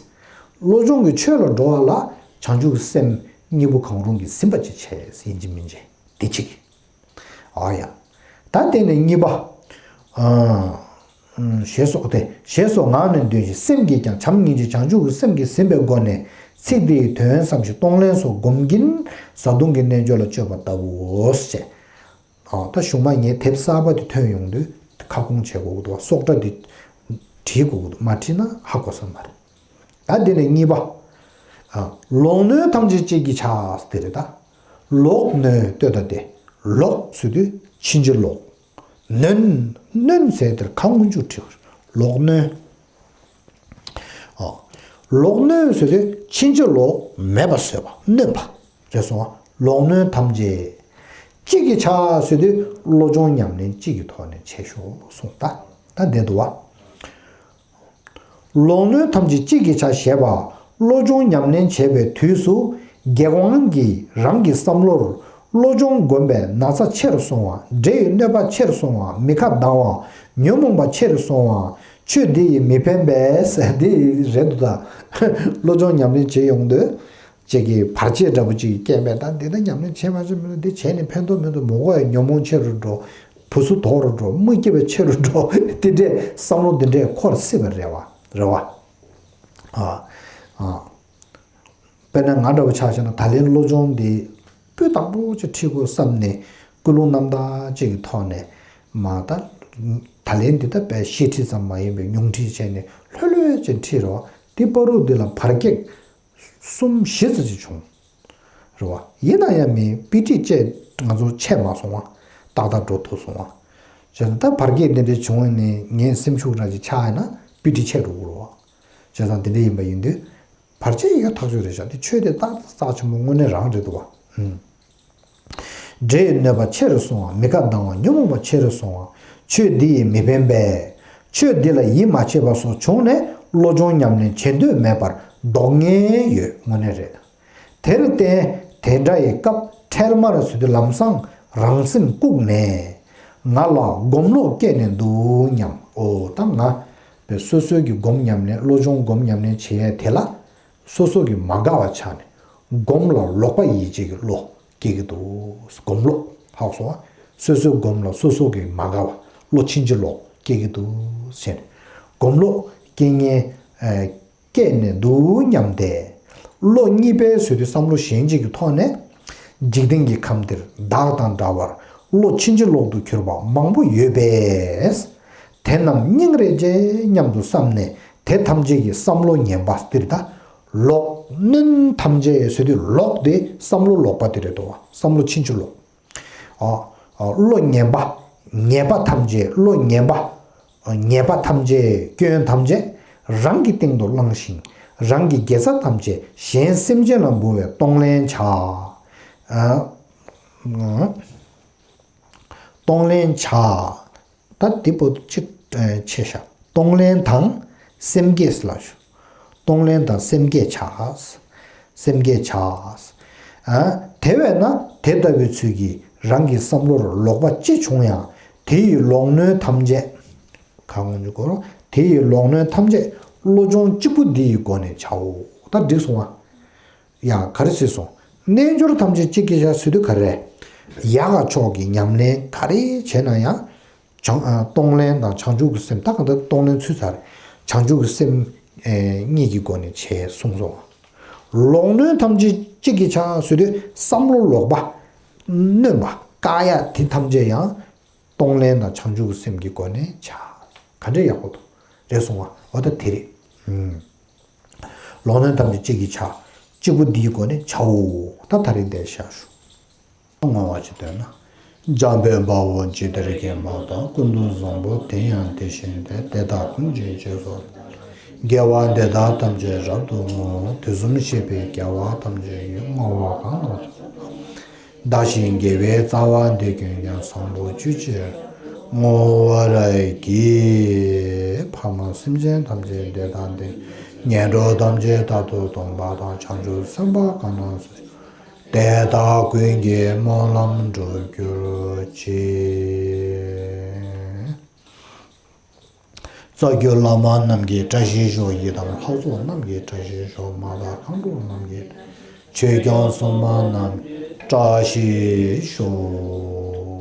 བློ་སྦྱོང་གི་ཆོས་ལ་འགྲོ་བ་ལ་བྱང་ཆུབ་ཀྱི་སེམས་གཉིས་པོ་གང་རུང་གིས་ཟིན་པ་ཅིག་བྱས་ཡིན་གཅིག་མིན་གཅིག་དེ་གཅིག་ཨ་ཡ། ད་དེ་ནས་གཉིས་པ། ཨ། ཞེས་སོགས་ཏེ། ཞེས་སོགས་ངག་ནས་འདོན་ཞིང་སེམས་ཀྱིས་ཀྱང་བྱམས་སྙིང་རྗེ་བྱང་ཆུབ་ཀྱི་སེམས་ཀྱིས་ཟིན་པའི་སྒོ་ནས་ཚིག་དེའི་དོན་བསམ་ཞིང་གཏོང་ལེན་སོགས་སྒོམ་གྱིན་བཟའ་བཏུང་གི་རྣལ་འབྱོར་ལ་སྤྱོད་པ་ལྟ་བུའོ་ཞེས། ཨ། ད་གཞུག་མ་ངས་དེབ་གསར་པ་དེ་ཐོན་ཡོང་དུས་ཁ་སྐོང་བྱེད་དགོས་ཀྱི་འདུག་སོགས་སྒྲ་དེ་བྲིས་དགོས་ཀྱི་འདུག་མ་བྲིས་ན་ཧ་གོ་ས་མ་རེད། ད་དེ་ནས་གཉིས་པ། ཨ། ལོག་གནོན་ཐམས་ཅད་གཅིག་གིས་བྱ་ཟེར་དེ་རེད་ད། ལོག་གནོན་ལྟོས་ད་དེ། ལོག་ཟེར་དུས་ཕྱིན་ཅི་ལོག་གནོན། གནོན་ཟེར་དེར་གང་མངོན་འཇུག་བྲིས། ལོག་གནོན། ཨ། ལོག་གནོན་ཟེར་དུས་ཕྱིན་ཅི་ལོག་མེད་པ་བཟོས་པ། གནོན་པ། རེད་སོང་བ། ལོག་གནོན་ཐམས་ཅད་གཅིག་གིས་བྱ་ཟེར་དུས་བློ་སྦྱོང་ཉམས་ལེན་གཅིག་གི་ཐོག་ནས་བྱེད་ཤོག་གསུངས། ད་ད་བསྡད་འདུག་བ། ལོག་གནོན་ཐམས་ཅད་གཅིག་གིས་བྱ་ཞེས་པ། བློ་སྦྱོང་ཉམས་ལེན་བྱེད་པའི་དུས་སུ། དགེ་སློང་གིས་རང་གི་བསམ་བློར། བློ་སྦྱོང་བསྒོམས་པས་ན་ཚ་ཆེ་རུ་སོང་བ། འདྲེ་ཡི་གནོད་པ་ཆེ་རུ་སོང་བ། མི་ཁ་གདངས་པ། ཉོན་མོངས་པ་ཆེ་རུ་སོང་བ། ཆོས་འདི་ཡིས་མི་ཕན་པས། འདི་རེད་འདུག་ད། བློ་སྦྱོང་ཉམས་ལེན་བྱེད་ཡོང་དུས། ཅིག་གིས་བར་ཆད་འདྲ་པོ་ཅིག་སྐྱེས་པས། ད་འདི་ད་ཉམས་ལེན་བྱེད་མ་བྱེད་མི་འདུག་འདི་བྱས་ནས་ཕན་ཐོགས་མི་འདུག་མོ་གོ་ཡ་ཉོན་མོངས་ཆེ་རུ་འགྲོ། བུ་སུ་དོག་རུ་འགྲོ། མི་སྐྱིད་པ་ཆེ་རུ་འགྲོ། དེ་འདྲས་བསམ་བློ་འདི་འདྲས་འཁོར་སྲིད་པ་རེད་བ། རེད་བ། ཨ། ཨ། དཔེར་ན་ང་འདྲ་བོ་ཆ་བཞག་ན། ད་ལན་བློ་སྦྱོང་འདི་སྤུས་དག་པོ་ཅིག་ཁྲིད་དགོས་བསམ་ནས། ཀུན་སློང་རྣམ་དག་ཅིག་གི་ཐོག་ནས་མ། ད་ད་ལན་འདི་ད་དཔེ་བཤད་ཁྲིད་ཙམ་མ་ཡིན་པའི་ཉུང་ཁྲིད་བྱས་ནས་ལྷོད་ལྷོད་ཅིག་ཁྲིད་རོགས། དེ་བར་དུ་འདི་ལ་བར་ཁྱད་གསུམ་བཞི་ཙམ་ཅིག་བྱུང་། རེད་བ། ཡིན་ན་ཡང་མི་དཔེ་ཁྲིད་བཅས་ང་ཚོ་ཆད་མ་སོང་བ། ཏག་ཏག་འགྲོ་ཐུབ་སོང་བ། བྱས་ཙང་ད་བར་ཁྱད་འདི་འདྲ་བྱུང་བ་ནས་ངའི་སེམས་ཤུགས་ར་ཅིག་ཆག་ཡིན་ན་དཔེ་ཁྲིད་ཆད་འགྲོ་གི་རེད་བ། བྱས་ཙང་འདི་འདྲ་ཡིན་པ་ཡིན་དུས། བར་ཆད་ཡོད་ཐག་ཆོད་རེད་ཤག་དེ་ཆོས་དེ་ཏག་ཏག་རྩ་ཆེན་པོ་དངོས་གནས་རང་རེད་འདུག་བ། ཨུམ། འདྲེ་ཡི་གནོད་པ་ཆེ་རུ་སོང་བ། མི་ཁ་གདངས་པ། ཉོན་མོངས་པ་ཆེ་རུ་སོང་བ། ཆོས་འདི་ཡིས་མི་ཕན་པས། ཆོས་འདི་ལ་ཡིད་མ་ཆེས་པ་སོགས་བྱུང་ནས་བློ་སྦྱོང་ཉམས་ལེན་བྱེད་འདོད་མེད་པར་ལྡོག་ངེས་ཡོད། དངོས་གནས་རེད། དེར་བརྟེན་དེ་འདྲ་ཡི་སྐབས་འཕྲལ་མར་ཟེར་དུས་ལམ་སང་རང་སེམས་བཀུག་ནས། ང་ལ་སྒོམ་ལོག་སྐྱེས་ནས་འདུག་སྙམ། འོ་ད་ང་བས་སོ་སོའི་གི་སྒོམ་ཉམས་ལེན། བློ་སྦྱོང་སྒོམ་ཉམས་ལེན་བྱེད་ཡས་དེ་ལ། སོ་སོ་གི་མ་དགའ་བ་ཆགས་ནས་སྒོམ་ལ་ལོག་པ་ཡིད་བྱེད་ཀྱི་བློ་སྐྱེ་གི་འདུག་སྒོམ་ལོག་ཧ་གོ་སོང་ང་། སོ་སོའི་སྒོམ་ལ་སོ་སོ་གི་མ་དགའ་བ། བློ་ཕྱིན་ཅི་ལོག་སྐྱེ་གི་འདུག་ཟེར་ནས། སྒོམ་ལོག་སྐྱེ་ངེས་ཨ་སྐྱེས་ནས་འདུག་སྙམ་སྟེ། བློ་གཉིས་པའི་ཟེར་དུས་བསམ་བློ་གཞན་གཅིག་གི་ཐོག་ནས། འཇིག་རྟེན་གྱི་ཁམས་འདིར་བདག་དང་འདྲ་བར་བློ་ཕྱིན་ཅི་ལོག་ཏུ་གྱུར་པ་མང་པོ་ཡོད་པས། དེ་རྣམས་སྙིང་རེ་རྗེ་སྙམ་དུ་བསམས་ནས། དེ་ཐམས་ཅད་ཀྱི་བསམ་བློ་ངན་པ་འདིར་ད། ལོག་གནོན་ཐམས་ཅད་ཟེར་དུས་ལོག་དེ་བསམ་བློ་ལོག་པ་དེ་རེད་དོ། བསམ་བློ་ཕྱིན་ཅི་ལོག་ཨ། ཨ། བློ་ངན་པ། ཉེས་པ་ཐམས་ཅད། བློ་ངན་པ། ཉེས་པ་ཐམས་ཅད། སྐྱོན་ཐམས་ཅད་རང་གི་སྟེང་དུ་བླངས་ཤིང་། རང་གི་དགེ་རྩ་ཐམས་ཅད་གཞན་སེམས་ཅན་ལ་འབུལ་བའི་གཏོང་ལེན་བྱ། ཨ། གཏོང་ལེན་བྱ། ད་འདི་པོ་གཅིག་ཆད་ཤག་གཏོང་ལེན་དང་སེམས་བསྐྱེད་ལ་ཞུ། གཏོང་ལེན་དང་སེམས་བསྐྱེད་བྱ། སེམས་བསྐྱེད་བྱ། ཨ། དེ་བས་ན་དེ་ལྟ་བུའི་ཚུལ་གྱིས་རང་གི་བསམ་བློར་ལོག་པ་ཅི་བྱུང་ཡང་དེ་ཡི་ལོག་གནོན་ཐམས་ཅད། གང་འོང་ཅི་གོ་རོ། དེ་ཡི་ལོག་གནོན་ཐམས་ཅད་བློ་སྦྱོང་གཅིག་པུ་འདི་ཡི་སྒོ་ནས་བྱའོ། ད་འགྲིག་སོང་ང་། ཡ་ག་རེ་ཟེར་སོང་། རྣལ་འབྱོར་ཐམས་ཅད་གཅིག་གིས་བྱ་ཟེར་དུས་ག་རེ། ཡག་ག་ཕྱོགས་ཀྱི་ཉམས་ལེན་ག་རེ་བྱས་ན་ཡང་། བྱང་། ཨ། གཏོང་ལེན་དང་བྱང་ཆུབ་ཀྱི་སེམས། ད་གང་ལྟར་གཏོང་ལེན་ཚུད་ཚར། བྱང་ཆུབ་ཀྱི་སེམས། ཨེ། གཉིས་ཀྱི་སྒོ་ནས་བྱས་གསུངས་སོང་། ལོག་གནོན་ཐམས་ཅད་གཅིག་གིས་བྱ་ཟེར་དུས་བསམ་བློ་ལོག་པ། གནོན་པ་བཀག་ཡ་དེ་ཐམས་ཅད་ཡང་གཏོང་ལེན་དང་བྱང་ཆུབ་ཀྱི་སེམས་ཀྱི་སྒོ་ནས་བྱ། ག་འདྲས་ཡག་པོ་འདུག་རེད་སོང་ང་། འོ་ད་དེ་རེད། ཨུམ། ལོག་གནོན་ཐམས་ཅད་གཅིག་གིས་བྱ། གཅིག་པུ་འདིའི་སྒོ་ནས་བྱའོ། ད་ད་རེས་འདིར་བཞག་ཞུ། བསྔོ་བ་ཅིག་འདོན་ན། འཇམ་དཔལ་དཔའ་བོས་ཇི་ལྟར་མཁྱེན་པ་དང་། ཀུན་ཏུ་བཟང་པོ་དེ་ཡང་དེ་བཞིན་ཏེ། དེ་དག་ཀུན་གྱི་རྗེས་སུ། དགེ་བ་འདི་དག་ཐམས་ཅད་རབ་ཏུ་བསྔོ། དུས་གསུམ་གཤེགས་པའི་རྒྱལ་བ་ཐམས་ཅད་ཀྱིས། བསྔོ་བ་གང་ལ་བདག་གཞན་དགེ་བའི་རྩ་བ་འདི་ཀུན་ཀྱང་། བཟང་པོ་སྤྱོད་ཕྱིར་བསྔོ་བར་བགྱི། ཕ་མ་སེམས་ཅན་ཐམས་ཅད་བདེ་དང་ལྡན། ངན་འགྲོ་ཐམས་ཅད་རྟག་ཏུ་སྟོངས་པ་དང་། བྱང་ཆུབ་སེམས་དཔའ་གང་རྣམས་སུ། དེ་དག་ཀུན་གྱི་སྨོན་ལམ་འགྲུབ་གྱུར་ཅིག་རྩ་བརྒྱུད་བླ་མ་རྣམས་ཀྱི་བཀྲ་ཤིས་ཤོག་ཡི་དམ་ལྷ་ཚོགས་རྣམས་ཀྱི་བཀྲ་ཤིས་ཤོག་མ་དག་མཁའ་འགྲོ་རྣམས་ཀྱི། ཆོས་སྐྱོང་སྲུང་མ་རྣམས་བཀྲ་ཤིས་ཤོག